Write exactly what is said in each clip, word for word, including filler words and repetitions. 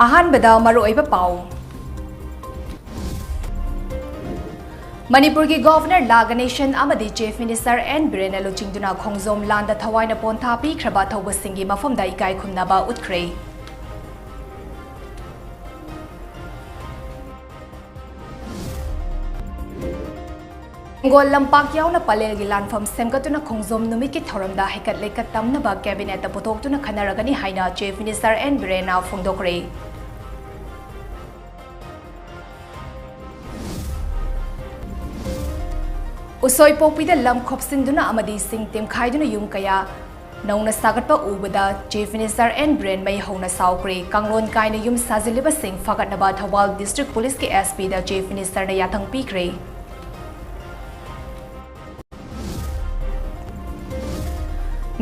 ꯑꯍꯥꯟꯕꯗ ꯃꯔꯨꯑꯣꯏꯕ ꯄꯥꯎ꯫ ꯃꯅꯤꯄꯨꯔꯒꯤ ꯒꯣꯚꯔꯅꯔ ꯂꯥ ꯒꯅꯦꯁꯟ ꯑꯃꯗꯤ ꯆꯤꯐ ꯃꯤꯅꯤꯁꯇꯔ ꯑꯦꯟ ꯕꯤꯔꯦꯟꯅ ꯂꯨꯆꯤꯡꯗꯨꯅ ꯈꯣꯡꯖꯣꯝ ꯂꯥꯟꯗ ꯊꯋꯥꯏꯅ ꯄꯣꯟꯊꯥ ꯄꯤꯈ꯭ꯔꯕ ꯑꯊꯧꯕꯁꯤꯡꯒꯤ ꯃꯐꯝꯗ ꯏꯀꯥꯏ ꯈꯨꯝꯅꯕ ꯎꯠꯈ꯭ꯔꯦ꯫ ꯇꯦꯡꯒꯣꯜ ꯂꯝꯄꯥꯛ ꯌꯥꯎꯅ ꯄꯂꯦꯜꯒꯤ ꯂꯥꯟꯐꯝ ꯁꯦꯝꯒꯠꯇꯨꯅ ꯈꯣꯡꯖꯣꯝ ꯅꯨꯃꯤꯠꯀꯤ ꯊꯧꯔꯝꯗ ꯍꯩꯀꯠ ꯂꯩꯀꯠ ꯇꯝꯅꯕ ꯀꯦꯕꯤꯅꯦꯠꯇ ꯄꯨꯊꯣꯛꯇꯨꯅ ꯈꯟꯅꯔꯒꯅꯤ ꯍꯥꯏꯅ ꯆꯤꯐ ꯃꯤꯅꯤꯁꯇꯔ ꯑꯦꯟ ꯕꯤꯔꯦꯟꯅ ꯐꯣꯡꯗꯣꯛꯈ꯭ꯔꯦ꯫ ꯎꯁꯣꯏꯄꯣꯛꯄꯤꯗ ꯂꯝ ꯈꯣꯞꯆꯤꯟꯗꯨꯅ ꯑꯃꯗꯤ ꯁꯤꯡ ꯇꯦꯝꯈꯥꯏꯗꯨꯅ ꯌꯨꯝ ꯀꯌꯥ ꯅꯧꯅ ꯁꯥꯒꯠꯄ ꯎꯕꯗ ꯆꯤꯐ ꯃꯤꯅꯤꯁꯇꯔ ꯑꯦꯟ ꯕꯤꯔꯦꯟ ꯃꯩ ꯍꯧꯅ ꯁꯥꯎꯈ꯭ꯔꯦ꯫ ꯀꯥꯡꯂꯣꯟ ꯀꯥꯏꯅ ꯌꯨꯝ ꯁꯥꯖꯤꯜꯂꯤꯕꯁꯤꯡ ꯐꯒꯠꯅꯕ ꯊꯧꯕꯥꯜ ꯗꯤꯁꯇ꯭ꯔꯤꯛ ꯄꯨꯂꯤꯁꯀꯤ ꯑꯦꯁ ꯄꯤꯗ ꯆꯤꯐ ꯃꯤꯅꯤꯁꯇꯔꯅ ꯌꯥꯊꯪ ꯄꯤꯈ꯭ꯔꯦ꯫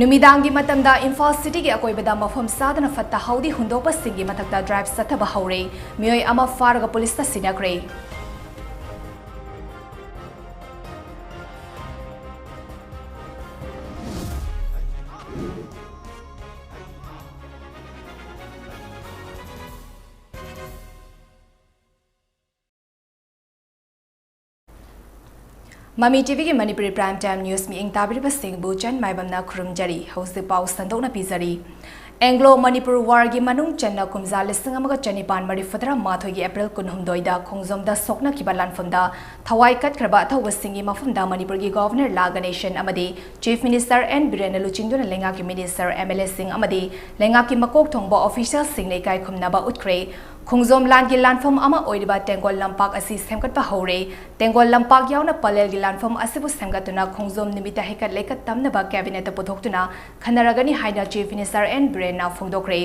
ꯅꯨꯃꯤꯗꯥꯡꯒꯤ ꯃꯇꯝꯗ ꯏꯝꯐꯥꯜ ꯁꯤꯇꯤꯒꯤ ꯑꯀꯣꯏꯕꯗ ꯃꯐꯝ ꯆꯥꯗꯅ ꯐꯠꯇ ꯍꯥꯎꯗꯤ ꯍꯨꯟꯗꯣꯛꯄꯁꯤꯡꯒꯤ ꯃꯊꯛꯇ ꯗ꯭ꯔꯥꯏꯚ ꯆꯠꯊꯕ ꯍꯧꯔꯦ꯫ ꯃꯤꯑꯣꯏ ꯑꯃ ꯐꯥꯔꯒ ꯄꯨꯂꯤꯁꯇ ꯁꯤꯟꯅꯈ꯭ꯔꯦ꯫ ꯃꯃꯤ ꯇꯤꯚꯤꯒꯤ ꯃꯅꯤꯄꯨꯔꯤ Prime Time News ꯃꯤꯠꯌꯦꯡ ꯇꯥꯕꯤꯔꯤꯕꯁꯤꯡꯕꯨ ꯆꯟ ꯃꯥꯏꯕꯝꯅ ꯈꯨꯔꯨꯝꯖꯔꯤ꯫ ꯍꯧꯖꯤꯛ ꯄꯥꯎ ꯁꯟꯗꯣꯛꯅ ꯄꯤꯖꯔꯤ꯫ ꯑꯦꯡꯒ꯭ꯂꯣ ꯃꯅꯤꯄꯨꯔ ꯋꯥꯔꯒꯤ ꯃꯅꯨꯡ ꯆꯟꯅ ꯀꯨꯝꯖꯥ ꯂꯤꯁꯤꯡ ꯑꯃꯒ ꯆꯅꯤꯄꯥꯟ ꯃꯔꯤꯐꯨꯇꯔꯥ ꯃꯥꯊꯣꯏꯒꯤ ꯑꯦꯄ꯭ꯔꯤꯜ ꯀꯨꯟꯍꯨꯝꯗꯣꯏꯗ ꯈꯣꯡꯖꯣꯝꯗ ꯁꯣꯛꯅꯈꯤꯕ ꯂꯥꯟꯐꯝꯗ ꯊꯋꯥꯏ ꯀꯠꯈ꯭ꯔꯕ ꯑꯊꯧꯕꯁꯤꯡꯒꯤ ꯃꯐꯝꯗ ꯃꯅꯤꯄꯨꯔꯒꯤ ꯒꯣꯚꯔꯅꯔ ꯂꯥ ꯒꯅꯦꯁꯟ ꯑꯃꯗꯤ ꯆꯤꯐ ꯃꯤꯅꯤꯁꯇꯔ ꯑꯦꯟ ꯕꯤꯔꯦꯟꯅ ꯂꯨꯆꯤꯡꯗꯨꯅ ꯂꯩꯉꯥꯛꯀꯤ ꯃꯤꯅꯤꯁꯇꯔ, ꯑꯦꯝ ꯑꯦꯜ ꯑꯦꯁꯤꯡ ꯑꯃꯗꯤ ꯂꯩꯉꯥꯛꯀꯤ ꯃꯀꯣꯛ ꯊꯣꯡꯕ ꯑꯣꯐꯤꯁꯤꯌꯦꯜꯁꯤꯡꯅ ꯏꯀꯥꯏ ꯈꯨꯝꯅꯕ ꯎꯠꯈ꯭ꯔꯦ꯫ ꯈꯣꯡꯖꯣꯝ ꯂꯥꯟꯒꯤ ꯂꯥꯟꯐꯝ ꯑꯃ ꯑꯣꯏꯔꯤꯕ ꯇꯦꯡꯒꯣꯜ ꯂꯝꯄꯥꯛ ꯑꯁꯤ ꯁꯦꯝꯒꯠꯄ ꯍꯧꯔꯦ꯫ ꯇꯦꯡꯒꯣꯜ ꯂꯝꯄꯥꯛ ꯌꯥꯎꯅ ꯄꯂꯦꯜꯒꯤ ꯂꯥꯟꯐꯝ ꯑꯁꯤꯕꯨ ꯁꯦꯝꯒꯠꯇꯨꯅ ꯈꯣꯡꯖꯣꯝ ꯅꯨꯃꯤꯠꯇ ꯍꯩꯀꯠ ꯂꯩꯀꯠ ꯇꯝꯅꯕ ꯀꯦꯕꯤꯅꯦꯠꯇ ꯄꯨꯊꯣꯛꯇꯨꯅ ꯈꯟꯅꯔꯒꯅꯤ ꯍꯥꯏꯅ ꯆꯤꯐ ꯃꯤꯅꯤꯁꯇꯔ ꯑꯦꯟ ꯕꯤꯔꯦꯟꯅ ꯐꯣꯡꯗꯣꯛꯈ꯭ꯔꯦ꯫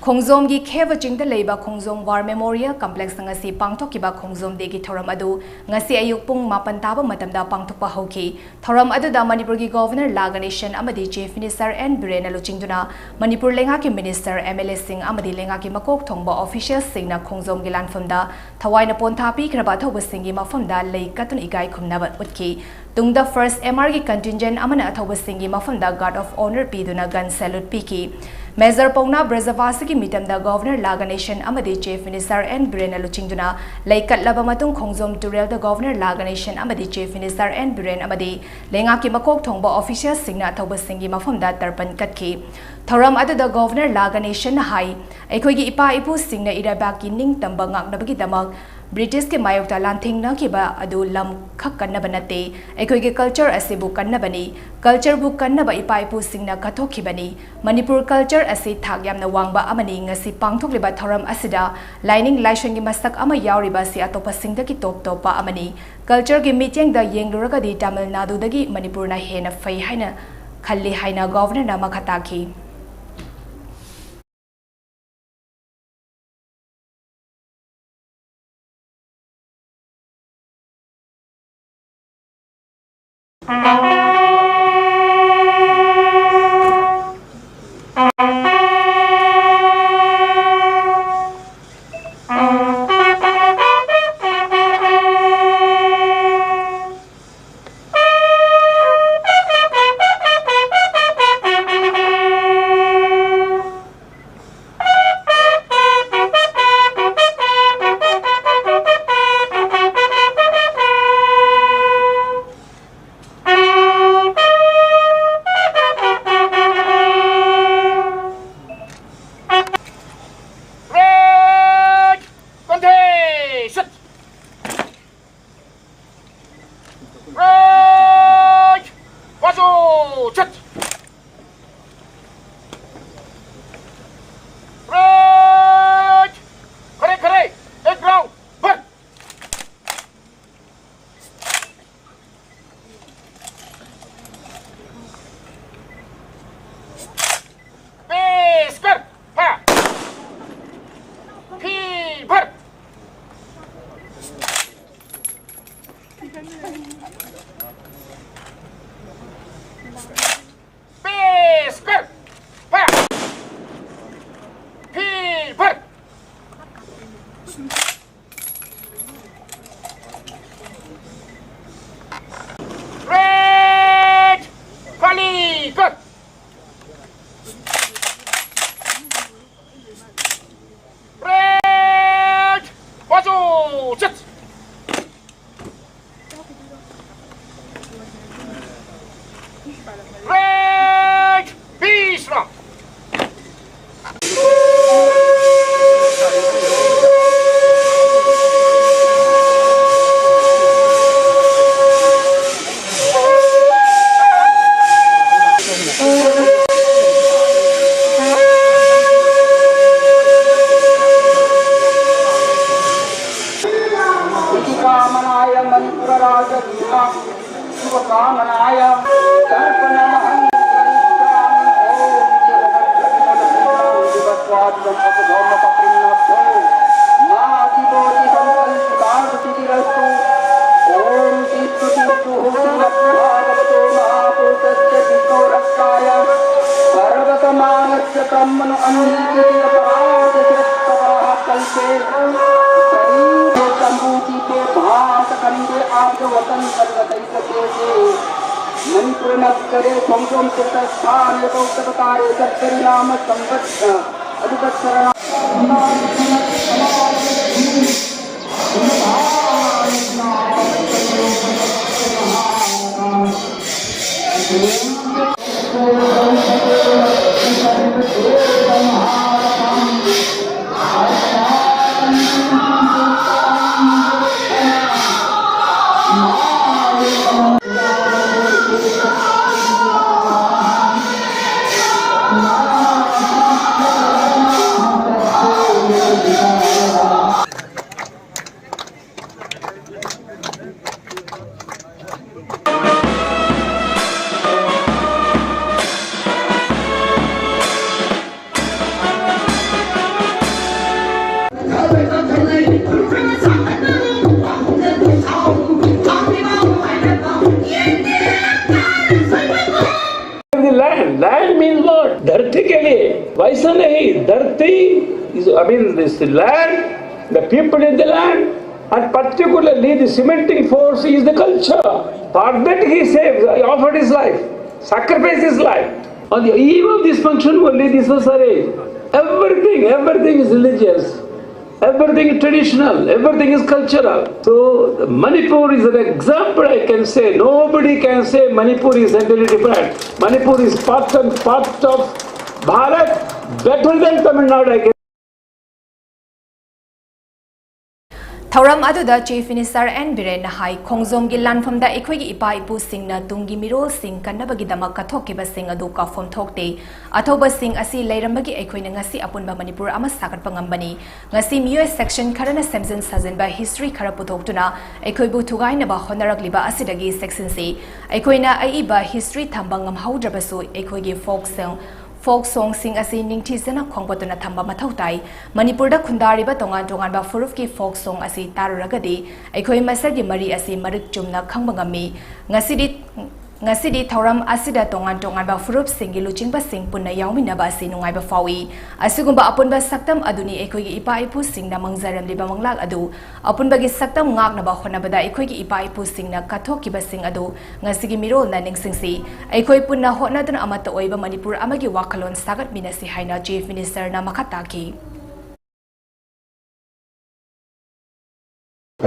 ꯈꯣꯡꯖꯣꯝꯒꯤ ꯈꯦꯕ ꯆꯤꯡꯗ ꯂꯩꯕ ꯈꯣꯡꯖꯣꯝ War Memorial Complex ꯉꯁꯤ ꯄꯥꯡꯊꯣꯛꯈꯤꯕ ꯈꯣꯡꯖꯣꯝ Day ꯒꯤ ꯊꯧꯔꯝ ꯑꯗꯨ ꯉꯁꯤ ꯑꯌꯨꯛ ꯄꯨꯡ ꯃꯥꯄꯟ ꯇꯥꯕ ꯃꯇꯝꯗ ꯄꯥꯡꯊꯣꯛꯄ ꯍꯧꯈꯤ꯫ ꯊꯧꯔꯝ ꯑꯗꯨꯗ ꯃꯅꯤꯄꯨꯔꯒꯤ Governor ꯂꯥ ꯒꯅꯦꯁꯟ ꯑꯃꯗꯤ Chief Minister ꯑꯦꯟ ꯕꯤꯔꯦꯟꯅ ꯂꯨꯆꯤꯡꯗꯨꯅ ꯃꯅꯤꯄꯨꯔ ꯂꯩꯉꯥꯛꯀꯤ Minister, MLA ꯁꯤꯡ ꯑꯃꯗꯤ ꯂꯩꯉꯥꯛꯀꯤ ꯃꯀꯣꯛ ꯊꯣꯡꯕ official ꯁꯤꯡꯅ ꯈꯣꯡꯖꯣꯝꯒꯤ ꯂꯥꯟꯐꯝꯗ ꯊꯋꯥꯏꯅ ꯄꯣꯟꯊꯥ ꯄꯤꯈ꯭ꯔꯕ ꯑꯊꯧꯕꯁꯤꯡꯒꯤ ꯃꯐꯝꯗ ꯂꯩ ꯀꯠꯇꯨꯅ ꯏꯀꯥꯏ ꯈꯨꯝꯅꯕ ꯎꯠꯈꯤ꯫ ꯇꯨꯡꯗ First M R ꯒꯤ contingent ꯑꯃꯅ ꯑꯊꯧꯕꯁꯤꯡꯒꯤ ꯃꯐꯝꯗ Guard of Honour ꯄꯤꯗꯨꯅ gun salute ꯄꯤꯈꯤ꯫ Major ꯄꯥꯎꯅꯥ ꯕ꯭ꯔꯖꯕꯥꯁꯤꯒꯤ ꯃꯤꯇꯝꯗ Governor ꯂꯥ ꯒꯅꯦꯁꯟ ꯑꯃꯗꯤ Chief Minister ꯑꯦꯟ ꯕꯤꯔꯦꯟꯅ ꯂꯨꯆꯤꯡꯗꯨꯅ ꯂꯩ ꯀꯠꯂꯕ ꯃꯇꯨꯡ ꯈꯣꯡꯖꯣꯝ ꯇꯨꯔꯦꯜꯗ Governor ꯂꯥ ꯒꯅꯦꯁꯟ ꯑꯃꯗꯤ Chief Minister ꯑꯦꯟ ꯕꯤꯔꯦꯟ ꯑꯃꯗꯤ ꯂꯩꯉꯥꯛꯀꯤ ꯃꯀꯣꯛ ꯊꯣꯡꯕ official ꯁꯤꯡꯅ ꯑꯊꯧꯕꯁꯤꯡꯒꯤ ꯃꯐꯝꯗ ꯇꯔꯄꯟ ꯀꯠꯈꯤ꯫ ꯊꯧꯔꯝ ꯑꯗꯨꯗ Governor ꯂꯥ ꯒꯅꯦꯁꯟꯅ ꯍꯥꯏ, ꯑꯩꯈꯣꯏꯒꯤ ꯏꯄꯥ ꯏꯄꯨꯁꯤꯡꯅ ꯏꯔꯩꯕꯥꯛꯀꯤ ꯅꯤꯡꯇꯝꯕ ꯉꯥꯛꯅꯕꯒꯤꯗꯃꯛ British ꯀꯤ ꯃꯥꯌꯣꯛꯇ ꯂꯥꯟꯊꯦꯡꯅꯈꯤꯕ ꯑꯗꯨ ꯂꯝ ꯈꯛ ꯀꯟꯅꯕ ꯅꯠꯇꯦ, ꯑꯩꯈꯣꯏꯒꯤ culture ꯑꯁꯤꯕꯨ ꯀꯟꯅꯕꯅꯤ꯫ Culture ꯕꯨ ꯀꯟꯅꯕ ꯏꯄꯥ ꯏꯄꯨꯁꯤꯡꯅ ꯀꯠꯊꯣꯛꯈꯤꯕꯅꯤ꯫ ꯃꯅꯤꯄꯨꯔ culture ꯑꯁꯤ ꯊꯥꯛ ꯌꯥꯝꯅ ꯋꯥꯡꯕ ꯑꯃꯅꯤ꯫ ꯉꯁꯤ ꯄꯥꯡꯊꯣꯛꯂꯤꯕ ꯊꯧꯔꯝ ꯑꯁꯤꯗ ꯂꯥꯏꯅꯤꯡ ꯂꯥꯏꯁꯣꯟꯒꯤ ꯃꯁꯛ ꯑꯃ ꯌꯥꯎꯔꯤꯕ ꯑꯁꯤ ꯑꯇꯣꯞꯄꯁꯤꯡꯗꯒꯤ ꯇꯣꯞ ꯇꯣꯞꯄ ꯑꯃꯅꯤ꯫ Culture ꯒꯤ ꯃꯤꯠꯌꯦꯡꯗ ꯌꯦꯡꯂꯨꯔꯒꯗꯤ ꯇꯥꯃꯤꯜ ꯅꯥꯗꯨꯗꯒꯤ ꯃꯅꯤꯄꯨꯔꯅ ꯍꯦꯟꯅ ꯐꯩ ꯍꯥꯏꯅ ꯈꯜꯂꯤ ꯍꯥꯏꯅ Governor ꯅ ꯃꯈꯥ ꯇꯥꯈꯤ꯫ Red! Kali! Good! Red! Wajo! Sit! Red! Peace! शुभकामनाय मणिपुरराजगृहां शुभकामनाय तर्पणमहं करिष्यामि। ॐ देववज्रविमलपूर्णां दिवस्वादिदं पदधर्मपत्रिन्नद्धो मा दिवो दिवं कल्पितार्थसिद्धिरस्तु। ॐ तिष्ठति सुहो श्रीमद्भागवतो महापुरुषस्य विष्णोरक्षाय सर्वतमानस्य ब्रह्मणो अन्यीकृतिरपराधश्रद्धपराः कल्पे शरीरे सम्भूतिते भारतखण्डे आर्यवतन सर्वदैकदेशे मणिपुरनगरे संगम तीर्थस्थाने बौद्धवतारे सत्तरि नाम संवत्स अनुवत्सरणाम The land, land means what? धरती के लिए। वैसा नहीं, धरती Is, I mean, this land, the people in the land, and particularly the cementing force is the culture. For that he saved, he offered his life, sacrificed his life. On the eve of this function only, this was arranged. Everything, everything is religious. Everything is traditional, everything is cultural. So Manipur is an example I can say. Nobody can say Manipur is entirely different. Manipur is part and part of Bharat, better than Tamil Nadu, I can. ꯊꯧꯔꯝ ꯑꯗꯨꯗ Chief Minister N ꯕꯤꯔꯦꯟꯅ ꯍꯥꯏ, ꯈꯣꯡꯖꯣꯝꯒꯤ ꯂꯥꯟꯐꯝꯗ ꯑꯩꯈꯣꯏꯒꯤ ꯏꯄꯥ ꯏꯄꯨꯁꯤꯡꯅ ꯇꯨꯡꯒꯤ ꯃꯤꯔꯣꯜꯁꯤꯡ ꯀꯟꯅꯕꯒꯤꯗꯃꯛ ꯀꯠꯊꯣꯛꯈꯤꯕꯁꯤꯡ ꯑꯗꯨ ꯀꯥꯎꯐꯝ ꯊꯣꯛꯇꯦ꯫ ꯑꯊꯧꯕꯁꯤꯡ ꯑꯁꯤ ꯂꯩꯔꯝꯕꯒꯤ ꯑꯩꯈꯣꯏꯅ ꯉꯁꯤ ꯑꯄꯨꯟꯕ ꯃꯅꯤꯄꯨꯔ ꯑꯃ ꯁꯥꯒꯠꯄ ꯉꯝꯕꯅꯤ꯫ ꯉꯁꯤ ꯃꯤꯑꯣꯏ section ꯈꯔꯅ ꯁꯦꯝꯖꯤꯟ ꯁꯥꯖꯤꯟꯕ history ꯈꯔ ꯄꯨꯊꯣꯛꯇꯨꯅ ꯑꯩꯈꯣꯏꯕꯨ ꯊꯨꯒꯥꯏꯅꯕ ꯍꯣꯠꯅꯔꯛꯂꯤꯕ ꯑꯁꯤꯗꯒꯤ ꯆꯦꯛꯁꯤꯟꯁꯤ꯫ ꯑꯩꯈꯣꯏꯅ ꯑꯏꯕ history ꯊꯝꯕ ꯉꯝꯍꯧꯗ꯭ꯔꯕꯁꯨ ꯑꯩꯈꯣꯏꯒꯤ folk song, folk songꯁꯤꯡ ꯑꯁꯤ ꯅꯤꯡꯊꯤꯖꯅ ꯈꯣꯡꯄꯠꯇꯨꯅ ꯊꯝꯕ ꯃꯊꯧ ꯇꯥꯏ꯫ ꯃꯅꯤꯄꯨꯔꯗ ꯈꯨꯟꯗꯥꯔꯤꯕ ꯇꯣꯉꯥꯟ ꯇꯣꯉꯥꯟꯕ ꯐꯨꯔꯨꯞꯀꯤ folk song ꯑꯁꯤ ꯇꯥꯔꯨꯔꯒꯗꯤ ꯑꯩꯈꯣꯏ ꯃꯁꯦꯜꯒꯤ ꯃꯔꯤ ꯑꯁꯤ ꯃꯔꯤꯛ ꯆꯨꯝꯅ ꯈꯪꯕ ꯉꯝꯃꯤ꯫ ꯉꯁꯤꯗꯤ, ꯉꯁꯤꯗꯤ ꯊꯧꯔꯝ ꯑꯁꯤꯗ ꯇꯣꯉꯥꯟ ꯇꯣꯉꯥꯟꯕ ꯐꯨꯔꯨꯞꯁꯤꯡꯒꯤ ꯂꯨꯆꯤꯡꯕꯁꯤꯡ ꯄꯨꯟꯅ ꯌꯥꯎꯃꯤꯟꯅꯕ ꯑꯁꯤ ꯅꯨꯡꯉꯥꯏꯕ ꯐꯥꯎꯏ꯫ ꯑꯁꯤꯒꯨꯝꯕ ꯑꯄꯨꯟꯕ ꯁꯛꯇꯝ ꯑꯗꯨꯅꯤ ꯑꯩꯈꯣꯏꯒꯤ ꯏꯄꯥ ꯏꯄꯨꯁꯤꯡꯅ ꯃꯪꯖꯔꯝꯂꯤꯕ ꯃꯪꯂꯥꯛ ꯑꯗꯨ꯫ ꯑꯄꯨꯟꯕꯒꯤ ꯁꯛꯇꯝ ꯉꯥꯛꯅꯕ ꯍꯣꯠꯅꯕꯗ ꯑꯩꯈꯣꯏꯒꯤ ꯏꯄꯥ ꯏꯄꯨꯁꯤꯡꯅ ꯀꯠꯊꯣꯛꯈꯤꯕꯁꯤꯡ ꯑꯗꯨ ꯉꯁꯤꯒꯤ ꯃꯤꯔꯣꯜꯅ ꯅꯤꯡꯁꯤꯡꯁꯤ꯫ ꯑꯩꯈꯣꯏ ꯄꯨꯟꯅ ꯍꯣꯠꯅꯗꯨꯅ ꯑꯃꯠꯇ ꯑꯣꯏꯕ ꯃꯅꯤꯄꯨꯔ ꯑꯃꯒꯤ ꯋꯥꯈꯜꯂꯣꯟ ꯁꯥꯒꯠꯃꯤꯟꯅꯁꯤ ꯍꯥꯏꯅ Chief Ministerꯅ ꯃꯈꯥ ꯇꯥꯈꯤ꯫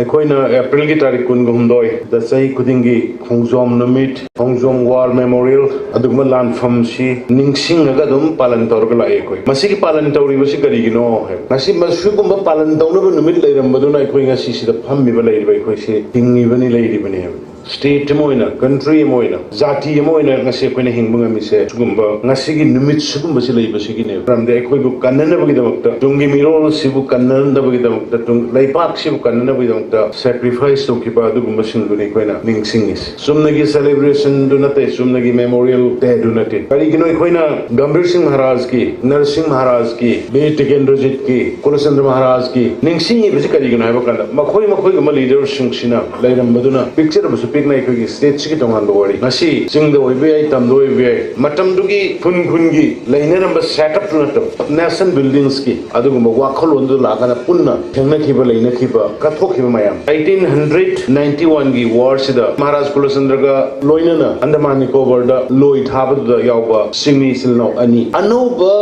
ꯑꯩꯈꯣꯏꯅ ꯑꯦꯄ꯭ꯔꯤꯜꯒꯤ ꯇꯥꯔꯤꯛ ꯀꯨꯟꯒ ꯍꯨꯝꯗꯣꯏꯗ ꯆꯍꯤ ꯈꯨꯗꯤꯡꯒꯤ ꯈꯣꯡꯖꯣꯝ ꯅꯨꯃꯤꯠ, ꯈꯣꯡꯖꯣꯝ War Memorial, ꯑꯗꯨꯒꯨꯝꯕ ꯂꯥꯟꯐꯝꯁꯤ ꯅꯤꯡꯁꯤꯡꯉꯒ ꯑꯗꯨꯝ ꯄꯥꯂꯟ ꯇꯧꯔꯒ ꯂꯥꯛꯑꯦ꯫ ꯑꯩꯈꯣꯏ ꯃꯁꯤꯒꯤ ꯄꯥꯂꯟ ꯇꯧꯔꯤꯕꯁꯤ ꯀꯔꯤꯒꯤꯅꯣ ꯍꯥꯏꯕ, ꯉꯁꯤ ꯃꯁꯤꯒꯨꯝꯕ ꯄꯥꯂꯟ ꯇꯧꯅꯕ ꯅꯨꯃꯤꯠ ꯂꯩꯔꯝꯕꯗꯨꯅ ꯑꯩꯈꯣꯏ ꯉꯁꯤ ꯁꯤꯗ ꯐꯝꯃꯤꯕ ꯂꯩꯔꯤꯕ ꯑꯩꯈꯣꯏꯁꯦ ꯍꯤꯡꯉꯤꯕꯅꯤ, ꯂꯩꯔꯤꯕꯅꯤ ꯍꯥꯏꯕ꯫ State ꯑꯃ ꯑꯣꯏꯅ, country ꯑꯃ ꯑꯣꯏꯅ, ꯖꯥꯇꯤ ꯑꯃ ꯑꯣꯏꯅ ꯉꯁꯤ ꯑꯩꯈꯣꯏꯅ ꯍꯤꯡꯕ ꯉꯝꯃꯤꯁꯦ ꯁꯤꯒꯨꯝꯕ ꯉꯁꯤꯒꯤ ꯅꯨꯃꯤꯠ ꯁꯤꯒꯨꯝꯕꯁꯤ ꯂꯩꯕꯁꯤꯒꯤꯅꯦꯕ꯫ ꯃꯔꯝꯗꯤ ꯑꯩꯈꯣꯏꯕꯨ ꯀꯟꯅꯅꯕꯒꯤꯗꯃꯛꯇ, ꯇꯨꯡꯒꯤ ꯃꯤꯔꯣꯜ ꯑꯁꯤꯕꯨ ꯀꯟꯅꯅꯕꯒꯤꯗꯃꯛꯇ, ꯇꯨꯡ, ꯂꯩꯄꯥꯛꯁꯤꯕꯨ ꯀꯟꯅꯅꯕꯒꯤꯗꯃꯛꯇ sacrifice ꯇꯧꯈꯤꯕ ꯑꯗꯨꯒꯨꯝꯕꯁꯤꯡꯗꯨꯅꯤ ꯑꯩꯈꯣꯏꯅ ꯅꯤꯡꯁꯤꯡꯉꯤꯁꯦ꯫ ꯆꯨꯝꯅꯒꯤ celebrationꯗꯨ ꯅꯠꯇꯦ, ꯆꯨꯝꯅꯒꯤ Memorial Dayꯗꯨ ꯅꯠꯇꯦ꯫ ꯀꯔꯤꯒꯤꯅꯣ ꯑꯩꯈꯣꯏꯅ ꯒꯝꯚꯤꯔ ꯁꯤꯡ ꯃꯍꯥꯔꯥꯖꯀꯤ, ꯅꯔꯁꯤꯡ ꯃꯍꯥꯔꯥꯖꯀꯤ, ꯕꯤꯔ ꯇꯤꯀꯦꯟꯗ꯭ꯔꯖꯤꯠꯀꯤ, ꯀꯨꯂꯆꯟꯗ꯭ꯔ ꯃꯍꯥꯔꯥꯖꯀꯤ ꯅꯤꯡꯁꯤꯡꯉꯤꯕꯁꯤ ꯀꯔꯤꯒꯤꯅꯣ ꯍꯥꯏꯕ ꯀꯥꯟꯗ, ꯃꯈꯣꯏ ꯃꯈꯣꯏꯒꯨꯝꯕ leaderꯁꯤꯡꯁꯤꯅ ꯂꯩꯔꯝꯕꯗꯨꯅ ꯄꯤꯛꯆꯔꯕꯁꯨ ꯄꯤꯛꯅ ꯑꯩꯈꯣꯏꯒꯤ ꯁ꯭ꯇꯦꯠꯁꯤꯒꯤ ꯇꯣꯉꯥꯟꯕ ꯋꯥꯔꯤ꯫ ꯉꯁꯤ ꯆꯤꯡꯗ ꯑꯣꯏꯕ ꯌꯥꯏ, ꯇꯝꯗ ꯑꯣꯏꯕ ꯌꯥꯏ, ꯃꯇꯝꯗꯨꯒꯤ ꯈꯨꯟ ꯈꯨꯟꯒꯤ ꯂꯩꯅꯔꯝꯕ ꯁꯦꯠꯑꯞꯇꯨ ꯅꯠꯇꯕ, ꯅꯦꯁꯅꯦꯜ ꯕꯤꯜꯗꯤꯡꯁꯀꯤ ꯑꯗꯨꯒꯨꯝꯕ ꯋꯥꯈꯜꯂꯣꯟꯗꯨ ꯂꯥꯛꯑꯒꯅ ꯄꯨꯟꯅ ꯊꯦꯡꯅꯈꯤꯕ, ꯂꯩꯅꯈꯤꯕ, ꯀꯠꯊꯣꯛꯈꯤꯕ ꯃꯌꯥꯝ꯫ ꯑꯩꯠꯇꯤꯟ ꯍꯟꯗ꯭ꯔꯦꯠ ꯅꯥꯏꯟꯇꯤ ꯋꯥꯟꯒꯤ ꯋꯥꯔꯁꯤꯗ ꯃꯍꯥꯔꯥꯖ ꯀꯨꯂꯆꯟꯗ꯭ꯔꯒ ꯂꯣꯏꯅꯅ ꯑꯟꯗꯃꯥꯟ ꯅꯤꯀꯣꯕꯔꯗ ꯂꯣꯏ ꯊꯥꯕꯗꯨꯗ ꯌꯥꯎꯕ ꯆꯤꯡꯃꯤ ꯏꯆꯤꯜ ꯏꯅꯥꯎ ꯑꯅꯤ꯫ ꯑꯅꯧꯕ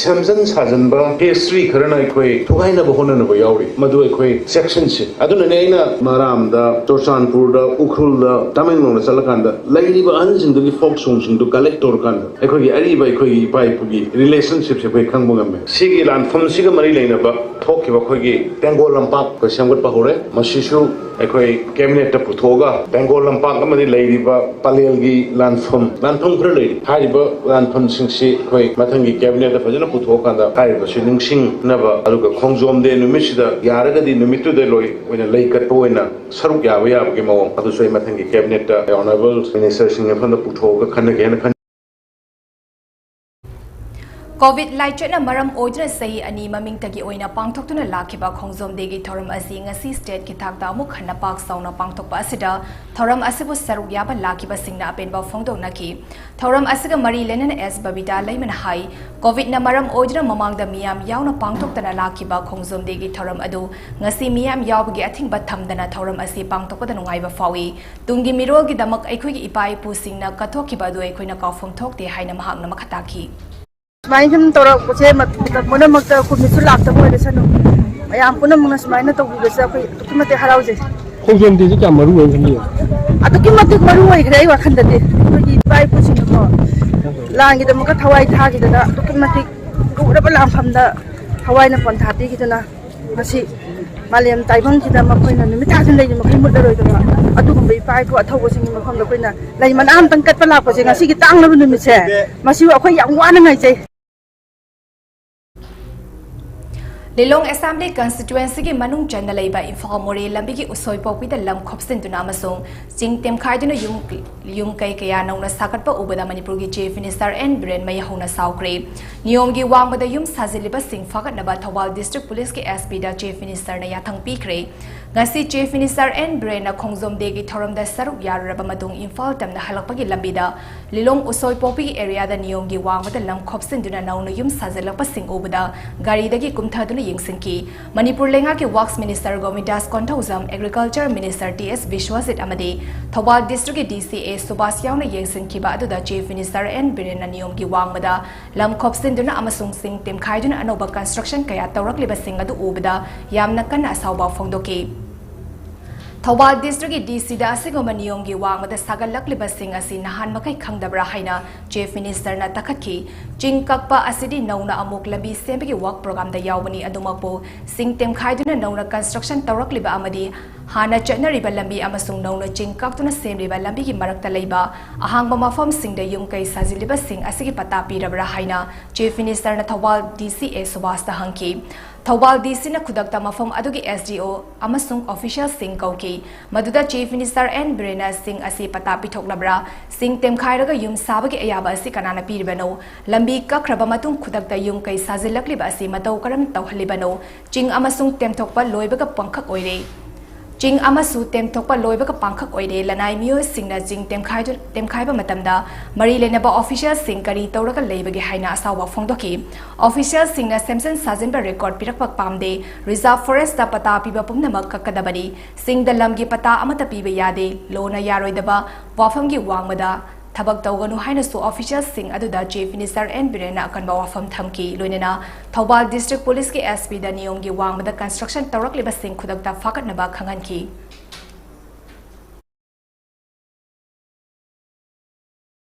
ꯁꯦꯝꯖꯤꯟ ꯁꯥꯖꯤꯟꯕ ꯍꯤꯁꯇ꯭ꯔꯤ ꯈꯔꯅ ꯑꯩꯈꯣꯏ ꯊꯨꯒꯥꯏꯅꯕ ꯍꯣꯠꯅꯅꯕ ꯌꯥꯎꯔꯤ꯫ ꯃꯗꯨ ꯑꯩꯈꯣꯏ ꯆꯦꯛꯁꯤꯟꯁꯤ꯫ ꯑꯗꯨꯅꯅꯦ ꯑꯩꯅ ꯃꯔꯥꯝꯗ, ꯆꯨꯔꯆꯥꯟꯄꯨꯔꯗ, ꯎꯈ꯭ꯔꯨꯜꯗ, ꯇꯃꯦꯡꯂꯣꯡꯗ ꯆꯠꯂꯀꯥꯟꯗ ꯂꯩꯔꯤꯕ ꯑꯍꯟꯁꯤꯡꯗꯨꯒꯤ ꯐꯣꯛ ꯁꯣꯡꯁꯤꯡꯗꯨ ꯀꯂꯦꯛ ꯇꯧꯔꯀꯥꯟꯗ ꯑꯩꯈꯣꯏꯒꯤ ꯑꯔꯤꯕ ꯑꯩꯈꯣꯏꯒꯤ ꯏꯄꯥ ꯏꯄꯨꯒꯤ ꯔꯤꯂꯦꯁꯟꯁꯤꯞꯁꯦ ꯑꯩꯈꯣꯏ ꯈꯪꯕ ꯉꯝꯃꯦ꯫ ꯁꯤꯒꯤ ꯂꯥꯟꯐꯝꯁꯤꯒ ꯃꯔꯤ ꯂꯩꯅꯕ ꯊꯣꯛꯈꯤꯕ ꯑꯩꯈꯣꯏꯒꯤ ꯇꯦꯡꯒꯣꯜ ꯂꯝꯄꯥꯛ ꯑꯩꯈꯣꯏ ꯁꯦꯝꯒꯠꯄ ꯍꯧꯔꯦ꯫ ꯃꯁꯤꯁꯨ ꯑꯩꯈꯣꯏ ꯀꯦꯕꯤꯅꯦꯠꯇ ꯄꯨꯊꯣꯛꯑꯒ ꯇꯦꯡꯒꯣꯜ ꯂꯝꯄꯥꯛ ꯑꯃꯗꯤ ꯂꯩꯔꯤꯕ ꯄꯂꯦꯜꯒꯤ ꯂꯥꯟꯐꯝ, ꯂꯥꯟꯐꯝ ꯈꯔ ꯂꯩꯔꯤ꯫ ꯍꯥꯏꯔꯤꯕ ꯂꯥꯟꯐꯝꯁꯤꯡꯁꯤ ꯑꯩꯈꯣꯏ ꯃꯊꯪꯒꯤ ꯀꯦꯕꯤꯅꯦꯠꯇ ꯐꯖꯅ ꯄꯨꯊꯣꯛꯑꯀꯥꯟꯗ ꯍꯥꯏꯔꯤꯕꯁꯤ ꯅꯤꯡꯁꯤꯡꯅꯕ, ꯑꯗꯨꯒ ꯈꯣꯡꯖꯣꯝ ꯗꯦ ꯅꯨꯃꯤꯠꯁꯤꯗ ꯌꯥꯔꯒꯗꯤ ꯅꯨꯃꯤꯠꯇꯨꯗ ꯂꯣꯏ ꯑꯣꯏꯅ ꯂꯩ ꯀꯠꯄ ꯑꯣꯏꯅ ꯁꯔꯨꯛ ꯌꯥꯕ ꯌꯥꯕꯒꯤ ꯃꯑꯣꯡ ꯑꯗꯨꯁꯨ ꯑꯩ ꯃꯊꯪꯒꯤ ꯀꯦꯕꯤꯅꯦꯠꯇ ꯑꯣꯅꯔꯦꯕꯜ ꯃꯤꯅꯤꯁꯇꯔꯁꯤꯡꯒꯤ ꯃꯐꯝꯗ ꯄꯨꯊꯣꯛꯑꯒ ꯈꯟꯅꯒꯦ ꯍꯥꯏꯅ ꯈꯟꯖꯩ꯫ ꯀꯣꯚꯤꯗ ꯂꯥꯏꯆꯠꯅ ꯃꯔꯝ ꯑꯣꯏꯗꯨꯅ ꯆꯍꯤ ꯑꯅꯤ ꯃꯃꯤꯡꯇꯒꯤ ꯑꯣꯏꯅ ꯄꯥꯡꯊꯣꯛꯇꯨꯅ ꯂꯥꯛꯈꯤꯕ ꯈꯣꯡꯖꯣꯝ ꯗꯦꯒꯤ ꯊꯧꯔꯝ ꯑꯁꯤ ꯉꯁꯤ ꯁ꯭ꯇꯦꯠꯀꯤ ꯊꯥꯛꯇ ꯑꯃꯨꯛ ꯍꯟꯅ ꯄꯥꯛ ꯆꯥꯎꯅ ꯄꯥꯡꯊꯣꯛꯄ ꯑꯁꯤꯗ ꯊꯧꯔꯝ ꯑꯁꯤꯕꯨ ꯁꯔꯨꯛ ꯌꯥꯕ ꯂꯥꯛꯈꯤꯕꯁꯤꯡꯅ ꯑꯄꯦꯟꯕ ꯐꯣꯡꯗꯣꯛꯅꯈꯤ꯫ ꯊꯧꯔꯝ ꯑꯁꯤꯒ ꯃꯔꯤ ꯂꯩꯅꯅ ꯑꯦꯁ ꯕꯕꯤꯇꯥ ꯂꯩꯃꯅ ꯍꯥꯏ, ꯀꯣꯚꯤꯗꯅ ꯃꯔꯝ ꯑꯣꯏꯗꯨꯅ ꯃꯃꯥꯡꯗ ꯃꯤꯌꯥꯝ ꯌꯥꯎꯅ ꯄꯥꯡꯊꯣꯛꯇꯅ ꯂꯥꯛꯈꯤꯕ ꯈꯣꯡꯖꯣꯝ ꯗꯦꯒꯤ ꯊꯧꯔꯝ ꯑꯗꯨ ꯉꯁꯤ ꯃꯤꯌꯥꯝ ꯌꯥꯎꯕꯒꯤ ꯑꯊꯤꯡꯕ ꯊꯝꯗꯅ ꯊꯧꯔꯝ ꯑꯁꯤ ꯄꯥꯡꯊꯣꯛꯄꯗ ꯅꯨꯡꯉꯥꯏꯕ ꯐꯥꯎꯏ꯫ ꯇꯨꯡꯒꯤ ꯃꯤꯔꯣꯜꯒꯤꯗꯃꯛ ꯑꯩꯈꯣꯏꯒꯤ ꯏꯄꯥ ꯏꯄꯨꯁꯤꯡꯅ ꯀꯠꯊꯣꯛꯈꯤꯕ ꯑꯗꯨ ꯑꯩꯈꯣꯏꯅ ꯀꯥꯎꯐꯝ ꯊꯣꯛꯇꯦ ꯍꯍꯥꯏꯅ ꯃꯍꯥꯛꯅ ꯃꯈꯥ ꯇꯥꯈꯤ꯫ ꯁꯨꯃꯥꯏꯅ ꯁꯨꯝ ꯇꯧꯔꯛꯄꯁꯦ ꯃꯇꯝ ꯄꯨꯝꯅꯃꯛꯇ ꯀꯨꯝꯃꯤꯁꯨ ꯂꯥꯛꯇꯕ ꯑꯣꯏꯔꯁꯅꯨ, ꯃꯌꯥꯝ ꯄꯨꯝꯅꯃꯛꯅ ꯁꯨꯃꯥꯏꯅ ꯇꯧꯕꯤꯕꯁꯦ ꯑꯩꯈꯣꯏ ꯑꯗꯨꯛꯀꯤ ꯃꯇꯤꯛ ꯍꯔꯥꯎꯖꯩ꯫ ꯈꯣꯡꯖꯣꯝ ꯗꯦꯁꯤ ꯀꯌꯥꯝ ꯃꯔꯨ ꯑꯣꯏ ꯈꯜꯂꯤ? ꯑꯗꯨꯛꯀꯤ ꯃꯇꯤꯛ ꯃꯔꯨ ꯑꯣꯏꯈ꯭ꯔꯦ ꯑꯩ ꯋꯥꯈꯜꯗꯗꯤ꯫ ꯑꯩꯈꯣꯏꯒꯤ ꯏꯄꯥ ꯏꯄꯨꯁꯤꯡꯅꯀꯣ ꯂꯥꯟꯒꯤꯗꯃꯛꯇ ꯊꯋꯥꯏ ꯊꯥꯈꯤꯗꯅ ꯑꯗꯨꯛꯀꯤ ꯃꯇꯤꯛ ꯂꯨꯔꯕ ꯂꯥꯟꯐꯝꯗ ꯊꯋꯥꯏꯅ ꯄꯣꯟꯊꯥ ꯄꯤꯈꯤꯗꯅ ꯉꯁꯤ ꯃꯥꯂꯦꯝ ꯇꯥꯏꯕꯪꯁꯤꯗ ꯃꯈꯣꯏꯅ ꯅꯨꯃꯤꯠ ꯇꯥꯁꯤꯟ ꯂꯩꯔꯤ ꯃꯈꯩ ꯃꯨꯠꯂꯔꯣꯏꯗꯕ ꯑꯗꯨꯒꯨꯝꯕ ꯏꯄꯥ ꯏꯄꯨ ꯑꯊꯧꯕꯁꯤꯡꯒꯤ ꯃꯐꯝꯗ ꯑꯩꯈꯣꯏꯅ ꯂꯩ ꯃꯅꯥ ꯑꯃꯇꯪ ꯀꯠꯄ ꯂꯥꯛꯄꯁꯦ ꯉꯁꯤꯒꯤ ꯇꯥꯡꯂꯕ ꯅꯨꯃꯤꯠꯁꯦ ꯃꯁꯤꯕꯨ ꯑꯩꯈꯣꯏ ꯌꯥꯝ ꯋꯥꯅ ꯉꯥꯏꯖꯩ꯫ ꯂꯤꯂꯣꯡ Assembly Constituency ꯒꯤ ꯃꯅꯨꯡ ꯆꯟꯅ ꯂꯩꯕ ꯏꯝꯐꯥꯜ ꯃꯣꯔꯦ ꯂꯝꯕꯤꯒꯤ ꯎꯁꯣꯏꯄꯣꯛꯄꯤꯗ ꯂꯝ ꯈꯣꯞꯆꯤꯟꯗꯨꯅ ꯑꯃꯁꯨꯡ ꯆꯤꯡ ꯇꯦꯝꯈꯥꯏꯗꯨꯅ ꯌꯨꯝ, ꯌꯨꯝ ꯀꯩ ꯀꯌꯥ ꯅꯧꯅ ꯁꯥꯒꯠꯄ ꯎꯕꯗ ꯃꯅꯤꯄꯨꯔꯒꯤ Chief Minister N ꯕꯤꯔꯦꯟ ꯃꯩ ꯍꯧꯅ ꯁꯥꯎꯈ꯭ꯔꯦ꯫ ꯅꯤꯌꯣꯝꯒꯤ ꯋꯥꯡꯃꯗ ꯌꯨꯝ ꯁꯥꯖꯤꯜꯂꯤꯕꯁꯤꯡ ꯐꯥꯒꯠꯅꯕ ꯊꯧꯕꯥꯜ District Police ꯀꯤ S P ꯗ Chief Minister ꯅ ꯌꯥꯊꯪ ꯄꯤꯈ꯭ꯔꯦ꯫ ꯉꯁꯤ Chief Minister N ꯕꯤꯔꯦꯟꯅ ꯈꯣꯡꯖꯣꯝ Day ꯒꯤ ꯊꯧꯔꯝꯗ ꯁꯔꯨꯛ ꯌꯥꯔꯨꯔꯕ ꯃꯇꯨꯡ ꯏꯝꯐꯥꯜ ꯇꯝꯅ ꯍꯜꯂꯛꯄꯒꯤ ꯂꯝꯕꯤꯗ ꯂꯤꯂꯣꯡ ꯎꯁꯣꯏꯄꯣꯛꯄꯤꯒꯤ area ꯗ ꯅꯤꯌꯣꯝꯒꯤ ꯋꯥꯡꯃꯗ ꯂꯝ ꯈꯣꯞꯆꯤꯟꯗꯨꯅ ꯅꯧꯅ ꯌꯨꯝ ꯁꯥꯖꯤꯜꯂꯛꯄꯁꯤꯡ ꯎꯕꯗ ꯒꯥꯔꯤꯗꯒꯤ ꯀꯨꯝꯊꯗꯨꯅ ꯌꯦꯡꯁꯤꯟꯈꯤ꯫ ꯃꯅꯤꯄꯨꯔ ꯂꯩꯉꯥꯛꯀꯤ Works Minister Govindas Konthoujam, Agriculture Minister T S Biswajit ꯑꯃꯗꯤ ꯊꯧꯕꯥꯜ District ꯀꯤ D C A ꯁꯨꯕꯥꯁ ꯌꯥꯎꯅ ꯌꯦꯡꯁꯤꯟꯈꯤꯕ ꯑꯗꯨꯗ Chief Minister N ꯕꯤꯔꯦꯟꯅ ꯅꯤꯌꯣꯝꯒꯤ ꯋꯥꯡꯃꯗ ꯂꯝ ꯈꯣꯞꯆꯤꯟꯗꯨꯅ ꯑꯃꯁꯨꯡ ꯆꯤꯡ ꯇꯦꯝꯈꯥꯏꯗꯨꯅ ꯑꯅꯧꯕ construction ꯀꯌꯥ ꯇꯧꯔꯛꯂꯤꯕꯁꯤꯡ ꯑꯗꯨ ꯎꯕꯗ ꯌꯥꯝꯅ ꯀꯟꯅ ꯑꯁꯥꯎꯕ ꯐꯣꯡꯗꯣꯛꯈꯤ꯫ ꯊꯧꯕꯥꯜ District ꯀꯤ D C ꯗ ꯑꯁꯤꯒꯨꯝꯕ ꯅꯤꯌꯣꯝꯒꯤ ꯋꯥꯡꯃꯗ ꯁꯥꯒꯠꯂꯛꯂꯤꯕꯁꯤꯡ ꯑꯁꯤ ꯅꯍꯥꯟ ꯃꯈꯩ ꯈꯪꯗꯕ꯭ꯔꯥ ꯍꯥꯏꯅ Chief Minister ꯅ ꯇꯛꯈꯠꯈꯤ꯫ ꯆꯤꯡ ꯀꯛꯄ ꯑꯁꯤꯗꯤ ꯅꯧꯅ ꯑꯃꯨꯛ ꯂꯝꯕꯤ ꯁꯦꯝꯕꯒꯤ work program ꯗ ꯌꯥꯎꯕꯅꯤ꯫ ꯑꯗꯨꯃꯛꯄꯨ ꯆꯤꯡ ꯇꯦꯝꯈꯥꯏꯗꯨꯅ ꯅꯧꯅ construction ꯇꯧꯔꯛꯂꯤꯕ ꯑꯃꯗꯤ ꯍꯥꯟꯅ ꯆꯠꯅꯔꯤꯕ ꯂꯝꯕꯤ ꯑꯃꯁꯨꯡ ꯅꯧꯅ ꯆꯤꯡ ꯀꯛꯇꯨꯅ ꯁꯦꯝꯂꯤꯕ ꯂꯝꯕꯤꯒꯤ ꯃꯔꯛꯇ ꯂꯩꯕ ꯑꯍꯥꯡꯕ ꯃꯐꯝꯁꯤꯡꯗ ꯌꯨꯝ ꯀꯩ ꯁꯥꯖꯤꯜꯂꯤꯕꯁꯤꯡ ꯑꯁꯤꯒꯤ ꯄꯇꯥ ꯄꯤꯔꯕ꯭ꯔꯥ ꯍꯥꯏꯅ Chief Minister ꯅ Thoubal D C A ꯁꯨꯕꯥꯁꯇ ꯍꯪꯈꯤ꯫ Thoubal D C ꯅ ꯈꯨꯗꯛꯇ ꯃꯐꯝ ꯑꯗꯨꯒꯤ S D O ꯑꯃꯁꯨꯡ official ꯁꯤꯡ ꯀꯧꯈꯤ꯫ ꯃꯗꯨꯗ Chief Minister N ꯕꯤꯔꯦꯟꯅ ꯆꯤꯡ ꯑꯁꯤ ꯄꯇꯥ ꯄꯤꯊꯣꯛꯂꯕ꯭ꯔꯥ? ꯆꯤꯡ ꯇꯦꯝꯈꯥꯏꯔꯒ ꯌꯨꯝ ꯁꯥꯕꯒꯤ ꯑꯌꯥꯕ ꯑꯁꯤ ꯀꯅꯥꯅ ꯄꯤꯔꯤꯕꯅꯣ? ꯂꯝꯕꯤ ꯀꯛꯈ꯭ꯔꯕ ꯃꯇꯨꯡ ꯈꯨꯗꯛꯇ ꯌꯨꯝ ꯀꯩ ꯁꯥꯖꯤꯜꯂꯛꯂꯤꯕ ꯑꯁꯤ ꯃꯇꯧ ꯀꯔꯝ ꯇꯧꯍꯜꯂꯤꯕꯅꯣ? ꯆꯤꯡ ꯑꯃꯁꯨꯡ ꯇꯦꯝꯊꯣꯛꯄ ꯂꯣꯏꯕꯒ ꯄꯥꯡꯈꯛ ꯑꯣꯏꯔꯦ꯫ ꯆꯤꯡ ꯑꯃꯁꯨ ꯇꯦꯝꯊꯣꯛꯄ ꯂꯣꯏꯕꯒ ꯄꯥꯡꯈꯛ ꯑꯣꯏꯔꯦ꯫ ꯂꯅꯥꯏ ꯃꯤꯑꯣꯏꯁꯤꯡꯅ ꯆꯤꯡ ꯇꯦꯝꯈꯥꯏꯗꯨ-, ꯇꯦꯝꯈꯥꯏꯕ ꯃꯇꯝꯗ ꯃꯔꯤ ꯂꯩꯅꯕ official ꯁꯤꯡ ꯀꯔꯤ ꯇꯧꯔꯒ ꯂꯩꯕꯒꯦ ꯍꯥꯏꯅ ꯑꯁꯥꯎꯕ ꯐꯣꯡꯗꯣꯛꯈꯤ꯫ Official ꯁꯤꯡꯅ ꯁꯦꯝꯖꯤꯟ ꯁꯥꯖꯤꯟꯕ record ꯄꯤꯔꯛꯄ ꯄꯥꯝꯗꯦ꯫ Reserve forest ꯇ ꯄꯇꯥ ꯄꯤꯕ ꯄꯨꯝꯅꯃꯛ ꯀꯛꯀꯗꯕꯅꯤ꯫ ꯆꯤꯡꯗ ꯂꯝꯒꯤ ꯄꯇꯥ ꯑꯃꯠꯇ ꯄꯤꯕ ꯌꯥꯗꯦ꯫ Law ꯅ ꯌꯥꯔꯣꯏꯗꯕ ꯋꯥꯐꯝꯒꯤ ꯋꯥꯡꯃꯗ ꯊꯕꯛ ꯇꯧꯒꯅꯨ ꯍꯥꯏꯅꯁꯨ official ꯁꯤꯡ ꯑꯗꯨꯗ Chief Minister N ꯕꯤꯔꯦꯟꯅ ꯑꯀꯟꯕ ꯋꯥꯐꯝ ꯊꯝꯈꯤ꯫ ꯂꯣꯏꯅꯅ ꯊꯧꯕꯥꯜ District Police ꯀꯤ S P ꯗ ꯅꯤꯌꯣꯝꯒꯤ ꯋꯥꯡꯃꯗ construction ꯇꯧꯔꯛꯂꯤꯕꯁꯤꯡ ꯈꯨꯗꯛꯇ ꯐꯥꯒꯠꯅꯕ ꯈꯪꯍꯟꯈꯤ꯫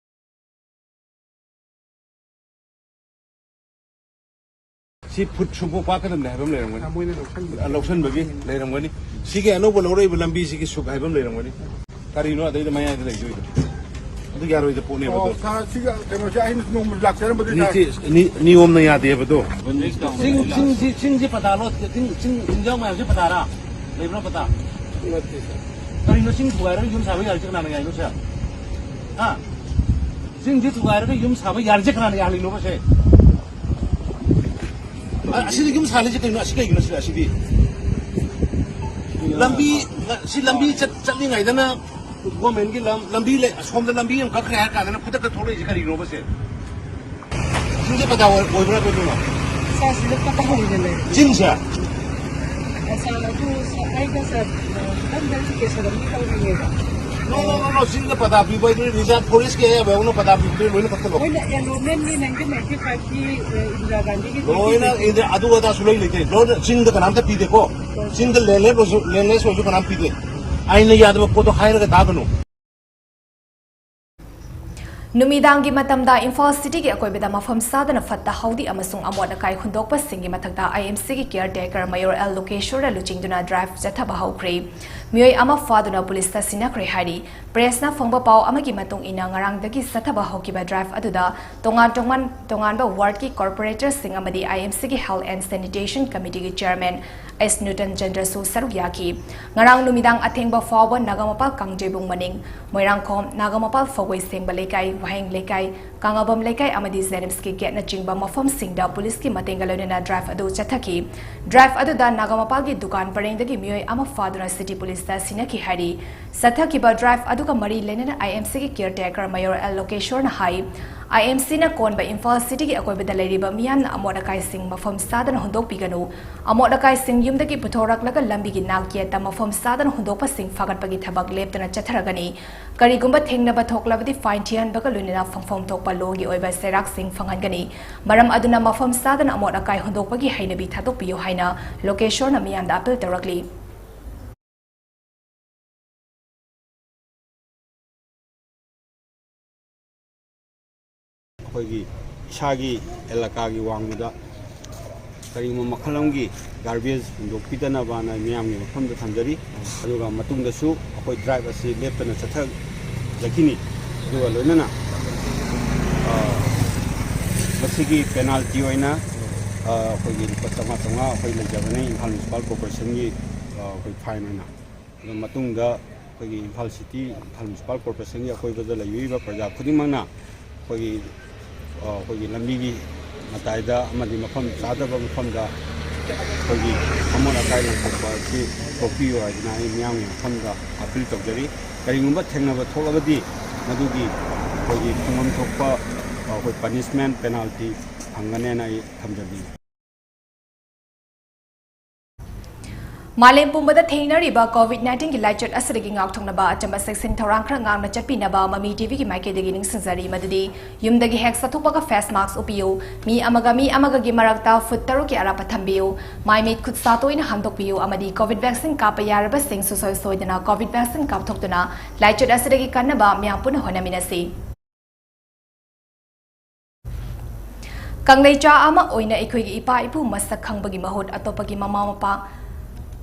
ꯁꯤ ꯐꯨꯠ ꯁꯨꯛꯃꯨꯛ ꯄꯥꯛꯀꯗꯕꯅꯦ ꯍꯥꯏꯕ ꯑꯃ ꯂꯩꯔꯝꯒꯅꯤ꯫ ꯑ, ꯃꯣꯏꯅ ꯂꯧꯁꯟꯕꯒꯤ꯫ ꯑ, ꯂꯧꯁꯟꯕꯒꯤ ꯂꯩꯔꯝꯒꯅꯤ꯫ ꯁꯤꯒꯤ ꯑꯅꯧꯕ ꯂꯧꯔꯛꯏꯕ ꯂꯝꯕꯤꯁꯤꯒꯤ ꯁꯨꯛ ꯍꯥꯏꯕ ꯑꯃ ꯂꯩꯔꯝꯒꯅꯤ꯫ ꯀꯔꯤꯅꯣ ꯑꯗꯩꯗ ꯃꯌꯥꯏꯗ ꯂꯩꯗꯣꯏꯗꯣ? ꯑꯗꯨ ꯌꯥꯔꯣꯏꯗ ꯄꯣꯠꯅꯦꯕ ꯑꯣ, ꯑꯗꯣ꯫ ꯁꯥꯔ, ꯁꯤꯒ ꯀꯩꯅꯣꯁꯦ ꯑꯩꯅ ꯅꯣꯡꯃ ꯂꯥꯛꯆꯔꯝꯕꯗꯨ ꯅꯤ-, ꯁꯥꯔ꯫ ꯁꯤ-, ꯅꯤ-, ꯅꯤꯌꯣꯝꯅ ꯌꯥꯗꯦꯕ ꯑꯗꯣ꯫ ꯆꯤꯡ, ꯆꯤꯡꯁꯤ, ꯆꯤꯡꯁꯤ ꯄꯇꯥ ꯂꯣ-, ꯆꯤꯡ, ꯆꯤꯡ, ꯆꯤꯡꯖꯥꯎ ꯃꯌꯥꯝꯁꯤ ꯄꯇꯥꯔꯥ? ꯂꯩꯕ꯭ꯔꯥ ꯄꯇꯥ? ꯅꯠꯇꯦ, ꯁꯥꯔ꯫ ꯀꯔꯤꯅꯣ ꯆꯤꯡ ꯊꯨꯒꯥꯏꯔꯒ ꯌꯨꯝ ꯁꯥꯕ ꯌꯥꯔꯤꯁꯦ ꯀꯅꯥꯅ ꯌꯥꯏꯅꯣ, ꯁꯥꯔ? ꯍꯥ? ꯆꯤꯡꯁꯤ ꯊꯨꯒꯥꯏꯔꯒ ꯌꯨꯝ ꯁꯥꯕ ꯌꯥꯔꯤꯁꯦ ꯀꯅꯥꯅ ꯌꯥꯍꯜꯂꯤꯅꯣꯕ, ꯁꯦ? ꯑ-, ꯑꯁꯤꯗ ꯌꯨꯝ ꯁꯥꯍꯜꯂꯤꯁꯦ ꯀꯩꯅꯣ? ꯑꯁꯤ ꯀꯩꯒꯤꯅꯣ ꯁꯤꯗ? ꯑꯁꯤꯗꯤ ꯂꯝꯕꯤ, ꯁꯤ ꯂꯝꯕꯤ ꯆꯠ-, ꯆꯠꯂꯤꯉꯩꯗꯅ ꯒꯣꯔꯃꯦꯟꯒꯤ ꯂꯝ, ꯂꯝꯕꯤ ꯂꯩ, ꯑꯁꯣꯝꯗ ꯂꯝꯕꯤ ꯑꯃ ꯀꯛꯈ꯭ꯔꯦ ꯍꯥꯏꯔ ꯀꯥꯟꯗꯅ ꯈꯨꯗꯛꯇ ꯊꯣꯛꯂꯛꯏꯁꯦ ꯀꯔꯤꯅꯣꯕ ꯁꯦ? ꯆꯤꯡꯁꯦ ꯄꯇꯥ ꯑꯣꯏ-, ꯑꯣꯏꯕ꯭ꯔꯥ ꯀꯩꯅꯣ? ꯁꯥꯔ, ꯁꯤꯗ ꯄꯇꯥ ꯑꯣꯏꯕꯅꯦ꯫ ꯆꯤꯡꯁꯦ? ꯑ, ꯁꯥꯔ, ꯑꯗꯨ ꯁꯥꯔ, ꯑꯩꯒ ꯁꯥꯔ, ꯑ, ꯈꯤꯇꯪ clarification ꯑꯃꯗꯤ ꯇꯧꯅꯤꯡꯉꯦꯕ꯫ No, no, no, no, ꯆꯤꯡꯗ ꯄꯇꯥ ꯄꯤꯕ ꯍꯥꯏꯗꯨꯗꯤ reserve forest ꯀꯤ ꯑꯌꯥꯕ ꯌꯥꯎꯅ ꯄꯇꯥ ꯄꯤꯕꯗꯨ ꯂꯣꯏꯅ ꯀꯛꯊꯠꯂꯣ꯫ ꯃꯣꯏꯅ allotment ꯒꯤ nineteen ninety five ꯀꯤ, ꯑ, ꯏꯟꯗꯤꯔꯥ ꯒꯥꯟꯙꯤꯒꯤ ꯂꯣꯏꯅ ꯏꯟꯗꯤꯔꯥ ꯑꯗꯨ ꯑꯗꯥꯁꯨ ꯂꯣꯏ ꯂꯩꯇꯦ꯫ ꯂꯣꯏꯅ ꯆꯤꯡꯗ ꯀꯅꯥꯝꯇ ꯄꯤꯗꯦꯀꯣ꯫ ꯆꯤꯡꯗ landless ꯑꯣꯏꯁꯨ, landless ꯑꯣꯏꯁꯨ ꯀꯅꯥꯝ ꯄꯤꯗꯦ꯫ ꯑꯥꯏꯟꯅ ꯌꯥꯗꯕ ꯄꯣꯠꯇꯣ ꯍꯥꯏꯔꯒ ꯇꯥꯒꯅꯨ꯫ ꯅꯨꯃꯤꯗꯥꯡꯒꯤ ꯃꯇꯝꯗ ꯏꯝꯐꯥꯜ ꯁꯤꯇꯤꯒꯤ ꯑꯀꯣꯏꯕꯗ ꯃꯐꯝ ꯆꯥꯗꯅ ꯐꯠꯇ ꯍꯥꯎꯗꯤ ꯑꯃꯁꯨꯡ ꯑꯃꯣꯠ ꯑꯀꯥꯏ ꯍꯨꯟꯗꯣꯛꯄꯁꯤꯡꯒꯤ ꯃꯊꯛꯇ ꯑꯥꯏ ꯑꯦꯝ ꯁꯤꯒꯤ caretaker ꯃꯌꯣꯔ ꯑꯦꯜ ꯂꯣꯀꯦꯁꯣꯔꯅ ꯂꯨꯆꯤꯡꯗꯨꯅ drive ꯆꯠꯊꯕ ꯍꯧꯈ꯭ꯔꯦ꯫ ꯃꯤꯑꯣꯏ ꯑꯃ ꯐꯥꯗꯨꯅ ꯄꯨꯂꯤꯁꯇ ꯁꯤꯟꯅꯈ꯭ꯔꯦ ꯍꯥꯏꯔꯤ꯫ Press ꯅ ꯐꯪꯕ ꯄꯥꯎ ꯑꯃꯒꯤ ꯃꯇꯨꯡ ꯏꯟꯅ, ꯉꯔꯥꯡꯗꯒꯤ ꯆꯠꯊꯕ ꯍꯧꯈꯤꯕ drive ꯑꯗꯨꯗ ꯇꯣꯉꯥꯟ ꯇꯣꯉꯥꯟ, ꯇꯣꯉꯥꯟꯕ ward ꯀꯤ corporator ꯁꯤꯡ ꯑꯃꯗꯤ ꯑꯥꯏ ꯑꯦꯝ ꯁꯤꯒꯤ Health and Sanitation Committee ꯒꯤ chairman ꯑꯦꯁ ꯅ꯭ꯌꯨꯇꯟ ꯆꯟꯗ꯭ꯔꯁꯨ ꯁꯔꯨꯛ ꯌꯥꯈꯤ꯫ ꯉꯔꯥꯡ ꯅꯨꯃꯤꯗꯥꯡ ꯑꯊꯦꯡꯕ ꯐꯥꯎꯕ ꯅꯥꯒꯥꯃꯄꯥꯜ ꯀꯥꯡꯖꯩꯕꯨꯡ ꯃꯅꯤꯡ, ꯃꯣꯏꯔꯥꯡꯈꯣꯝ, ꯅꯥꯒꯥꯃꯄꯥꯜ ꯐꯧꯒꯣꯏ ꯁꯦꯡꯕ ꯂꯩꯀꯥꯏ, ꯋꯥꯍꯦꯡ ꯂꯩꯀꯥꯏ, ꯀꯥꯉꯥꯕꯝ ꯂꯩꯀꯥꯏ ꯑꯃꯗꯤ ꯖꯦꯅꯤꯝꯁꯀꯤ gate ꯅꯆꯤꯡꯕ ꯃꯐꯝꯁꯤꯡꯗ ꯄꯨꯂꯤꯁꯀꯤ ꯃꯇꯦꯡꯒ ꯂꯣꯏꯅꯅ drive ꯑꯗꯨ ꯆꯠꯊꯈꯤ꯫ Drive ꯑꯗꯨꯗ ꯅꯥꯒꯥꯃꯄꯥꯜꯒꯤ ꯗꯨꯀꯥꯟ ꯄꯔꯦꯡꯗꯒꯤ ꯃꯤꯑꯣꯏ ꯑꯃ ꯐꯥꯗꯨꯅ ꯁꯤꯇꯤ ꯄꯨꯂꯤꯁꯇ ꯁꯤꯟꯅꯈꯤ ꯍꯥꯏꯔꯤ꯫ ꯆꯠꯊꯈꯤꯕ drive ꯑꯗꯨꯒ ꯃꯔꯤ ꯂꯩꯅꯅ ꯑꯥꯏ ꯑꯦꯝ ꯁꯤꯒꯤ caretaker ꯃꯌꯣꯔ ꯑꯦꯜ ꯂꯣꯀꯦꯁꯣꯔꯅ ꯍꯥꯏ, ꯑꯥꯏ ꯑꯦꯝ ꯁꯤꯅ ꯀꯣꯟꯕ ꯏꯝꯐꯥꯜ ꯁꯤꯇꯤꯒꯤ ꯑꯀꯣꯏꯕꯗ ꯂꯩꯔꯤꯕ ꯃꯤꯌꯥꯝꯅ ꯑꯃꯣꯠ ꯑꯀꯥꯏꯁꯤꯡ ꯃꯐꯝ ꯆꯥꯗꯅ ꯍꯨꯟꯗꯣꯛꯄꯤꯒꯅꯨ꯫ ꯑꯃꯣꯠ ꯑꯀꯥꯏꯁꯤꯡ ꯌꯨꯝꯗꯒꯤ ꯄꯨꯊꯣꯔꯛꯂꯒ ꯂꯝꯕꯤꯒꯤ ꯅꯥꯛ ꯌꯦꯠꯇ ꯃꯐꯝ ꯆꯥꯗꯅ ꯍꯨꯟꯗꯣꯛꯄꯁꯤꯡ ꯐꯥꯒꯠꯄꯒꯤ ꯊꯕꯛ ꯂꯦꯞꯇꯅ ꯆꯠꯊꯔꯒꯅꯤ꯫ ꯀꯔꯤꯒꯨꯝꯕ ꯊꯦꯡꯅꯕ ꯊꯣꯛꯂꯕꯗꯤ fine ꯊꯤꯍꯟꯕꯒ ꯂꯣꯏꯅꯅ ꯐꯪꯐꯝ ꯊꯣꯛꯄ law ꯒꯤ ꯑꯣꯏꯕ ꯆꯩꯔꯥꯛꯁꯤꯡ ꯐꯪꯍꯟꯒꯅꯤ꯫ ꯃꯔꯝ ꯑꯗꯨꯅ ꯃꯐꯝ ꯆꯥꯗꯅ ꯑꯃꯣꯠ ꯑꯀꯥꯏ ꯍꯨꯟꯗꯣꯛꯄꯒꯤ ꯍꯩꯅꯕꯤ ꯊꯥꯗꯣꯛꯄꯤꯌꯨ ꯍꯥꯏꯅ ꯂꯣꯀꯦꯁꯣꯔꯅ ꯃꯤꯌꯥꯝꯗ appeal ꯇꯧꯔꯛꯂꯤ꯫ ꯑꯩꯈꯣꯏꯒꯤ ꯏꯁꯥꯒꯤ ꯑꯦꯂꯥꯀꯥꯒꯤ ꯋꯥꯡꯃꯗ ꯀꯔꯤꯒꯨꯝꯕ ꯃꯈꯜ ꯑꯃꯒꯤ garbage ꯍꯨꯟꯗꯣꯛꯄꯤꯗꯅꯕꯅ ꯃꯤꯌꯥꯝꯒꯤ ꯃꯐꯝꯗ ꯊꯝꯖꯔꯤ꯫ ꯑꯗꯨꯒ ꯃꯇꯨꯡꯗꯁꯨ ꯑꯩꯈꯣꯏ drive ꯑꯁꯤ ꯂꯦꯞꯇꯅ ꯆꯠꯊꯖꯈꯤꯅꯤ꯫ ꯑꯗꯨꯒ ꯂꯣꯏꯅꯅ, ꯑ, ꯃꯁꯤꯒꯤ ꯄꯦꯅꯥꯜꯇꯤ ꯑꯣꯏꯅ, ꯑ, ꯑꯩꯈꯣꯏꯒꯤ ꯂꯨꯄꯥ ꯆꯥꯝꯃꯉꯥ ꯆꯥꯝꯃꯉꯥ ꯑꯩꯈꯣꯏ ꯂꯩꯖꯕꯅꯤ ꯏꯝꯐꯥꯜ ꯃ꯭ꯌꯨꯅꯤꯁꯤꯄꯥꯜ ꯀꯣꯔꯄꯣꯔꯦꯁꯟꯒꯤ, ꯑ, ꯑꯩꯈꯣꯏ ꯐꯥꯏꯟ ꯑꯣꯏꯅ꯫ ꯑꯗꯨ ꯃꯇꯨꯡꯗ ꯑꯩꯈꯣꯏꯒꯤ ꯏꯝꯐꯥꯜ ꯁꯤꯇꯤ, ꯏꯝꯐꯥꯜ ꯃ꯭ꯌꯨꯅꯤꯁꯤꯄꯥꯜ ꯀꯣꯔꯄꯣꯔꯦꯁꯟꯒꯤ ꯑꯀꯣꯏꯕꯗ ꯂꯩꯕꯤꯔꯤꯕ ꯄ꯭ꯔꯖꯥ ꯈꯨꯗꯤꯡꯃꯛꯅ ꯑꯩꯈꯣꯏꯒꯤ, ꯑ, ꯑꯩꯈꯣꯏꯒꯤ ꯂꯝꯕꯤꯒꯤ ꯃꯇꯥꯏꯗ ꯑꯃꯗꯤ ꯃꯐꯝ ꯆꯥꯗꯕ ꯃꯐꯝꯗ ꯑꯩꯈꯣꯏꯒꯤ ꯑꯃꯣꯠ ꯑꯀꯥꯏ ꯂꯪꯊꯣꯛꯄ ꯑꯁꯤ ꯇꯣꯛꯄꯤꯌꯨ ꯍꯥꯏꯗꯅ ꯑꯩ ꯃꯤꯌꯥꯝꯒꯤ ꯃꯐꯝꯗ ꯑꯥꯄꯤꯜ ꯇꯧꯖꯔꯤ꯫ ꯀꯔꯤꯒꯨꯝꯕ ꯊꯦꯡꯅꯕ ꯊꯣꯛꯂꯕꯗꯤ ꯃꯗꯨꯒꯤ ꯑꯩꯈꯣꯏꯒꯤ ꯐꯪꯐꯝ ꯊꯣꯛꯄ ꯑꯩꯈꯣꯏ ꯄꯅꯤꯁꯃꯦꯟ, ꯄꯦꯅꯥꯜꯇꯤ ꯐꯪꯒꯅꯦꯅ ꯑꯩ ꯊꯝꯖꯅꯤꯡꯏ꯫ ꯃꯥꯂꯦꯝ ꯄꯨꯝꯕꯗ ꯊꯦꯡꯅꯔꯤꯕ ꯀꯣꯚꯤꯗ ꯅꯥꯏꯟꯇꯤꯟꯒꯤ ꯂꯥꯏꯆꯠ ꯑꯁꯤꯗꯒꯤ ꯉꯥꯛꯊꯣꯛꯅꯕ ꯑꯆꯝꯕ ꯆꯦꯛꯁꯤꯟ ꯊꯧꯔꯥꯡ ꯈꯔ ꯉꯥꯛꯅ ꯆꯠꯄꯤꯅꯕ ꯃꯃꯤ ꯇꯤꯚꯤꯒꯤ ꯃꯥꯏꯀꯩꯗꯒꯤ ꯅꯤꯡꯁꯤꯡꯖꯔꯤ꯫ ꯃꯗꯨꯗꯤ ꯌꯨꯝꯗꯒꯤ ꯍꯦꯛ ꯆꯠꯊꯣꯛꯄꯒ ꯐꯦꯁ ꯃꯥꯛꯁ ꯎꯞꯄꯤꯌꯨ, ꯃꯤ ꯑꯃꯒ ꯃꯤ ꯑꯃꯒꯒꯤ ꯃꯔꯛꯇ ꯐꯨꯠ ꯇꯔꯨꯛꯀꯤ ꯑꯔꯥꯞꯄ ꯊꯝꯕꯤꯌꯨ, ꯃꯥꯏ ꯃꯤꯠ ꯈꯨꯠ ꯁꯥ ꯇꯣꯏꯅ ꯍꯥꯝꯗꯣꯛꯄꯤꯌꯨ ꯑꯃꯗꯤ ꯀꯣꯚꯤꯗ ꯚꯦꯛꯁꯤꯟ ꯀꯥꯞꯄ ꯌꯥꯔꯕꯁꯤꯡ ꯁꯨꯡꯁꯣꯏ ꯁꯣꯏꯗꯅ ꯀꯣꯚꯤꯗ ꯚꯦꯛꯁꯤꯟ ꯀꯥꯞꯊꯣꯛꯇꯨꯅ ꯂꯥꯏꯆꯠ ꯑꯁꯤꯗꯒꯤ ꯀꯟꯅꯕ ꯃꯤꯌꯥꯝ ꯄꯨꯟꯅ ꯍꯣꯠꯅꯃꯤꯟꯅꯁꯤ꯫ ꯀꯪꯂꯩꯆꯥ ꯑꯃ ꯑꯣꯏꯅ ꯑꯩꯈꯣꯏꯒꯤ ꯏꯄꯥ ꯏꯄꯨ ꯃꯁꯛ ꯈꯪꯕꯒꯤ ꯃꯍꯨꯠ ꯑꯇꯣꯞꯄꯒꯤ ꯃꯃꯥ ꯃꯄꯥ,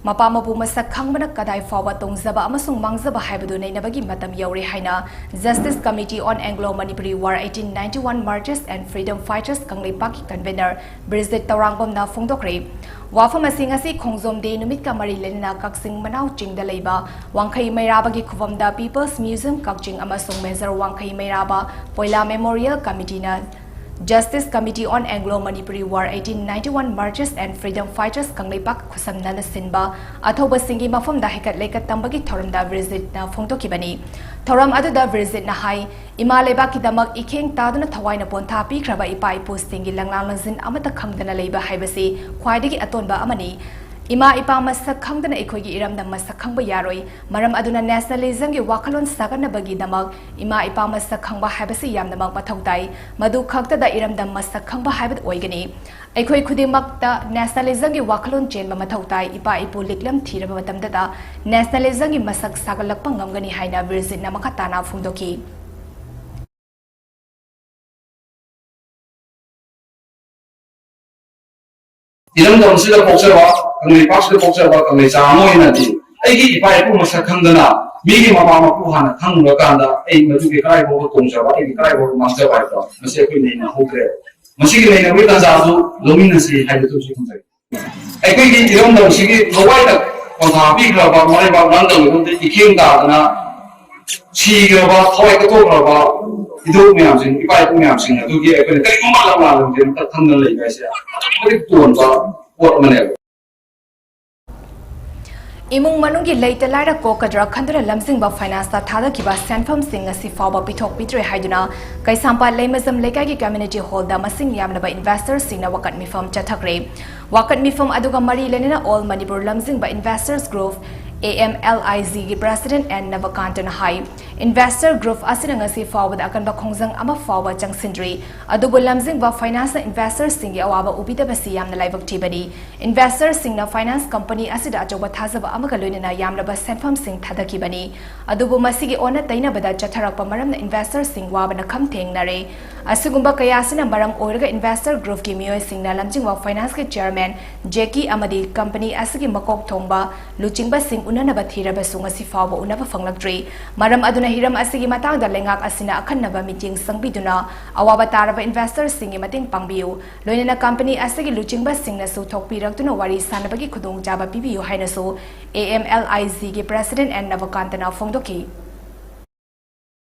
ꯃꯄꯥ ꯃꯄꯨ ꯃꯁꯛ ꯈꯪꯕꯅ ꯀꯗꯥꯏ ꯐꯥꯎꯕ ꯇꯣꯡꯖꯕ ꯑꯃꯁꯨꯡ ꯃꯥꯡꯖꯕ ꯍꯥꯏꯕꯗꯨ ꯅꯩꯅꯕꯒꯤ ꯃꯇꯝ ꯌꯧꯔꯦ ꯍꯥꯏꯅ Justice Committee on Anglo Manipuri War eighteen ninety-one Martyrs and Freedom Fighters ꯀꯪꯂꯩꯄꯥꯛꯀꯤ convener ꯕ꯭ꯔꯤꯖꯤꯠ ꯇꯧꯔꯥꯡꯕꯝꯅ ꯐꯣꯡꯗꯣꯛꯈ꯭ꯔꯦ꯫ ꯋꯥꯐꯝ ꯑꯁꯤ ꯉꯁꯤ ꯈꯣꯡꯖꯣꯝ ꯗꯦ ꯅꯨꯃꯤꯠꯀ ꯃꯔꯤ ꯂꯩꯅꯅ ꯀꯛꯆꯤꯡ ꯃꯅꯥꯎ ꯆꯤꯡꯗ ꯂꯩꯕ ꯋꯥꯡꯈꯩ ꯃꯩꯔꯥꯕꯒꯤ ꯈꯨꯕꯝꯗ People's Museum ꯀꯛꯆꯤꯡ ꯑꯃꯁꯨꯡ ꯃꯦꯖꯔ ꯋꯥꯡꯈꯩ ꯃꯩꯔꯥꯕ ꯄꯣꯏꯂꯥ Memorial Committeeꯅ Justice Committee on Anglo Manipuri War eighteen ninety-one Martyrs and Freedom Fighters Kangleipak ꯈꯨꯠꯁꯝꯅꯅ ꯁꯤꯟꯕ ꯑꯊꯧꯕꯁꯤꯡꯒꯤ ꯃꯐꯝꯗ ꯍꯩꯀꯠ ꯂꯩꯀꯠ ꯇꯝꯕꯒꯤ ꯊꯧꯔꯝꯗ ꯕ꯭ꯔꯤꯖꯤꯠꯅ ꯐꯣꯡꯗꯣꯛꯈꯤꯕꯅꯤ꯫ ꯊꯧꯔꯝ ꯑꯗꯨꯗ ꯕ꯭ꯔꯤꯖꯤꯠꯅ ꯍꯥꯏ, ꯏꯃꯥ ꯂꯩꯕꯥꯛꯀꯤꯗꯃꯛ ꯏꯈꯦꯡ ꯇꯥꯗꯨꯅ ꯊꯋꯥꯏꯅ ꯄꯣꯟꯊꯥ ꯄꯤꯈ꯭ꯔꯕ ꯏꯄꯥ ꯏꯄꯨꯁꯤꯡꯒꯤ ꯂꯪꯂꯥ ꯂꯪꯖꯤꯟ ꯑꯃꯠꯇ ꯈꯪꯗꯅ ꯂꯩꯕ ꯍꯥꯏꯕꯁꯤ ꯈ꯭ꯋꯥꯏꯗꯒꯤ ꯑꯇꯣꯟꯕ ꯑꯃꯅꯤ꯫ ꯏꯃꯥ ꯏꯄꯥ ꯃꯁꯛ ꯈꯪꯗꯅ ꯑꯩꯈꯣꯏꯒꯤ ꯏꯔꯝꯗꯝ ꯃꯁꯛ ꯈꯪꯕ ꯌꯥꯔꯣꯏ꯫ ꯃꯔꯝ ꯑꯗꯨꯅ nationalismꯒꯤ ꯋꯥꯈꯜꯂꯣꯟ ꯁꯥꯒꯠꯅꯕꯒꯤꯗꯃꯛ ꯏꯃꯥ ꯏꯄꯥ ꯃꯁꯛ ꯈꯪꯕ ꯍꯥꯏꯕꯁꯤ ꯌꯥꯝꯅꯃꯛ ꯃꯊꯧ ꯇꯥꯏ꯫ ꯃꯗꯨ ꯈꯛꯇꯗ ꯏꯔꯝꯗꯝ ꯃꯁꯛ ꯈꯪꯕ ꯍꯥꯏꯕꯗꯨ ꯑꯣꯏꯒꯅꯤ꯫ ꯑꯩꯈꯣꯏ ꯈꯨꯗꯤꯡꯃꯛꯇ nationalismꯒꯤ ꯋꯥꯈꯜꯂꯣꯟ ꯆꯦꯟꯕ ꯃꯊꯧ ꯇꯥꯏ꯫ ꯏꯄꯥ ꯏꯄꯨ ꯂꯤꯛꯂꯝ ꯊꯤꯔꯕ ꯃꯇꯝꯗꯇ nationalismꯒꯤ ꯃꯁꯛ ꯁꯥꯒꯠꯂꯛꯄ ꯉꯝꯒꯅꯤ ꯍꯥꯏꯅ ꯕ꯭ꯔꯤꯖꯤꯠꯅ ꯃꯈꯥ ꯇꯥꯅ ꯐꯣꯡꯗꯣꯛꯈꯤ꯫ ꯏꯔꯝꯗꯝꯁꯤꯗ ꯄꯣꯛꯆꯕ, ꯀꯪꯂꯩꯄꯥꯛꯁꯤꯗ ꯄꯣꯛꯆꯕ ꯀꯪꯂꯩꯆꯥ ꯑꯃ ꯑꯣꯏꯅꯗꯤ ꯑꯩꯒꯤ ꯏꯄꯥ ꯏꯄꯨ ꯃꯁꯛ ꯈꯪꯗꯅ ꯃꯤꯒꯤ ꯃꯄꯥ ꯃꯄꯨ ꯍꯥꯟꯅ ꯈꯪꯉꯨꯔꯀꯥꯟꯗ ꯑꯩ ꯃꯗꯨꯒꯤ ꯀꯗꯥꯏ ꯐꯥꯎꯕ ꯇꯣꯡꯖꯕ, ꯑꯩꯒꯤ ꯀꯗꯥꯏ ꯐꯥꯎꯕ ꯃꯥꯡꯖꯕ ꯍꯥꯏꯕꯗꯣ ꯃꯁꯤ ꯑꯩꯈꯣꯏ ꯅꯩꯅꯍꯧꯗ꯭ꯔꯦ꯫ ꯃꯁꯤꯒꯤ ꯅꯩꯅꯕꯒꯤ ꯇꯥꯟꯖꯥ ꯑꯗꯨ ꯂꯧꯃꯤꯟꯅꯁꯤ ꯍꯥꯏꯕꯗꯨꯁꯨ ꯊꯝꯖꯒꯦ꯫ ꯑꯩꯈꯣꯏꯒꯤ ꯏꯔꯝꯗꯝꯁꯤꯒꯤ ꯂꯋꯥꯏꯗ ꯄꯣꯟꯊꯥ ꯄꯤꯈ꯭ꯔꯕ ꯃꯔꯩꯕꯥꯛ ꯂꯝꯗꯝꯒꯤꯗꯃꯛꯇ ꯏꯈꯦꯡ ꯇꯥꯗꯅ ꯁꯤꯈ꯭ꯔꯕ, ꯊꯋꯥꯏ ꯀꯠꯊꯣꯛꯈ꯭ꯔꯕ ꯏꯙꯧ ꯃꯌꯥꯝꯁꯤꯡ, ꯏꯄꯥ ꯏꯄꯨ ꯃꯌꯥꯝꯁꯤꯡ ꯑꯗꯨꯒꯤ ꯑꯩꯈꯣꯏꯅ ꯀꯔꯤꯒꯨꯝꯕ ꯂꯝꯂꯥꯟꯂꯣꯟꯁꯦ ꯑꯝꯇ ꯈꯪꯗꯅ ꯂꯩꯕ ꯍꯥꯏꯁꯦ ꯑꯗꯨꯛꯀꯤ ꯃꯇꯤꯛ ꯇꯣꯟꯕ ꯄꯣꯠ ꯑꯃꯅꯦꯕ꯫ ꯏꯃꯨꯡ ꯃꯅꯨꯡꯒꯤ ꯂꯩꯇ ꯂꯥꯏꯔ ꯀꯣꯛꯀꯗ꯭ꯔꯥ ꯈꯟꯗꯨꯅ ꯂꯝꯖꯤꯡꯕ ꯐꯥꯏꯅꯥꯟꯁꯇ ꯊꯥꯗꯈꯤꯕ ꯁꯦꯟꯐꯝꯁꯤꯡ ꯉꯁꯤ ꯐꯥꯎꯕ ꯄꯤꯊꯣꯛꯄꯤꯗ꯭ꯔꯦ ꯍꯥꯏꯗꯨꯅ ꯀꯩꯁꯥꯝꯄꯥꯠ ꯂꯩꯃꯖꯝ ꯂꯩꯀꯥꯏꯒꯤ ꯀꯝꯃ꯭ꯌꯨꯅꯤꯇꯤ ꯍꯣꯜꯗ ꯃꯁꯤꯡ ꯌꯥꯝꯂꯕ ꯏꯟꯚꯦꯁꯇꯔꯁꯤꯡꯅ ꯋꯥꯀꯠ ꯃꯤꯐꯝ ꯆꯠꯊꯈ꯭ꯔꯦ꯫ ꯋꯥꯀꯠ ꯃꯤꯐꯝ ꯑꯗꯨꯒ ꯃꯔꯤ ꯂꯩꯅꯅ ꯑꯣꯜ ꯃꯅꯤꯄꯨꯔ ꯂꯝꯖꯤꯡꯕ investors group, A M L I ꯖꯤꯒꯤ ꯄ꯭ꯔꯦꯁꯤꯗꯦꯟꯠ ꯑꯦꯟ ꯅꯕꯀꯥꯟꯇꯅ ꯍꯥꯏ, ꯏꯟꯚꯦꯁꯇꯔ ꯒ꯭ꯔꯨꯞ ꯑꯁꯤꯅ ꯉꯁꯤ ꯐꯥꯎꯕꯗ ꯑꯀꯟꯕ ꯈꯣꯡꯖꯪ ꯑꯃ ꯐꯥꯎꯕ ꯆꯪꯁꯤꯟꯗ꯭ꯔꯤ꯫ ꯑꯗꯨꯕꯨ ꯂꯝꯖꯤꯡꯕ ꯐꯥꯏꯅꯥꯟꯁꯅ ꯏꯟꯚꯦꯁꯇꯔꯁꯤꯡꯒꯤ ꯑꯋꯥꯕ ꯎꯕꯤꯗꯕꯁꯤ ꯌꯥꯝꯅ ꯂꯥꯏꯕꯛ ꯊꯤꯕꯅꯤ꯫ ꯏꯟꯚꯦꯁꯇꯔꯁꯤꯡꯅ ꯐꯥꯏꯅꯥꯟꯁ ꯀꯝꯄꯅꯤ ꯑꯁꯤꯗ ꯑꯆꯧꯕ ꯊꯥꯖꯕ ꯑꯃꯒ ꯂꯣꯏꯅꯅ ꯌꯥꯝꯂꯕ ꯁꯦꯟꯐꯝꯁꯤꯡ ꯊꯥꯗꯈꯤꯕꯅꯤ꯫ ꯑꯗꯨꯕꯨ ꯃꯁꯤꯒꯤ ꯑꯣꯟꯅ ꯇꯩꯅꯕꯗ ꯆꯠꯊꯔꯛꯄ ꯃꯔꯝꯅ ꯏꯟꯚꯦꯁꯇꯔꯁꯤꯡ ꯋꯥꯕꯅ ꯈꯝ ꯊꯦꯡꯅꯔꯦ꯫ ꯑꯁꯤꯒꯨꯝꯕ ꯀꯌꯥ ꯑꯁꯤꯅ ꯃꯔꯝ ꯑꯣꯏꯔꯒ ꯏꯟꯚꯦꯁꯇꯔ ꯒ꯭ꯔꯨꯞꯀꯤ ꯃꯤꯑꯣꯏꯁꯤꯡꯅ ꯂꯝꯖꯤꯡꯕ ꯐꯥꯏꯅꯥꯟꯁꯀꯤ ꯆꯦꯌꯔꯃꯦꯟ ꯖꯦꯀꯤ ꯑꯃꯗꯤ ꯀꯝꯄꯅꯤ ꯑꯁꯤꯒꯤ ꯃꯀꯣꯛ ꯊꯣꯡꯕ ꯂꯨꯆꯤꯡꯕꯁꯤꯡ ꯎꯅꯅꯕ ꯊꯤꯔꯕꯁꯨ ꯉꯁꯤ ꯐꯥꯎꯕ ꯎꯅꯕ ꯐꯪꯂꯛꯇ꯭ꯔꯤ꯫ ꯃꯔꯝ ꯑꯗꯨꯅ ꯍꯤꯔꯝ ꯑꯁꯤꯒꯤ ꯃꯇꯥꯡꯗ ꯂꯩꯉꯥꯛ ꯑꯁꯤꯅ ꯑꯈꯟꯅꯕ ꯃꯤꯠꯌꯦꯡ ꯆꯪꯕꯤꯗꯨꯅ ꯑꯋꯥꯕ ꯇꯥꯔꯕ ꯏꯟꯚꯦꯁꯇꯔꯁꯤꯡꯒꯤ ꯃꯇꯦꯡ ꯄꯥꯡꯕꯤꯌꯨ꯫ ꯂꯣꯏꯅꯅ ꯀꯝꯄꯅꯤ ꯑꯁꯤꯒꯤ ꯂꯨꯆꯤꯡꯕꯁꯤꯡꯅꯁꯨ ꯊꯣꯛꯄꯤꯔꯛꯇꯨꯅ ꯋꯥꯔꯤ ꯁꯥꯅꯕꯒꯤ ꯈꯨꯗꯣꯡꯆꯥꯕ ꯄꯤꯕꯤꯌꯨ ꯍꯥꯏꯅꯁꯨ ꯑꯦ ꯑꯦꯝ ꯑꯦꯜ ꯑꯥꯏ ꯖꯤꯒꯤ ꯄ꯭ꯔꯦꯁꯤꯗꯦꯟꯠ ꯑꯦꯟ ꯅꯕꯀꯥꯟꯇꯅ ꯐꯣꯡꯗꯣꯛꯈꯤ꯫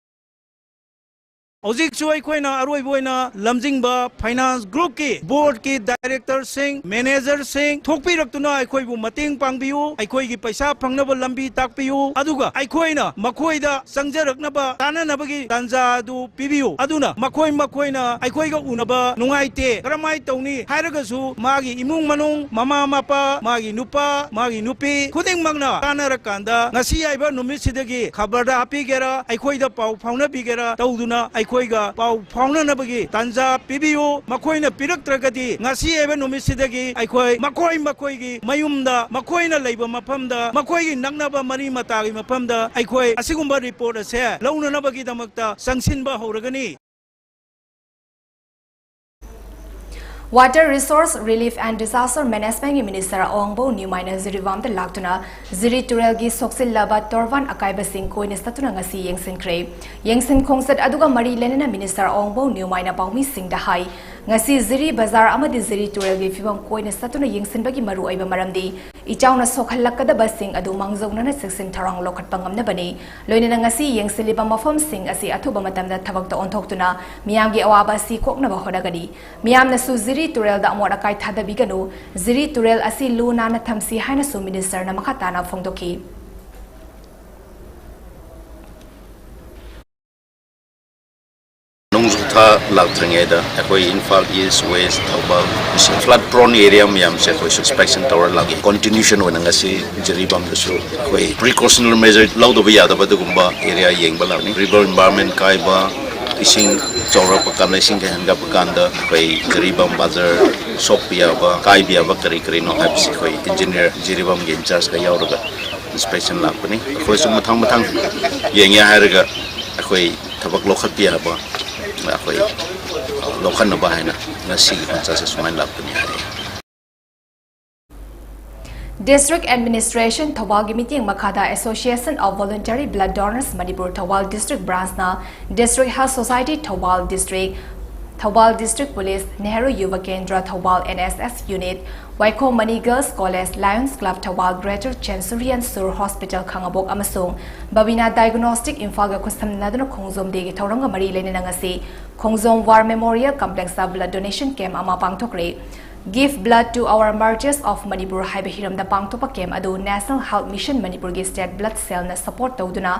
ꯍꯧꯖꯤꯛꯁꯨ ꯑꯩꯈꯣꯏꯅ ꯑꯔꯣꯏꯕ ꯑꯣꯏꯅ ꯂꯝꯖꯤꯡꯕ ꯐꯥꯏꯅꯥꯟꯁ ꯒ꯭ꯔꯨꯞꯀꯤ ꯕꯣꯔꯗꯀꯤ ꯗꯥꯏꯔꯦꯛꯇꯔꯁꯤꯡ, ꯃꯦꯅꯦꯖꯔꯁꯤꯡ ꯊꯣꯛꯄꯤꯔꯛꯇꯨꯅ ꯑꯩꯈꯣꯏꯕꯨ ꯃꯇꯦꯡ ꯄꯥꯡꯕꯤꯌꯨ, ꯑꯩꯈꯣꯏꯒꯤ ꯄꯩꯁꯥ ꯐꯪꯅꯕ ꯂꯝꯕꯤ ꯇꯥꯛꯄꯤꯌꯨ, ꯑꯗꯨꯒ ꯑꯩꯈꯣꯏꯅ ꯃꯈꯣꯏꯗ ꯆꯪꯖꯔꯛꯅꯕ ꯀꯥꯟꯅꯅꯕꯒꯤ ꯇꯥꯟꯖꯥ ꯑꯗꯨ ꯄꯤꯕꯤꯌꯨ꯫ ꯑꯗꯨꯅ ꯃꯈꯣꯏ ꯃꯈꯣꯏꯅ ꯑꯩꯈꯣꯏꯒ ꯎꯅꯕ ꯅꯨꯡꯉꯥꯏꯇꯦ, ꯀꯔꯝꯍꯥꯏꯅ ꯇꯧꯅꯤ ꯍꯥꯏꯔꯒꯁꯨ ꯃꯥꯒꯤ ꯏꯃꯨꯡ ꯃꯅꯨꯡ, ꯃꯃꯥ ꯃꯄꯥ, ꯃꯥꯒꯤ ꯅꯨꯄꯥ, ꯃꯥꯒꯤ ꯅꯨꯄꯤ ꯈꯨꯗꯤꯡꯃꯛꯅ ꯇꯥꯟꯅꯔꯀꯥꯟꯗ ꯉꯁꯤ ꯍꯥꯏꯕ ꯅꯨꯃꯤꯠꯁꯤꯗꯒꯤ ꯈꯕꯔꯗ ꯍꯥꯞꯄꯤꯒꯦꯔꯥ, ꯑꯩꯈꯣꯏꯗ ꯄꯥꯎ ꯐꯥꯎꯅꯕꯤꯒꯦꯔꯥ ꯇꯧꯗꯨꯅ ꯑꯩꯈꯣꯏꯒ ꯄꯥꯎ ꯐꯥꯎꯅꯅꯕꯒꯤ ꯇꯥꯟꯖꯥ ꯄꯤꯕꯤꯌꯨ꯫ ꯃꯈꯣꯏꯅ ꯄꯤꯔꯛꯇ꯭ꯔꯒꯗꯤ ꯉꯁꯤ ꯍꯥꯏꯕ ꯅꯨꯃꯤꯠꯁꯤꯗꯒꯤ ꯑꯩꯈꯣꯏ ꯃꯈꯣꯏ ꯃꯈꯣꯏꯒꯤ ꯃꯌꯨꯝꯗ, ꯃꯈꯣꯏꯅ ꯂꯩꯕ ꯃꯐꯝꯗ, ꯃꯈꯣꯏꯒꯤ ꯅꯛꯅꯕ ꯃꯔꯤ ꯃꯇꯥꯒꯤ ꯃꯐꯝꯗ ꯑꯩꯈꯣꯏ ꯑꯁꯤꯒꯨꯝꯕ ꯔꯤꯄꯣꯔꯠ ꯑꯁꯦ ꯂꯧꯅꯅꯕꯒꯤꯗꯃꯛꯇ ꯆꯪꯁꯤꯟꯕ ꯍꯧꯔꯒꯅꯤ꯫ Water Resource, Relief and Disaster Managementꯒꯤ Minister ꯑꯋꯥꯡꯕꯧ ꯅ꯭ꯌꯨꯃꯥꯏꯅ ꯖꯤꯔꯤꯕꯥꯝꯗ ꯂꯥꯛꯇꯨꯅ ꯖꯤꯔꯤ ꯇꯨꯔꯦꯜꯒꯤ ꯁꯣꯛꯆꯤꯜꯂꯕ ꯇꯣꯔꯕꯥꯟ ꯑꯀꯥꯏꯕꯁꯤꯡ ꯀꯣꯏꯅ ꯆꯠꯇꯨꯅ ꯉꯁꯤ ꯌꯦꯡꯁꯤꯟꯈ꯭ꯔꯦ꯫ ꯌꯦꯡꯁꯤꯟ ꯈꯣꯡꯆꯠ ꯑꯗꯨꯒ ꯃꯔꯤ ꯂꯩꯅꯅ Minister ꯑꯋꯥꯡꯕꯧ ꯅ꯭ꯌꯨꯃꯥꯏꯅ ꯄꯥꯎꯃꯤꯁꯤꯡꯗ ꯍꯥꯏ, ꯉꯁꯤ ꯖꯤꯔꯤ ꯕꯖꯥꯔ ꯑꯃꯗꯤ ꯖꯤꯔꯤ ꯇꯨꯔꯦꯜꯒꯤ ꯐꯤꯕꯝ ꯀꯣꯏꯅ ꯆꯠꯇꯨꯅ ꯌꯦꯡꯁꯤꯟꯕꯒꯤ ꯃꯔꯨꯑꯣꯏꯕ ꯃꯔꯝꯗꯤ ꯏꯆꯥꯎꯅ ꯁꯣꯛꯍꯜꯂꯛꯀꯗꯕꯁꯤꯡ ꯑꯗꯨ ꯃꯥꯡꯖꯧꯅꯅ ꯆꯦꯛꯁꯤꯟ ꯊꯧꯔꯥꯡ ꯂꯧꯈꯠꯄ ꯉꯝꯅꯕꯅꯤ꯫ ꯂꯣꯏꯅꯅ ꯉꯁꯤ ꯌꯦꯡꯁꯤꯜꯂꯤꯕ ꯃꯐꯝꯁꯤꯡ ꯑꯁꯤ ꯑꯊꯨꯕ ꯃꯇꯝꯗ ꯊꯕꯛꯇ ꯑꯣꯟꯊꯣꯛꯇꯨꯅ ꯃꯤꯌꯥꯝꯒꯤ ꯑꯋꯥꯕ ꯑꯁꯤ ꯀꯣꯛꯅꯕ ꯍꯣꯠꯅꯒꯅꯤ꯫ ꯃꯤꯌꯥꯝꯅꯁꯨ ꯖꯤꯔꯤ ꯇꯨꯔꯦꯜꯗ ꯑꯃꯣꯠ ꯑꯀꯥꯏ ꯊꯥꯗꯕꯤꯒꯅꯨ, ꯖꯤꯔꯤ ꯇꯨꯔꯦꯜ ꯑꯁꯤ ꯂꯨ ꯅꯥꯟꯅ ꯊꯝꯁꯤ ꯍꯥꯏꯅꯁꯨ Ministerꯅ ꯃꯈꯥ ꯇꯥꯅ ꯐꯣꯡꯗꯣꯛꯈꯤ꯫ ꯅꯣꯡꯖꯨ ꯊꯥ ꯂꯥꯛꯇ꯭ꯔꯤꯉꯩꯗ ꯑꯩꯈꯣꯏ Imphal east, west, Thoubal, flood prone area ꯃꯌꯥꯝꯁꯦ ꯑꯩꯈꯣꯏꯁꯨ inspection ꯇꯧꯔ ꯂꯥꯛꯏ꯫ Continuation ꯑꯣꯏꯅ ꯉꯁꯤ ꯖꯤꯔꯤꯕꯥꯝꯗꯁꯨ ꯑꯩꯈꯣꯏ precautionary measure ꯂꯧꯗꯕ ꯌꯥꯗꯕ ꯑꯗꯨꯒꯨꯝꯕ area ꯌꯦꯡꯕ ꯂꯥꯛꯅꯤ꯫ River embankment ꯀꯥꯏꯕ, ꯏꯁꯤꯡ ꯆꯥꯎꯔꯛꯄ ꯀꯥꯟꯗ, ꯏꯁꯤꯡ ꯍꯦꯟꯒꯠꯄ ꯀꯥꯟꯗ ꯑꯩꯈꯣꯏ ꯖꯤꯔꯤꯕꯥꯝ ꯕꯖꯥꯔ ꯁꯣꯛꯄ ꯌꯥꯕ, ꯀꯥꯏꯕ ꯌꯥꯕ ꯀꯔꯤ ꯀꯔꯤꯅꯣ ꯍꯥꯏꯕꯁꯤ ꯑꯩꯈꯣꯏ engineer ꯖꯤꯔꯤꯕꯥꯝꯒꯤ in chargeꯀ ꯌꯥꯎꯔꯒ inspection ꯂꯥꯛꯄꯅꯤ꯫ ꯑꯩꯈꯣꯏꯁꯨ ꯃꯊꯪ ꯃꯊꯪ ꯌꯦꯡꯉꯦ ꯍꯥꯏꯔꯒ ꯑꯩꯈꯣꯏ ꯊꯕꯛ ꯂꯧꯈꯠꯄ ꯌꯥꯕ ꯑꯩꯈꯣꯏ ꯂꯧꯈꯠꯅꯕ ꯍꯥꯏꯅ ꯉꯁꯤꯒꯤ ꯈꯣꯡꯆꯠꯁꯦ ꯁꯨꯃꯥꯏꯅ ꯂꯥꯛꯄꯅꯤ ꯍꯥꯏ꯫ District Administration ꯊꯧꯕꯥꯜꯒꯤ ꯃꯤꯠꯌꯦꯡ ꯃꯈꯥꯗ Association of Voluntary Blood Donors Manipur Thoubal District Branchꯅ District Health Society Thoubal District, Thoubal District Police, Nehru Yuva Kendra ꯊꯧꯕꯥꯜ, NSS Unit, Waikhom Mani Girls College, Lions Club ꯊꯧꯕꯥꯜ, Greater Chenchuri and Sur Hospital Khangabok ꯑꯃꯁꯨꯡ ꯕꯕꯤꯅꯥ Diagnostic ꯏꯝꯐꯥꯜꯒ ꯈꯨꯠꯁꯝꯅꯗꯨꯅ ꯈꯣꯡꯖꯣꯝ Dayꯒꯤ ꯊꯧꯔꯝꯒ ꯃꯔꯤ ꯂꯩꯅꯅ ꯉꯁꯤ ꯈꯣꯡꯖꯣꯝ War Memorial Complexꯇ blood donation camp ꯑꯃ ꯄꯥꯡꯊꯣꯛꯈ꯭ꯔꯦ꯫ Give Blood to Our Martyrs of Manipur ꯍꯥꯏꯕ ꯍꯤꯔꯝꯗ ꯄꯥꯡꯊꯣꯛꯄ camp ꯑꯗꯨ National Health Mission Manipurꯒꯤ State Blood Cellꯅ support ꯇꯧꯗꯨꯅ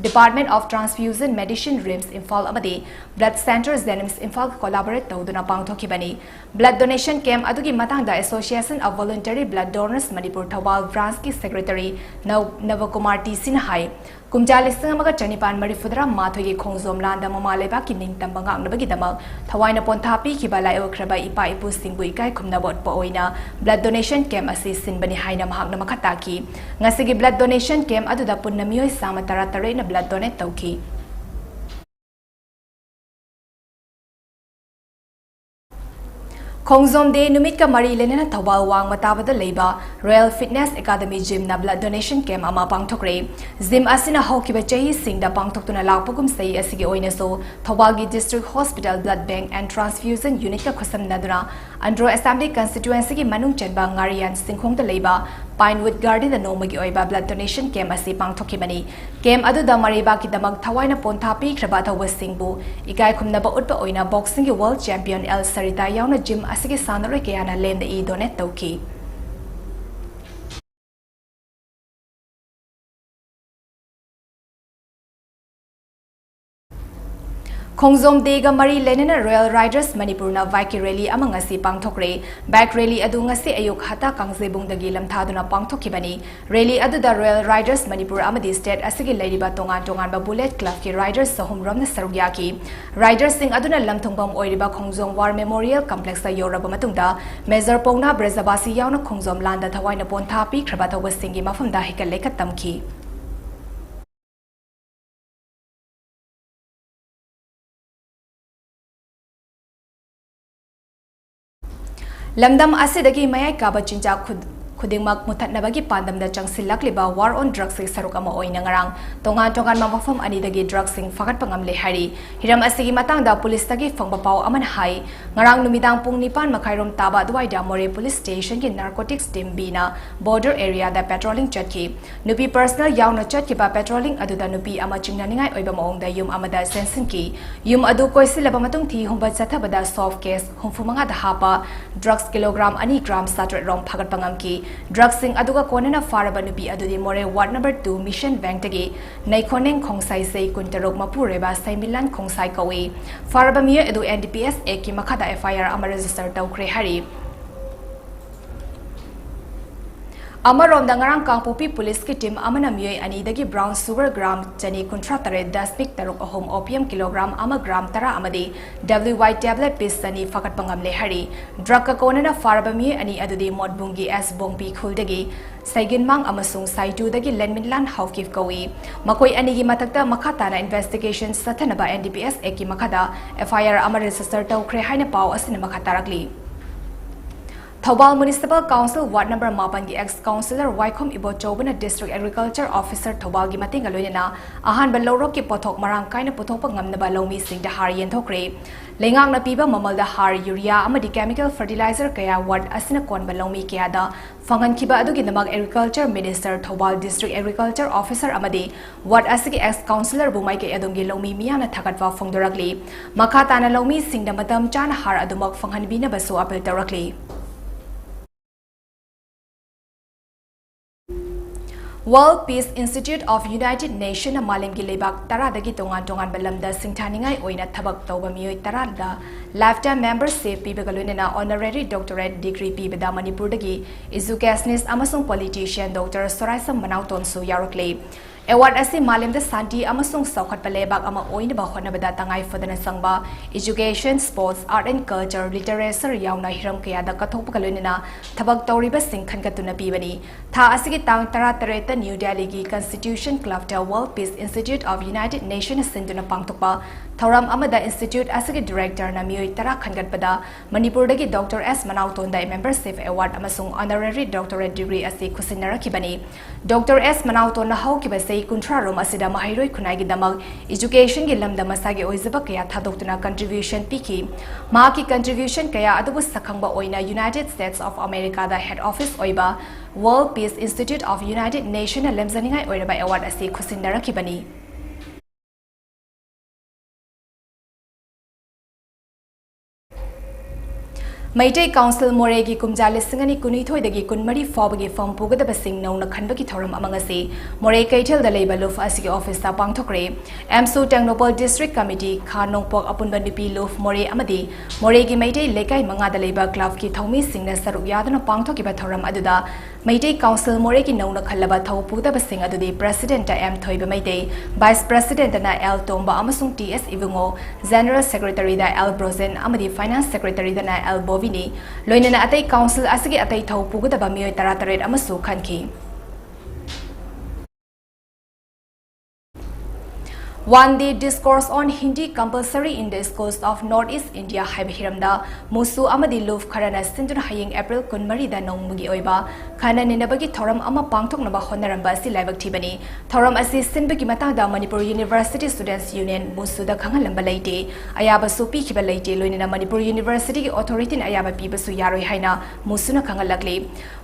Department of Transfusion Medicine, RIMS Imphal ꯑꯃꯗꯤ Blood Centre JNIMS ꯏꯝꯐꯥꯜꯒ collaborate ꯇꯧꯗꯨꯅ ꯄꯥꯡꯊꯣꯛꯈꯤꯕꯅꯤ꯫ Blood donation camp ꯑꯗꯨꯒꯤ ꯃꯇꯥꯡꯗ Association of Voluntary Blood Donors Manipur Thoubal Branchꯀꯤ Secretary ꯅꯧ-, ꯅꯕꯀꯨꯃꯥꯔ ꯇꯤ ꯁꯤꯅ ꯍꯥꯏ, ꯀꯨꯝꯖꯥ ꯂꯤꯁꯤꯡ ꯑꯃꯒ ꯆꯅꯤꯄꯥꯟ ꯃꯔꯤꯐꯨꯇꯔꯥ ꯃꯥꯊꯣꯏꯒꯤ ꯈꯣꯡꯖꯣꯝ ꯂꯥꯟꯗ ꯃꯃꯥ ꯂꯩꯕꯥꯛꯀꯤ ꯅꯤꯡꯇꯝꯕ ꯉꯥꯛꯅꯕꯒꯤꯗꯃꯛ ꯊꯋꯥꯏꯅ ꯄꯣꯟꯊꯥ ꯄꯤꯈꯤꯕ ꯂꯥꯏꯑꯣꯏꯈ꯭ꯔꯕ ꯏꯄꯥ ꯏꯄꯨꯁꯤꯡꯕꯨ ꯏꯀꯥꯏ ꯈꯨꯝꯅꯕ ꯎꯠꯄ ꯑꯣꯏꯅ blood donation camp ꯑꯁꯤ ꯁꯤꯟꯕꯅꯤ ꯍꯥꯏꯅ ꯃꯍꯥꯛꯅ ꯃꯈꯥ ꯇꯥꯈꯤ꯫ ꯉꯁꯤꯒꯤ blood donation camp ꯑꯗꯨꯗ ꯄꯨꯟꯅ ꯃꯤꯑꯣꯏ ꯆꯥꯝꯃ ꯇꯔꯥ ꯇꯔꯦꯠꯅ blood donate ꯇꯧꯈꯤ꯫ ꯈꯣꯡꯖꯣꯝ ꯗꯦ ꯅꯨꯃꯤꯠꯀ ꯃꯔꯤ ꯂꯩꯅꯅ ꯊꯧꯕꯥꯜ ꯋꯥꯡꯃ ꯇꯥꯕꯗ ꯂꯩꯕ Royal Fitness Academy Gymꯅ blood donation camp ꯑꯃ ꯄꯥꯡꯊꯣꯛꯈ꯭ꯔꯦ꯫ Gym ꯑꯁꯤꯅ ꯍꯧꯈꯤꯕ ꯆꯍꯤꯁꯤꯡꯗ ꯄꯥꯡꯊꯣꯛꯇꯨꯅ ꯂꯥꯛꯄ ꯀꯨꯝꯁꯩ ꯑꯁꯤꯒꯤ ꯑꯣꯏꯅꯁꯨ ꯊꯧꯕꯥꯜꯒꯤ District Hospital Blood Bank and Transfusion Unitꯀ ꯈꯨꯠꯁꯝꯅꯗꯨꯅ Andro Assembly Constituencyꯒꯤ ꯃꯅꯨꯡ ꯆꯟꯕ ꯉꯥꯔꯤꯌꯥꯟ ꯆꯤꯡꯈꯣꯡꯗ ꯂꯩꯕ Pinewood Gardenꯗ ꯅꯣꯡꯃꯒꯤ ꯑꯣꯏꯕ blood donation camp ꯑꯁꯤ ꯄꯥꯡꯊꯣꯛꯈꯤꯕꯅꯤ꯫ Camp ꯑꯗꯨꯗ ꯃꯔꯩꯕꯥꯛꯀꯤꯗꯃꯛ ꯊꯋꯥꯏꯅ ꯄꯣꯟꯊꯥ ꯄꯤꯈ꯭ꯔꯕ ꯑꯊꯧꯕꯁꯤꯡꯕꯨ ꯏꯀꯥꯏ ꯈꯨꯝꯅꯕ ꯎꯠꯄ ꯑꯣꯏꯅ boxingꯒꯤ world champion L Sarita ꯌꯥꯎꯅ gym ꯑꯁꯤꯒꯤ ꯁꯥꯟꯅꯔꯣꯏ ꯀꯌꯥꯅ ꯂꯦꯝꯗ ꯏ donate ꯇꯧꯈꯤ꯫ ꯈꯣꯡꯖꯣꯝ Dayꯒ ꯃꯔꯤ ꯂꯩꯅꯅ Royal Riders Manipurꯅ bike rally ꯑꯃ ꯉꯁꯤ ꯄꯥꯡꯊꯣꯛꯈ꯭ꯔꯦ꯫ Bike rally ꯑꯗꯨ ꯉꯁꯤ ꯑꯌꯨꯛ ꯍꯠꯇꯥ ꯀꯥꯡꯖꯩꯕꯨꯡꯗꯒꯤ ꯂꯝꯊꯥꯗꯨꯅ ꯄꯥꯡꯊꯣꯛꯈꯤꯕꯅꯤ꯫ Rally ꯑꯗꯨꯗ Royal Riders Manipur ꯑꯃꯗꯤ state ꯑꯁꯤꯒꯤ ꯂꯩꯔꯤꯕ ꯇꯣꯉꯥꯟ ꯇꯣꯉꯥꯟꯕ Bullet Clubꯀꯤ riders ꯆꯍꯨꯝ ꯔꯣꯝꯅ ꯁꯔꯨꯛ ꯌꯥꯈꯤ꯫ Ridersꯁꯤꯡ ꯑꯗꯨꯅ ꯂꯝꯊꯨꯡꯐꯝ ꯑꯣꯏꯔꯤꯕ ꯈꯣꯡꯖꯣꯝ War Memorial Complexꯇ ꯌꯧꯔꯕ ꯃꯇꯨꯡꯗ Major ꯄꯧꯅꯥ ꯕ꯭ꯔꯖꯕꯥꯁꯤ ꯌꯥꯎꯅ ꯈꯣꯡꯖꯣꯝ ꯂꯥꯟꯗ ꯊꯋꯥꯏꯅ ꯄꯣꯟꯊꯥ ꯄꯤꯈ꯭ꯔꯕ ꯊꯧꯕꯁꯤꯡꯒꯤ ꯃꯐꯝꯗ ꯍꯩꯀꯠ ꯂꯩꯀꯠ ꯇꯝꯈꯤ꯫ ꯂꯝꯗꯝ ꯑꯁꯤꯗꯒꯤ ꯃꯌꯥꯏ ꯀꯥꯕ ꯆꯤꯟꯖꯥꯛ ꯈꯨꯗꯤꯡꯃꯛ ꯃꯨꯊꯠꯅꯕꯒꯤ ꯄꯥꯟꯗꯝꯗ ꯆꯪꯁꯤꯜꯂꯛꯂꯤꯕ War on Drugsꯀꯤ ꯁꯔꯨꯛ ꯑꯃ ꯑꯣꯏꯅ ꯉꯔꯥꯡ ꯇꯣꯉꯥꯟ ꯇꯣꯉꯥꯟꯕ ꯃꯐꯝ ꯑꯅꯤꯗꯒꯤ drugsꯁꯤꯡ ꯐꯥꯒꯠꯄ ꯉꯝꯂꯦ ꯍꯥꯏꯔꯤ꯫ ꯍꯤꯔꯝ ꯑꯁꯤꯒꯤ ꯃꯇꯥꯡꯗ policeꯇꯒꯤ ꯐꯪꯕ ꯄꯥꯎ ꯑꯃꯅ ꯍꯥꯏ, ꯉꯔꯥꯡ ꯅꯨꯃꯤꯗꯥꯡ ꯄꯨꯡ ꯅꯤꯄꯥꯟ ꯃꯈꯥꯏꯔꯣꯝ ꯇꯥꯕ ꯑꯗꯨꯋꯥꯏꯗ ꯃꯣꯔꯦ police stationꯒꯤ narcotics team Bꯅ border areaꯗ patrolling ꯆꯠꯈꯤ꯫ ꯅꯨꯄꯤ personnel ꯌꯥꯎꯅ ꯆꯠꯈꯤꯕ patrolling ꯑꯗꯨꯗ ꯅꯨꯄꯤ ꯑꯃ ꯆꯤꯡꯅꯅꯤꯡꯉꯥꯏ ꯑꯣꯏꯕ ꯃꯑꯣꯡꯗ ꯌꯨꯝ ꯑꯃꯗ ꯆꯦꯟꯁꯤꯟꯈꯤ꯫ ꯌꯨꯝ ꯑꯗꯨ ꯀꯣꯏꯁꯤꯜꯂꯕ ꯃꯇꯨꯡ ꯊꯤ ꯍꯨꯝꯕ ꯆꯠꯊꯕꯗ soft cash ꯍꯨꯝꯐꯨ ꯃꯉꯥꯗ ꯍꯥꯞꯄ drugs kilogram ꯑꯅꯤ gram ꯆꯥꯇ꯭ꯔꯦꯠ ꯔꯣꯝ ꯐꯥꯒꯠꯄ ꯉꯝꯈꯤ꯫ Drugsꯁꯤꯡ ꯑꯗꯨꯒ ꯀꯣꯟꯅꯅ ꯐꯥꯔꯕ ꯅꯨꯄꯤ ꯑꯗꯨꯗꯤ ꯃꯣꯔꯦ ward number two Mission Bankꯇꯒꯤ ꯅꯩꯈꯣꯅꯦꯡ ꯈꯣꯡꯁꯥꯏ ꯆꯍꯤ ꯀꯨꯟꯇꯔꯨꯛ, ꯃꯄꯨꯔꯣꯏꯕ ꯁꯩꯃꯤꯂꯥꯟ ꯈꯣꯡꯁꯥꯏ ꯀꯧꯏ꯫ ꯐꯥꯔꯕ ꯃꯤꯑꯣꯏ ꯑꯗꯨ N D P S Actꯀꯤ ꯃꯈꯥꯗ F I R ꯑꯃ register ꯇꯧꯈ꯭ꯔꯦ ꯍꯥꯏꯔꯤ꯫ ꯑꯃꯔꯣꯝꯗ, ꯉꯔꯥꯡ ꯀꯥꯡꯄꯣꯛꯄꯤ policeꯀꯤ team ꯑꯃꯅ ꯃꯤꯑꯣꯏ ꯑꯅꯤꯗꯒꯤ brown sugar gram ꯆꯅꯤ ꯀꯨꯟꯊ꯭ꯔꯥ ꯇꯔꯦꯠ ꯗꯁꯃꯤꯛ ꯇꯔꯨꯛ ꯑꯍꯨꯝ, opium kilogram ꯑꯃ, gram ꯇꯔꯥ ꯑꯃꯗꯤ W Y tablet piece ꯆꯅꯤ ꯐꯥꯒꯠꯄ ꯉꯝꯂꯦ ꯍꯥꯏꯔꯤ꯫ Drugꯀ ꯀꯣꯟꯅꯅ ꯐꯥꯔꯕ ꯃꯤꯑꯣꯏ ꯑꯅꯤ ꯑꯗꯨꯗꯤ ꯃꯣꯠꯕꯨꯡꯒꯤ S ꯕꯣꯡꯄꯤ ꯈꯨꯜꯗꯒꯤ ꯁꯩꯒꯤꯟꯃꯥꯡ ꯑꯃꯁꯨꯡ ꯁꯥꯏꯇꯨꯗꯒꯤ ꯂꯦꯟꯃꯤꯟꯂꯥꯟ ꯍꯥꯎꯀꯤꯞ ꯀꯧꯏ꯫ ꯃꯈꯣꯏ ꯑꯅꯤꯒꯤ ꯃꯊꯛꯇ ꯃꯈꯥ ꯇꯥꯅ investigation ꯆꯠꯊꯅꯕ N D P S Actꯀꯤ ꯃꯈꯥꯗ F I R ꯑꯃ register ꯇꯧꯈ꯭ꯔꯦ ꯍꯥꯏꯅ ꯄꯥꯎ ꯑꯁꯤꯅ ꯃꯈꯥ ꯇꯥꯔꯛꯂꯤ꯫ Thoubal Municipal Council Ward Number ꯃꯥꯄꯟꯒꯤ ex councillor ꯋꯥꯏꯈꯣꯝ ꯏꯕꯣꯆꯧꯕꯅ District Agriculture Officer ꯊꯧꯕꯥꯜꯒꯤ ꯃꯇꯦꯡꯒ ꯂꯣꯏꯅꯅ ꯑꯍꯥꯟꯕ ꯂꯧꯔꯣꯛꯀꯤ ꯄꯣꯠꯊꯣꯛ ꯃꯔꯥꯡ ꯀꯥꯏꯅ ꯄꯨꯊꯣꯛꯄ ꯉꯝꯅꯕ ꯂꯧꯃꯤꯁꯤꯡꯗ ꯍꯥꯔ ꯌꯦꯟꯊꯣꯛꯈ꯭ꯔꯦ꯫ ꯂꯩꯉꯥꯛꯅ ꯄꯤꯕ ꯃꯃꯜꯗ ꯍꯥꯔ, ꯌꯨꯔꯤꯌꯥ ꯑꯃꯗꯤ chemical fertilizer ꯀꯌꯥ ward ꯑꯁꯤꯅ ꯀꯣꯟꯕ ꯂꯧꯃꯤ ꯀꯌꯥꯗ ꯐꯪꯍꯟꯈꯤꯕ ꯑꯗꯨꯒꯤꯗꯃꯛ Agriculture Minister, Thoubal District Agriculture Officer ꯑꯃꯗꯤ ward ꯑꯁꯤꯒꯤ ex councillorꯕꯨ ꯃꯥꯏꯀꯩ ꯑꯗꯣꯝꯒꯤ ꯂꯧꯃꯤ ꯃꯤꯌꯥꯝꯅ ꯊꯥꯒꯠꯄ ꯐꯣꯡꯗꯣꯔꯛꯂꯤ꯫ ꯃꯈꯥ ꯇꯥꯅ ꯂꯧꯃꯤꯁꯤꯡꯗ ꯃꯇꯝ ꯆꯥꯅ ꯍꯥꯔ ꯑꯗꯨꯃꯛ ꯐꯪꯍꯟꯕꯤꯅꯕꯁꯨ appeal ꯇꯧꯔꯛꯂꯤ꯫ World Peace Institute of United Nationꯅ ꯃꯥꯂꯦꯝꯒꯤ ꯂꯩꯕꯥꯛ ꯇꯔꯥꯗꯒꯤ ꯇꯣꯉꯥꯟ ꯇꯣꯉꯥꯟꯕ ꯂꯝꯗ ꯁꯤꯡꯊꯥꯅꯤꯡꯉꯥꯏ ꯑꯣꯏꯅ ꯊꯕꯛ ꯇꯧꯕ ꯃꯤꯑꯣꯏ ꯇꯔꯥꯗ lifetime membership ꯄꯤꯕꯒ ꯂꯣꯏꯅꯅ honorary doctorate degree ꯄꯤꯕꯗ ꯃꯅꯤꯄꯨꯔꯗꯒꯤ educationist ꯑꯃꯁꯨꯡ politician Doctor ꯁꯣꯔꯥꯏꯁꯝ ꯃꯅꯥꯎꯇꯣꯟꯁꯨ ꯌꯥꯎꯔꯛꯂꯤ꯫ Award ꯑꯁꯤ ꯃꯥꯂꯦꯝꯗ ꯁꯥꯟꯇꯤ ꯑꯃꯁꯨꯡ ꯆꯥꯎꯈꯠꯄ ꯂꯩꯕꯥꯛ ꯑꯃ ꯑꯣꯏꯅꯕ ꯍꯣꯠꯅꯕꯗ ꯇꯉꯥꯏ ꯐꯗꯅ ꯆꯪꯕ education, sports, art and culture, literature ꯌꯥꯎꯅ ꯍꯤꯔꯝ ꯀꯌꯥꯗ ꯀꯠꯊꯣꯛꯄꯒ ꯂꯣꯏꯅꯅ ꯊꯕꯛ ꯇꯧꯔꯤꯕꯁꯤꯡ ꯈꯟꯒꯠꯇꯨꯅ ꯄꯤꯕꯅꯤ꯫ ꯊꯥ ꯑꯁꯤꯒꯤ ꯇꯥꯡ ꯇꯔꯥꯇꯔꯦꯠꯇ New Delhiꯒꯤ Constitution Clubꯇ World Peace Institute of United Nations ꯁꯤꯟꯗꯨꯅ ꯄꯥꯡꯊꯣꯛꯄ ꯊꯧꯔꯝ ꯑꯃꯗ institute ꯑꯁꯤꯒꯤ directorꯅ ꯃꯤꯑꯣꯏ ꯇꯔꯥ ꯈꯟꯒꯠꯄꯗ ꯃꯅꯤꯄꯨꯔꯗꯒꯤ Doctor ꯑꯦꯁ ꯃꯅꯥꯎꯇꯣꯟꯗ membership award ꯑꯃꯁꯨꯡ honorary doctorate degree ꯑꯁꯤ ꯈꯨꯠꯁꯤꯟꯅꯔꯛꯈꯤꯕꯅꯤ꯫ Doctor ꯑꯦꯁ ꯃꯅꯥꯎꯇꯣꯟꯅ ꯍꯧꯈꯤꯕ ꯆꯍꯤ ꯀꯨꯟꯊ꯭ꯔꯥ ꯔꯣꯝ ꯑꯁꯤꯗ ꯃꯍꯩꯔꯣꯏ ꯈꯨꯟꯅꯥꯏꯒꯤꯗꯃꯛ educationꯒꯤ ꯂꯝꯗ ꯃꯁꯥꯒꯤ ꯑꯣꯏꯖꯕ ꯀꯌꯥ ꯊꯥꯗꯣꯛꯇꯨꯅ contribution ꯄꯤꯈꯤ꯫ ꯃꯍꯥꯛꯀꯤ contribution ꯀꯌꯥ ꯑꯗꯨꯕꯨ ꯁꯛꯈꯪꯕ ꯑꯣꯏꯅ United States of Americaꯗ head office ꯑꯣꯏꯕ World Peace Institute of United Nationꯅ ꯂꯦꯝꯖꯅꯤꯡꯉꯥꯏ ꯑꯣꯏꯔꯕ award ꯑꯁꯤ ꯈꯨꯠꯁꯤꯟꯅꯔꯛꯈꯤꯕꯅꯤ꯫ ꯃꯩꯇꯩ Council ꯃꯣꯔꯦꯒꯤ ꯀꯨꯝꯖꯥ ꯂꯤꯁꯤꯡ ꯑꯅꯤ ꯀꯨꯟꯅꯤꯊꯣꯏꯗꯒꯤ ꯀꯨꯟꯃꯔꯤ ꯐꯥꯎꯕꯒꯤ ꯐꯝ ꯄꯨꯒꯗꯕꯁꯤꯡ ꯅꯧꯅ ꯈꯟꯕꯒꯤ ꯊꯧꯔꯝ ꯑꯃ ꯉꯁꯤ ꯃꯣꯔꯦ ꯀꯩꯊꯦꯜꯗ ꯂꯩꯕ ꯂꯨꯞ ꯑꯁꯤꯒꯤ officeꯇ ꯄꯥꯡꯊꯣꯛꯈ꯭ꯔꯦ꯫ ꯑꯦꯝꯁꯨ ꯇꯦꯡꯅꯧꯄꯜ District Committee, ꯈꯥ ꯅꯣꯡꯄꯣꯛ ꯑꯄꯨꯟꯕ ꯅꯨꯄꯤ ꯂꯨꯞ ꯃꯣꯔꯦ ꯑꯃꯗꯤ ꯃꯣꯔꯦꯒꯤ ꯃꯩꯇꯩ ꯂꯩꯀꯥꯏ ꯃꯉꯥꯗ ꯂꯩꯕ clubꯀꯤ ꯊꯧꯃꯤꯁꯤꯡꯅ ꯁꯔꯨꯛ ꯌꯥꯗꯨꯅ ꯄꯥꯡꯊꯣꯛꯈꯤꯕ ꯊꯧꯔꯝ ꯑꯗꯨꯗ ꯃꯩꯇꯩ Council ꯃꯣꯔꯦꯒꯤ ꯅꯧꯅ ꯈꯜꯂꯕ ꯊꯧ ꯄꯨꯒꯗꯕꯁꯤꯡ ꯑꯗꯨꯗꯤ Presidentꯇ ꯑꯦꯝ ꯊꯣꯏꯕ ꯃꯩꯇꯩ, Vice Presidentꯅ ꯑꯦꯜ ꯇꯣꯝꯕ ꯑꯃꯁꯨꯡ ꯇꯤ ꯑꯦꯁ ꯏꯕꯨꯡꯉꯣ, General Secretaryꯗ ꯑꯦꯜ ꯕ꯭ꯔꯣꯖꯦꯟ ꯑꯃꯗꯤ Finance Secretaryꯗꯅ ꯑꯦꯜ ꯕꯣꯕꯤꯅꯤ꯫ ꯂꯣꯏꯅꯅ ꯑꯇꯩ Council ꯑꯁꯤꯒꯤ ꯑꯇꯩ ꯊꯧ ꯄꯨꯒꯗꯕ ꯃꯤꯑꯣꯏ ꯇꯔꯥꯇꯔꯦꯠ ꯑꯃꯁꯨ ꯈꯟꯈꯤ꯫ One Day Discourse on Hindi Compulsory in the Schools of North East India ꯍꯥꯏꯕ ꯍꯤꯔꯝꯗ ꯃꯨꯁꯨ ꯑꯃꯗꯤ ꯂꯨꯞ ꯈꯔꯅ ꯁꯤꯟꯗꯨꯅ ꯍꯌꯦꯡ ꯑꯦꯄ꯭ꯔꯤꯜ ꯀꯨꯟꯃꯔꯤꯗ ꯅꯣꯡꯃꯒꯤ ꯑꯣꯏꯕ ꯈꯟꯅ ꯅꯩꯅꯕꯒꯤ ꯊꯧꯔꯝ ꯑꯃ ꯄꯥꯡꯊꯣꯛꯅꯕ ꯍꯣꯠꯅꯔꯝꯕ ꯑꯁꯤ ꯂꯥꯏꯕꯛ ꯊꯤꯕꯅꯤ꯫ ꯊꯧꯔꯝ ꯑꯁꯤ ꯁꯤꯟꯕꯒꯤ ꯃꯇꯥꯡꯗ Manipur University Students Union ꯃꯨꯁꯨꯗ ꯈꯪꯍꯜꯂꯝꯕ ꯂꯩꯇꯦ, ꯑꯌꯥꯕꯁꯨ ꯄꯤꯈꯤꯕ ꯂꯩꯇꯦ꯫ ꯂꯣꯏꯅꯅ Manipur Universityꯒꯤ authorityꯅ ꯑꯌꯥꯕ ꯄꯤꯕꯁꯨ ꯌꯥꯔꯣꯏ ꯍꯥꯏꯅ ꯃꯨꯁꯨꯅ ꯈꯪꯍꯜꯂꯛꯂꯤ꯫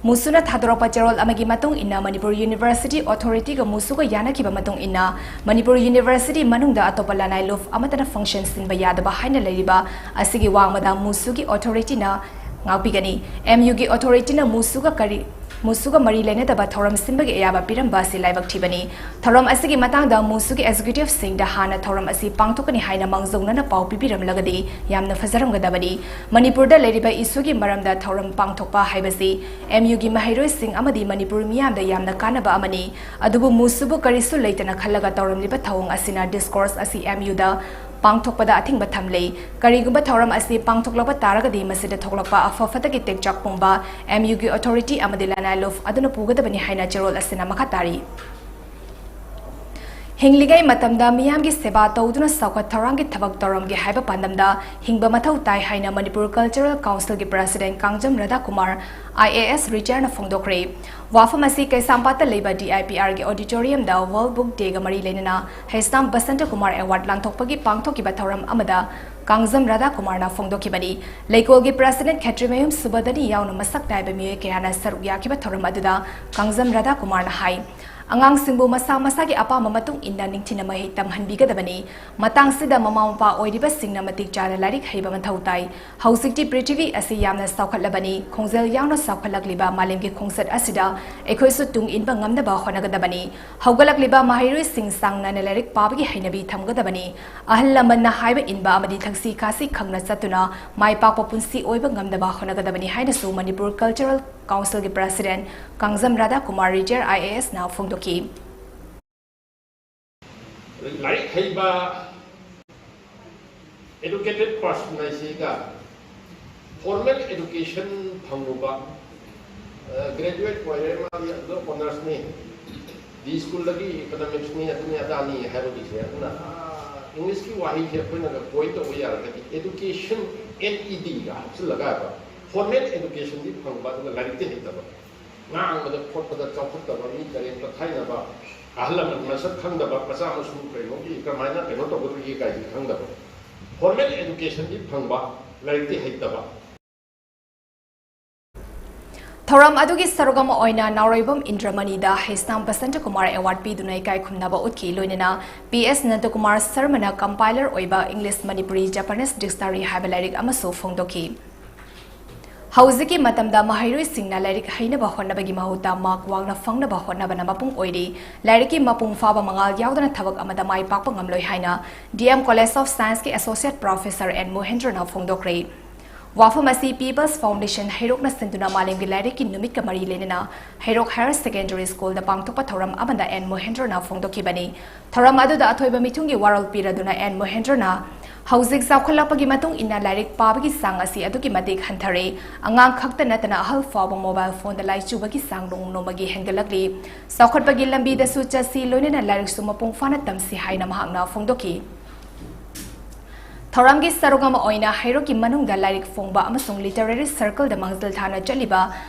ꯃꯨꯁꯨꯅ ꯊꯥꯗꯣꯔꯛꯄ ꯆꯦꯔꯣꯜ ꯑꯃꯒꯤ ꯃꯇꯨꯡ ꯏꯟꯅ, Manipur University authorityꯒ ꯃꯨꯁꯨꯒ ꯌꯥꯅꯈꯤꯕ ꯃꯇꯨꯡ ꯏꯟꯅ, Manipur University ꯃꯅꯨꯡꯗ ꯑꯇꯣꯞꯄ ꯂꯅꯥꯏ ꯂꯨꯞ ꯑꯃꯠꯇꯅ function ꯁꯤꯟꯕ ꯌꯥꯗꯕ ꯍꯥꯏꯅ ꯂꯩꯔꯤꯕ ꯑꯁꯤꯒꯤ ꯋꯥꯡꯃꯗ ꯃꯨꯁꯨꯒꯤ authorityꯅ ꯉꯥꯛꯄꯤꯒꯅꯤ꯫ MUꯒꯤ authorityꯅ ꯃꯨꯁꯨꯒ ꯀꯔꯤ, ꯃꯨꯁꯨꯒ ꯃꯔꯤ ꯂꯩꯅꯗꯕ ꯊꯧꯔꯝ ꯁꯤꯟꯕꯒꯤ ꯑꯌꯥꯕ ꯄꯤꯔꯝꯕ ꯑꯁꯤ ꯂꯥꯏꯕꯛ ꯊꯤꯕꯅꯤ꯫ ꯊꯧꯔꯝ ꯑꯁꯤꯒꯤ ꯃꯇꯥꯡꯗ ꯃꯨꯁꯨꯒꯤ executiveꯁꯤꯡꯗ ꯍꯥꯟꯅ ꯊꯧꯔꯝ ꯑꯁꯤ ꯄꯥꯡꯊꯣꯛꯀꯅꯤ ꯍꯥꯏꯅ ꯃꯥꯡꯖꯧꯅꯅ ꯄꯥꯎ ꯄꯤꯕꯤꯔꯝꯂꯒꯗꯤ ꯌꯥꯝꯅ ꯐꯖꯔꯝꯒꯗꯕꯅꯤ꯫ ꯃꯅꯤꯄꯨꯔꯗ ꯂꯩꯔꯤꯕ issueꯒꯤ ꯃꯔꯝꯗ ꯊꯧꯔꯝ ꯄꯥꯡꯊꯣꯛꯄ ꯍꯥꯏꯕꯁꯤ MUꯒꯤ ꯃꯍꯩꯔꯣꯏꯁꯤꯡ ꯑꯃꯗꯤ ꯃꯅꯤꯄꯨꯔ ꯃꯤꯌꯥꯝꯗ ꯌꯥꯝꯅ ꯀꯥꯟꯅꯕ ꯑꯃꯅꯤ꯫ ꯑꯗꯨꯕꯨ ꯃꯨꯁꯨꯕꯨ ꯀꯔꯤꯁꯨ ꯂꯩꯇꯅ ꯈꯜꯂꯒ ꯇꯧꯔꯝꯂꯤꯕ ꯊꯧꯑꯣꯡ ꯑꯁꯤꯅ discourse ꯑꯁꯤ MUꯗ ꯄꯥꯡꯊꯣꯛꯄꯗ ꯑꯊꯤꯡꯕ ꯊꯝꯂꯤ꯫ ꯀꯔꯤꯒꯨꯝꯕ ꯊꯧꯔꯝ ꯑꯁꯤ ꯄꯥꯡꯊꯣꯛꯂꯛꯄ ꯇꯥꯔꯒꯗꯤ, ꯃꯁꯤꯗ ꯊꯣꯛꯂꯛꯄ ꯑꯐ ꯐꯠꯇꯒꯤ ꯇꯦꯛꯆꯥꯛ ꯄꯨꯝꯕ MUꯒꯤ authority ꯑꯃꯗꯤ ꯂꯅꯥꯏ ꯂꯨꯞ ꯑꯗꯨꯅ ꯄꯨꯒꯗꯕꯅꯤ ꯍꯥꯏꯅ ꯆꯦꯔꯣꯜ ꯑꯁꯤꯅ ꯃꯈꯥ ꯇꯥꯔꯤ꯫ ꯍꯤꯡꯂꯤꯉꯩ ꯃꯇꯝꯗ ꯃꯤꯌꯥꯝꯒꯤ ꯁꯦꯕꯥ ꯇꯧꯗꯨꯅ ꯆꯥꯎꯈꯠ ꯊꯧꯔꯥꯡꯒꯤ ꯊꯕꯛ ꯇꯧꯔꯝꯒꯦ ꯍꯥꯏꯕ ꯄꯥꯟꯗꯝꯗ ꯍꯤꯡꯕ ꯃꯊꯧ ꯇꯥꯏ ꯍꯥꯏꯅ Manipur Cultural Councilꯒꯤ President Kangjam ꯔꯥꯙꯥꯀꯨꯃꯥꯔ, IAS, retireꯅ ꯐꯣꯡꯗꯣꯛꯈ꯭ꯔꯦ꯫ ꯋꯥꯐꯝ ꯑꯁꯤ ꯀꯩꯁꯥꯝꯄꯥꯠꯇ ꯂꯩꯕ DIPRꯒꯤ auditoriumꯗ World Book Dayꯒ ꯃꯔꯤ ꯂꯩꯅꯅ ꯍꯩꯁꯅꯥꯝ ꯕꯁꯟꯇ ꯀꯨꯃꯥꯔ Award ꯂꯥꯟꯊꯣꯛꯄꯒꯤ ꯄꯥꯡꯊꯣꯛꯈꯤꯕ ꯊꯧꯔꯝ ꯑꯃꯗ ꯀꯥꯡꯖꯝ ꯔꯥꯙꯥꯀꯨꯃꯥꯔꯅ ꯐꯣꯡꯗꯣꯛꯈꯤꯕꯅꯤ꯫ ꯂꯩꯀꯣꯜꯒꯤ President ꯈꯦꯇ꯭ꯔꯤꯃꯌꯨꯝ ꯁꯨꯕꯗꯅꯤ ꯌꯥꯎꯅ ꯃꯁꯛ ꯅꯥꯏꯕ ꯃꯤꯑꯣꯏ ꯀꯌꯥꯅ ꯁꯔꯨꯛ ꯌꯥꯈꯤꯕ ꯊꯧꯔꯝ ꯑꯗꯨꯗ ꯀꯥꯡꯖꯝ ꯔꯥꯙꯥꯀꯨꯃꯥꯔꯅ ꯍꯥꯏ, ꯑꯉꯥꯡꯁꯤꯡꯕꯨ ꯃꯁꯥ ꯃꯁꯥꯒꯤ ꯑꯄꯥꯝꯕ ꯃꯇꯨꯡ ꯏꯟꯅ ꯅꯤꯡꯊꯤꯅ ꯃꯍꯩ ꯇꯝꯍꯟꯕꯤꯒꯗꯕꯅꯤ꯫ ꯃꯇꯥꯡꯁꯤꯗ ꯃꯃꯥ ꯃꯄꯥ ꯑꯣꯏꯔꯤꯕꯁꯤꯡꯅ ꯃꯇꯤꯛ ꯆꯥꯅ ꯂꯥꯏꯔꯤꯛ ꯍꯩꯕ ꯃꯊꯧ ꯇꯥꯏ꯫ ꯍꯧꯖꯤꯛꯇꯤ ꯄ꯭ꯔꯤꯊꯤꯕꯤ ꯑꯁꯤ ꯌꯥꯝꯅ ꯆꯥꯎꯈꯠꯂꯕꯅꯤ꯫ ꯈꯣꯡꯖꯦꯜ ꯌꯥꯎꯅ ꯆꯥꯎꯈꯠꯂꯛꯂꯤꯕ ꯃꯥꯂꯦꯝꯒꯤ ꯈꯣꯡꯆꯠ ꯑꯁꯤꯗ ꯑꯩꯈꯣꯏꯁꯨ ꯇꯨꯡ ꯏꯟꯕ ꯉꯝꯅꯕ ꯍꯣꯠꯅꯒꯗꯕꯅꯤ꯫ ꯍꯧꯒꯠꯂꯛꯂꯤꯕ ꯃꯍꯩꯔꯣꯏꯁꯤꯡ ꯆꯥꯡ ꯅꯥꯏꯅ ꯂꯥꯏꯔꯤꯛ ꯄꯥꯕꯒꯤ ꯍꯩꯅꯕꯤ ꯊꯝꯒꯗꯕꯅꯤ꯫ ꯑꯍꯜ ꯂꯃꯟꯅ ꯍꯥꯏꯕ ꯏꯟꯕ ꯑꯃꯗꯤ ꯊꯛꯁꯤ ꯈꯥꯁꯤ ꯈꯪꯅ ꯆꯠꯇꯨꯅ ꯃꯥꯏ ꯄꯥꯛꯄ ꯄꯨꯟꯁꯤ ꯑꯣꯏꯕ ꯉꯝꯅꯕ ꯍꯣꯠꯅꯒꯗꯕꯅꯤ ꯍꯥꯏꯅꯁꯨ Manipur Cultural Councilꯒꯤ President Kangjam ꯔꯥꯙꯥꯀꯨꯃꯥꯔ, retired IASꯅ ꯐꯣꯡꯗꯣꯛꯈꯤ꯫ ꯂꯥꯏꯔꯤꯛ ꯍꯩꯕ educated person ꯍꯥꯏꯁꯤꯒ formal education ꯐꯪꯉꯨꯕ, graduate ꯑꯣꯏꯔꯦ, ꯃꯥꯗꯤ ꯑꯗꯨ honours ꯅꯤ꯫ ꯗꯤ ꯁ꯭ꯀꯨꯜꯗꯒꯤ ꯏꯀꯅꯣꯃꯤꯛꯁꯅꯤ, ꯑꯗꯨꯅꯤ ꯑꯗꯥꯅꯤ ꯍꯥꯏꯕꯒꯤꯁꯦ꯫ ꯑꯗꯨꯅ ꯏꯪꯂꯤꯁꯀꯤ ꯋꯥꯍꯩꯁꯦ ꯑꯩꯈꯣꯏꯅꯒ ꯀꯣꯏꯟ ꯇꯧꯕ ꯌꯥꯔꯒꯗꯤ, education, N E D ꯒ ꯍꯥꯞꯆꯤꯜꯂꯒ ꯍꯥꯏꯕ, ꯐꯣꯔꯃꯦꯜ ꯑꯦꯗꯨꯀꯦꯁꯟꯗꯤ ꯐꯪꯕ ꯑꯗꯨꯒ ꯂꯥꯏꯔꯤꯛꯇꯤ ꯍꯩꯇꯕ, ꯉꯥꯡꯕꯗ ꯈꯣꯠꯄꯗ ꯆꯥꯎꯈꯠꯇꯕ, ꯃꯤ ꯇꯔꯦꯠ ꯇꯛꯈꯥꯏꯅꯕ, ꯑꯍꯜ ꯂꯃꯟ ꯃꯁꯛ ꯈꯪꯗꯕ, ꯃꯆꯥ ꯃꯁꯨ ꯀꯩꯅꯣꯒꯤ ꯀꯃꯥꯏꯅ ꯀꯩꯅꯣ ꯇꯧꯒꯗꯒꯦ ꯀꯥꯏꯗꯤ ꯈꯪꯗꯕ, ꯐꯣꯔꯃꯦꯜ ꯑꯦꯗꯨꯀꯦꯁꯟꯗꯤ ꯐꯪꯕ, ꯂꯥꯏꯔꯤꯛꯇꯤ ꯍꯩꯇꯕ꯫ ꯊꯧꯔꯝ ꯑꯗꯨꯒꯤ ꯁꯔꯨꯛ ꯑꯃ ꯑꯣꯏꯅ ꯅꯥꯎꯔꯩꯕꯝ ꯏꯟꯗ꯭ꯔꯃꯅꯤꯗ ꯍꯩꯁꯅꯥꯝ ꯕꯁꯟꯇ ꯀꯨꯃꯥꯔ ꯑꯦꯋꯥꯔꯗ ꯄꯤꯗꯨꯅ ꯏꯀꯥꯏ ꯈꯨꯝꯅꯕ ꯎꯠꯈꯤ꯫ ꯂꯣꯏꯅꯅ P S ꯅꯟꯗꯀꯨꯃꯥꯔ ꯁꯔꯃꯅ ꯀꯝꯄꯥꯏꯂꯔ ꯑꯣꯏꯕ English Manipuri Japanese Dictionary ꯍꯥꯏꯕ ꯂꯥꯏꯔꯤꯛ ꯑꯃꯁꯨ ꯐꯣꯡꯗꯣꯛꯈꯤ꯫ ꯍꯧꯖꯤꯛꯀꯤ ꯃꯇꯝꯗ ꯃꯍꯩꯔꯣꯏꯁꯤꯡꯅ ꯂꯥꯏꯔꯤꯛ ꯍꯩꯅꯕ ꯍꯣꯠꯅꯕꯒꯤ ꯃꯍꯨꯠꯇ ꯃꯥꯔꯛ ꯋꯥꯡꯅ ꯐꯪꯅꯕ ꯍꯣꯠꯅꯕꯅ ꯃꯄꯨꯡ ꯑꯣꯏꯔꯤ꯫ ꯂꯥꯏꯔꯤꯛꯀꯤ ꯃꯄꯨꯡ ꯐꯥꯕ ꯃꯉꯥꯜ ꯌꯥꯎꯗꯅ ꯊꯕꯛ ꯑꯃꯗ ꯃꯥꯏ ꯄꯥꯛꯄ ꯉꯝꯂꯣꯏ ꯍꯥꯏꯅ D M College of Science ꯀꯤ Associate Professor N ꯃꯣꯍꯦꯟꯗ꯭ꯔꯅ ꯐꯣꯡꯗꯣꯛꯈ꯭ꯔꯦ꯫ ꯋꯥꯐꯝ ꯑꯁꯤ People's Foundation ꯍꯩꯔꯣꯛꯅ ꯁꯤꯟꯗꯨꯅ ꯃꯥꯂꯦꯝꯒꯤ ꯂꯥꯏꯔꯤꯛꯀꯤ ꯅꯨꯃꯤꯠꯀ ꯃꯔꯤ ꯂꯩꯅꯅ ꯍꯩꯔꯣꯛ Higher Secondary School ꯗ ꯄꯥꯡꯊꯣꯛꯄ ꯊꯧꯔꯝ ꯑꯃꯗ N ꯃꯣꯍꯦꯟꯗ꯭ꯔꯅ ꯐꯣꯡꯗꯣꯛꯈꯤꯕꯅꯤ꯫ ꯊꯧꯔꯝ ꯑꯗꯨꯗ ꯑꯊꯣꯏꯕ ꯃꯤꯊꯨꯡꯒꯤ ꯋꯥꯔꯣꯜ ꯄꯤꯔꯗꯨꯅ N ꯃꯣꯍꯦꯟꯗ꯭ꯔꯅ, "ꯍꯧꯖꯤꯛ ꯆꯥꯎꯈꯠꯂꯛꯄꯒꯤ ꯃꯇꯨꯡ ꯏꯟꯅ ꯂꯥꯏꯔꯤꯛ ꯄꯥꯕꯒꯤ ꯆꯥꯡ ꯑꯁꯤ ꯑꯗꯨꯛꯀꯤ ꯃꯇꯤꯛ ꯍꯟꯊꯔꯦ꯫ ꯑꯉꯥꯡ ꯈꯛꯇ ꯅꯠꯇꯅ ꯑꯍꯜ ꯐꯥꯎꯕ mobile phone ꯗ ꯂꯥꯏꯆꯨꯕꯒꯤ ꯆꯥꯡ ꯅꯣꯡꯃ ꯅꯣꯡꯃꯒꯤ ꯍꯦꯟꯒꯠꯂꯛꯂꯤ꯫ ꯆꯥꯎꯈꯠꯄꯒꯤ ꯂꯝꯕꯤꯗꯁꯨ ꯆꯠꯁꯤ, ꯂꯣꯏꯅꯅ ꯂꯥꯏꯔꯤꯛꯁꯨ ꯃꯄꯨꯡ ꯐꯥꯅ ꯇꯝꯁꯤ" ꯍꯥꯏꯅ ꯃꯍꯥꯛꯅ ꯐꯣꯡꯗꯣꯛꯈꯤ꯫ ꯊꯧꯔꯝꯒꯤ ꯁꯔꯨꯛ ꯑꯃ ꯑꯣꯏꯅ ꯍꯩꯔꯣꯛꯀꯤ ꯃꯅꯨꯡꯗ ꯂꯥꯏꯔꯤꯛ ꯐꯣꯡꯕ ꯑꯃꯁꯨꯡ literary circle ꯗ ꯃꯥꯡꯖꯤꯜ ꯊꯥꯅ ꯆꯠꯂꯤꯕ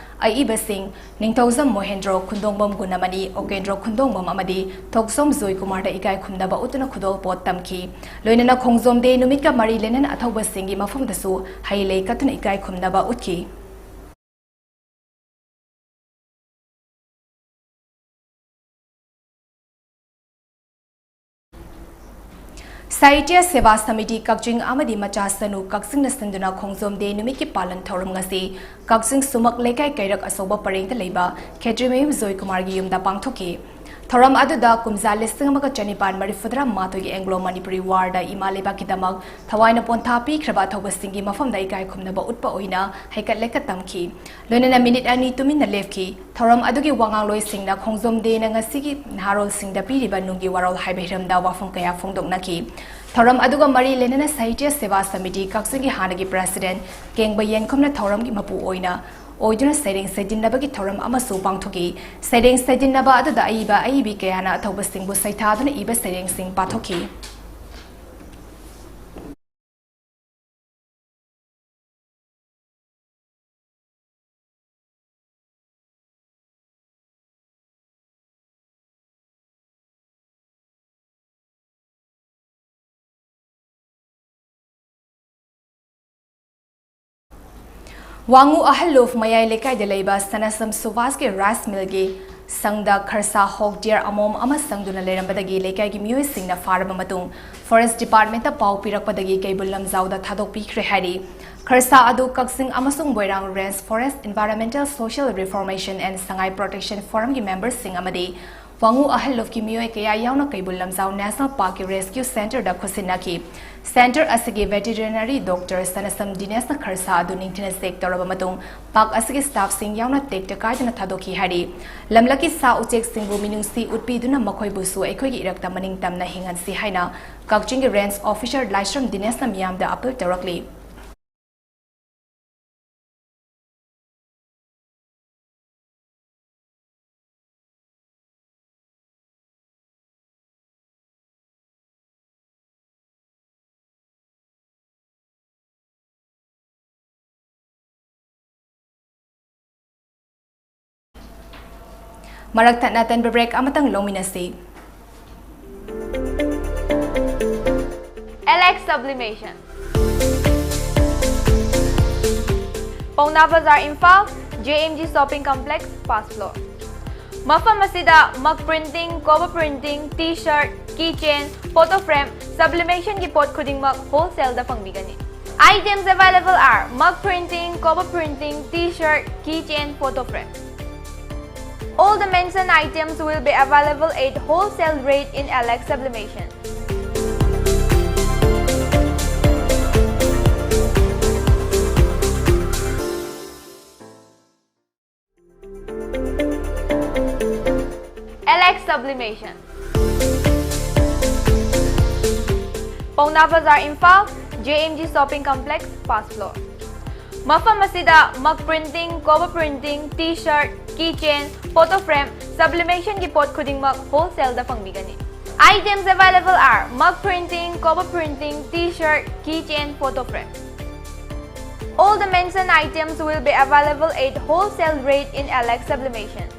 ꯑꯏꯕꯁꯤꯡ ꯅꯤꯡꯊꯧꯖꯝ ꯃꯣꯍꯦꯟꯗ꯭ꯔꯣ, ꯈꯨꯟꯗꯣꯡꯕꯝ ꯒꯨꯅꯃꯅꯤ, ꯎꯀꯦꯟꯗ꯭ꯔꯣ ꯈꯨꯟꯗꯣꯡꯕꯝ ꯑꯃꯗꯤ ꯊꯣꯛꯆꯣꯝ ꯖꯣꯏꯀꯨꯃꯥꯔꯗ ꯏꯀꯥꯏ ꯈꯨꯝꯅꯕ ꯎꯠꯇꯨꯅ ꯈꯨꯗꯣꯜꯄꯣꯠ ꯇꯝꯈꯤ꯫ ꯂꯣꯏꯅꯅ ꯈꯣꯡꯖꯣꯝ ꯗꯦ ꯅꯨꯃꯤꯠꯀ ꯃꯔꯤ ꯂꯩꯅꯅ ꯑꯊꯧꯕꯁꯤꯡꯒꯤ ꯃꯐꯝꯗꯁꯨ ꯍꯩ ꯂꯩ ꯀꯠꯇꯨꯅ ꯏꯀꯥꯏ ꯈꯨꯝꯅꯕ ꯎꯠꯈꯤ꯫ ꯁꯥꯍꯤꯇ꯭ꯌ ꯁꯦꯕꯥ ꯁꯃꯤꯇꯤ ꯀꯛꯆꯤꯡ ꯑꯃꯗꯤ ꯃꯆꯥꯁꯅꯨ ꯀꯛꯆꯤꯡꯅ ꯁꯤꯟꯗꯨꯅ ꯈꯣꯡꯖꯣꯝ ꯗꯦ ꯅꯨꯃꯤꯠꯀꯤ ꯄꯥꯂꯟ ꯊꯧꯔꯝ ꯉꯁꯤ ꯀꯛꯆꯤꯡ ꯁꯨꯃꯛ ꯂꯩꯀꯥꯏ ꯀꯩꯔꯛ ꯑꯆꯧꯕ ꯄꯔꯦꯡꯗ ꯂꯩꯕ ꯈꯦꯇ꯭ꯔꯤꯃꯌꯨꯝ ꯖꯣꯏꯀꯨꯃꯥꯔꯒꯤ ꯌꯨꯝꯗ ꯄꯥꯡꯊꯣꯛꯈꯤ꯫ ꯊꯧꯔꯝ ꯑꯗꯨꯗ ꯀꯨꯝꯖꯥ ꯂꯤꯁꯤꯡ ꯑꯃꯒ ꯆꯅꯤꯄꯥꯟ ꯃꯔꯤꯐꯨꯇꯔꯥ ꯃꯥꯊꯣꯏꯒꯤ Anglo Manipuri War ꯗ ꯏꯃꯥ ꯂꯩꯕꯥꯛꯀꯤꯗꯃꯛ ꯊꯋꯥꯏꯅ ꯄꯣꯟꯊꯥ ꯄꯤꯈ꯭ꯔꯕ ꯑꯊꯧꯕꯁꯤꯡꯒꯤ ꯃꯐꯝꯗ ꯏꯀꯥꯏ ꯈꯨꯝꯅꯕ ꯎꯠꯄ ꯑꯣꯏꯅ ꯍꯩꯀꯠ ꯂꯩꯀꯠ ꯇꯝꯈꯤ꯫ ꯂꯣꯏꯅꯅ ꯃꯤꯅꯤꯠ ꯑꯅꯤ ꯇꯨꯃꯤꯟꯅ ꯂꯦꯞꯈꯤ꯫ ꯊꯧꯔꯝ ꯑꯗꯨꯒꯤ ꯋꯥꯉꯥꯡꯂꯣꯏꯁꯤꯡꯅ ꯈꯣꯡꯖꯣꯝ ꯗꯦꯅ ꯉꯁꯤꯒꯤ ꯅꯍꯥꯔꯣꯜꯁꯤꯡꯗ ꯄꯤꯔꯤꯕ ꯅꯨꯡꯒꯤ ꯋꯥꯔꯣꯜ ꯍꯥꯏꯕ ꯍꯤꯔꯝꯗ ꯋꯥꯐꯝ ꯀꯌꯥ ꯐꯣꯡꯗꯣꯛꯅꯈꯤ꯫ ꯊꯧꯔꯝ ꯑꯗꯨꯒ ꯃꯔꯤ ꯂꯩꯅꯅ ꯁꯥꯍꯤꯇ꯭ꯌ ꯁꯦꯕꯥ ꯁꯃꯤꯇꯤ ꯀꯛꯆꯤꯡꯒꯤ ꯍꯥꯟꯅꯒꯤ president ꯀꯦꯡꯕ ꯌꯦꯟꯈꯨꯝꯅ ꯊꯧꯔꯝꯒꯤ ꯃꯄꯨ ꯑꯣꯏꯅ ꯑꯣꯏꯗꯨꯅ ꯁꯩꯔꯦꯡ ꯁꯩꯗꯤꯟꯅꯕꯒꯤ ꯊꯧꯔꯝ ꯑꯃꯁꯨ ꯄꯥꯡꯊꯣꯛꯈꯤ꯫ ꯁꯩꯔꯦꯡ ꯁꯩꯗꯤꯟꯅꯕ ꯑꯗꯨꯗ ꯑꯏꯕ ꯑꯏꯕꯤ ꯀꯌꯥꯅ ꯑꯊꯧꯕꯁꯤꯡꯕꯨ ꯁꯩꯊꯥꯗꯨꯅ ꯏꯕ ꯁꯩꯔꯦꯡꯁꯤꯡ ꯄꯥꯊꯣꯛꯈꯤ꯫ ꯋꯥꯉꯨ ꯑꯍꯜꯂꯨꯞ ꯃꯌꯥꯏ ꯂꯩꯀꯥꯏꯗ ꯂꯩꯕ ꯁꯅꯥꯁꯝ ꯁꯨꯕꯥꯁꯀꯤ ꯔꯥꯏꯁ ꯃꯤꯜꯒꯤ ꯁꯪꯗ ꯈꯔꯁꯥ ꯍꯣꯛ ꯗꯤꯌꯔ ꯑꯃꯣꯝ ꯑꯃ ꯁꯪꯗꯨꯅ ꯂꯩꯔꯝꯕꯗꯒꯤ ꯂꯩꯀꯥꯏꯒꯤ ꯃꯤꯑꯣꯏꯁꯤꯡꯅ ꯐꯥꯔꯕ ꯃꯇꯨꯡ ꯐꯣꯔꯦꯁ ꯗꯤꯄꯥꯔꯠꯃꯦꯟꯇ ꯄꯥꯎ ꯄꯤꯔꯛꯄꯗꯒꯤ ꯀꯩꯕꯨꯜ ꯂꯝꯖꯥꯎꯗ ꯊꯥꯗꯣꯛꯄꯤꯈ꯭ꯔꯦ ꯍꯥꯏꯔꯤ꯫ ꯈꯔꯁꯥ ꯑꯗꯨ ꯀꯛꯆꯤꯡ ꯑꯃꯁꯨꯡ Moirang range forest environmental social reformation and Sangai protection ꯐꯣꯔꯝꯒꯤ ꯃꯦꯝꯕꯔꯁꯤꯡ ꯑꯃꯗꯤ ꯋꯥꯉꯨ ꯑꯍꯜꯂꯨꯞꯀꯤ ꯃꯤꯑꯣꯏ ꯀꯌꯥ ꯌꯥꯎꯅ ꯀꯩꯕꯨꯜ ꯂꯝꯖꯥꯎ ꯅꯦꯁꯅꯦꯜ ꯄꯥꯔꯛꯀꯤ ꯔꯦꯁꯀ꯭ꯌꯨ ꯁꯦꯟꯇꯔꯗ ꯈꯨꯠꯁꯤꯟꯅꯈꯤ꯫ ꯁꯦꯟꯇꯔ ꯑꯁꯤꯒꯤ ꯚꯦꯇꯦꯔꯤꯅꯔꯤ ꯗꯣꯛꯇꯔ ꯁꯅꯥꯁꯝ ꯗꯤꯅꯦꯁꯅ ꯈꯔꯁꯥ ꯑꯗꯨ ꯅꯤꯡꯊꯤꯅ ꯆꯦꯛ ꯇꯧꯔꯕ ꯃꯇꯨꯡ ꯄꯥꯔꯛ ꯑꯁꯤꯒꯤ ꯁ꯭ꯇꯥꯐꯁꯤꯡ ꯌꯥꯎꯅ ꯇꯦꯛꯇ ꯀꯥꯏꯗꯅ ꯊꯥꯗꯣꯛꯈꯤ ꯍꯥꯏꯔꯤ꯫ ꯂꯝꯂꯛꯀꯤ ꯁꯥ ꯎꯆꯦꯛꯁꯤꯡꯕꯨ ꯃꯤꯅꯨꯡꯁꯤ ꯎꯠꯄꯤꯗꯨꯅ ꯃꯈꯣꯏꯕꯨꯁꯨ ꯑꯩꯈꯣꯏꯒꯤ ꯏꯔꯛꯇ ꯃꯅꯤꯡ ꯇꯝꯅ ꯍꯤꯡꯍꯟꯁꯤ ꯍꯥꯏꯅ ꯀꯛꯆꯤꯡꯒꯤ ꯔꯦꯟꯖ ꯑꯣꯐꯤꯁꯔ ꯂꯥꯏꯁ꯭ꯔꯝ ꯗꯤꯅꯦꯁꯅ ꯃꯤꯌꯥꯝꯗ ꯑꯄꯤꯜ ꯇꯧꯔꯛꯂꯤ꯫ ꯃꯔꯛ ꯊꯠꯅ ꯇꯟꯕ ꯕ꯭ꯔꯦꯛ ꯑꯃꯇꯪ ꯂꯧꯃꯤꯟꯅꯁꯤ꯫ ꯑꯦꯂꯦꯛ sublimation, Paona Bazar, Imphal, J M G shopping complex, first floor. ꯃꯐꯝ ꯑꯁꯤꯗ mug printing, cover printing, T shirt, key chain, photo frame, ꯁꯕꯂꯤꯃꯦꯁꯟꯒꯤ ꯄꯣꯠ ꯈꯨꯗꯤꯡꯃꯛ ꯍꯣꯜꯁꯦꯜꯗ ꯐꯪꯕꯤꯒꯅꯤ꯫ Items available are mug printing, cover printing, T-shirt, keychain, photo frame. All the mentioned items will be available at wholesale rate in Alex Sublimation. Alex Sublimation, Paona Bazar, Imphal, J M G Shopping Complex, first floor. ꯃꯐꯝ ꯑꯁꯤꯗ mug printing, cover printing, T-shirt, keychain, photo frame, sublimationꯒꯤ ꯄꯣꯠ ꯈꯨꯗꯤꯡꯃꯛ wholesaleꯗ ꯐꯪꯕꯤꯒꯅꯤ꯫ Items available are mug printing, cover printing, T-shirt, keychain, photo frame. All the mentioned items will be available at wholesale rate in Alex Sublimation.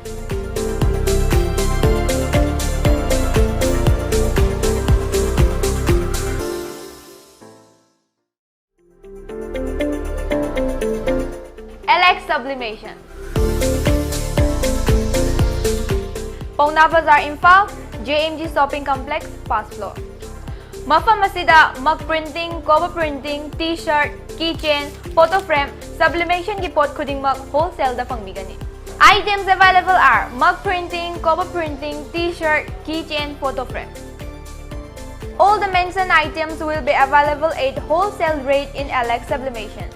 Alex Sublimation. Paona Bazar, Imphal, J M G Shopping Complex, first floor. ꯃꯐꯝ ꯑꯁꯤꯗ mug printing, cover printing, T-shirt, keychain, photo frame, sublimationꯒꯤ ꯄꯣꯠ ꯈꯨꯗꯤꯡꯃꯛ wholesaleꯗ ꯐꯪꯕꯤꯒꯅꯤ꯫ Items available are mug printing, cover printing, T-shirt, keychain, photo frame. All the mentioned items will be available at wholesale rate in Alex Sublimation.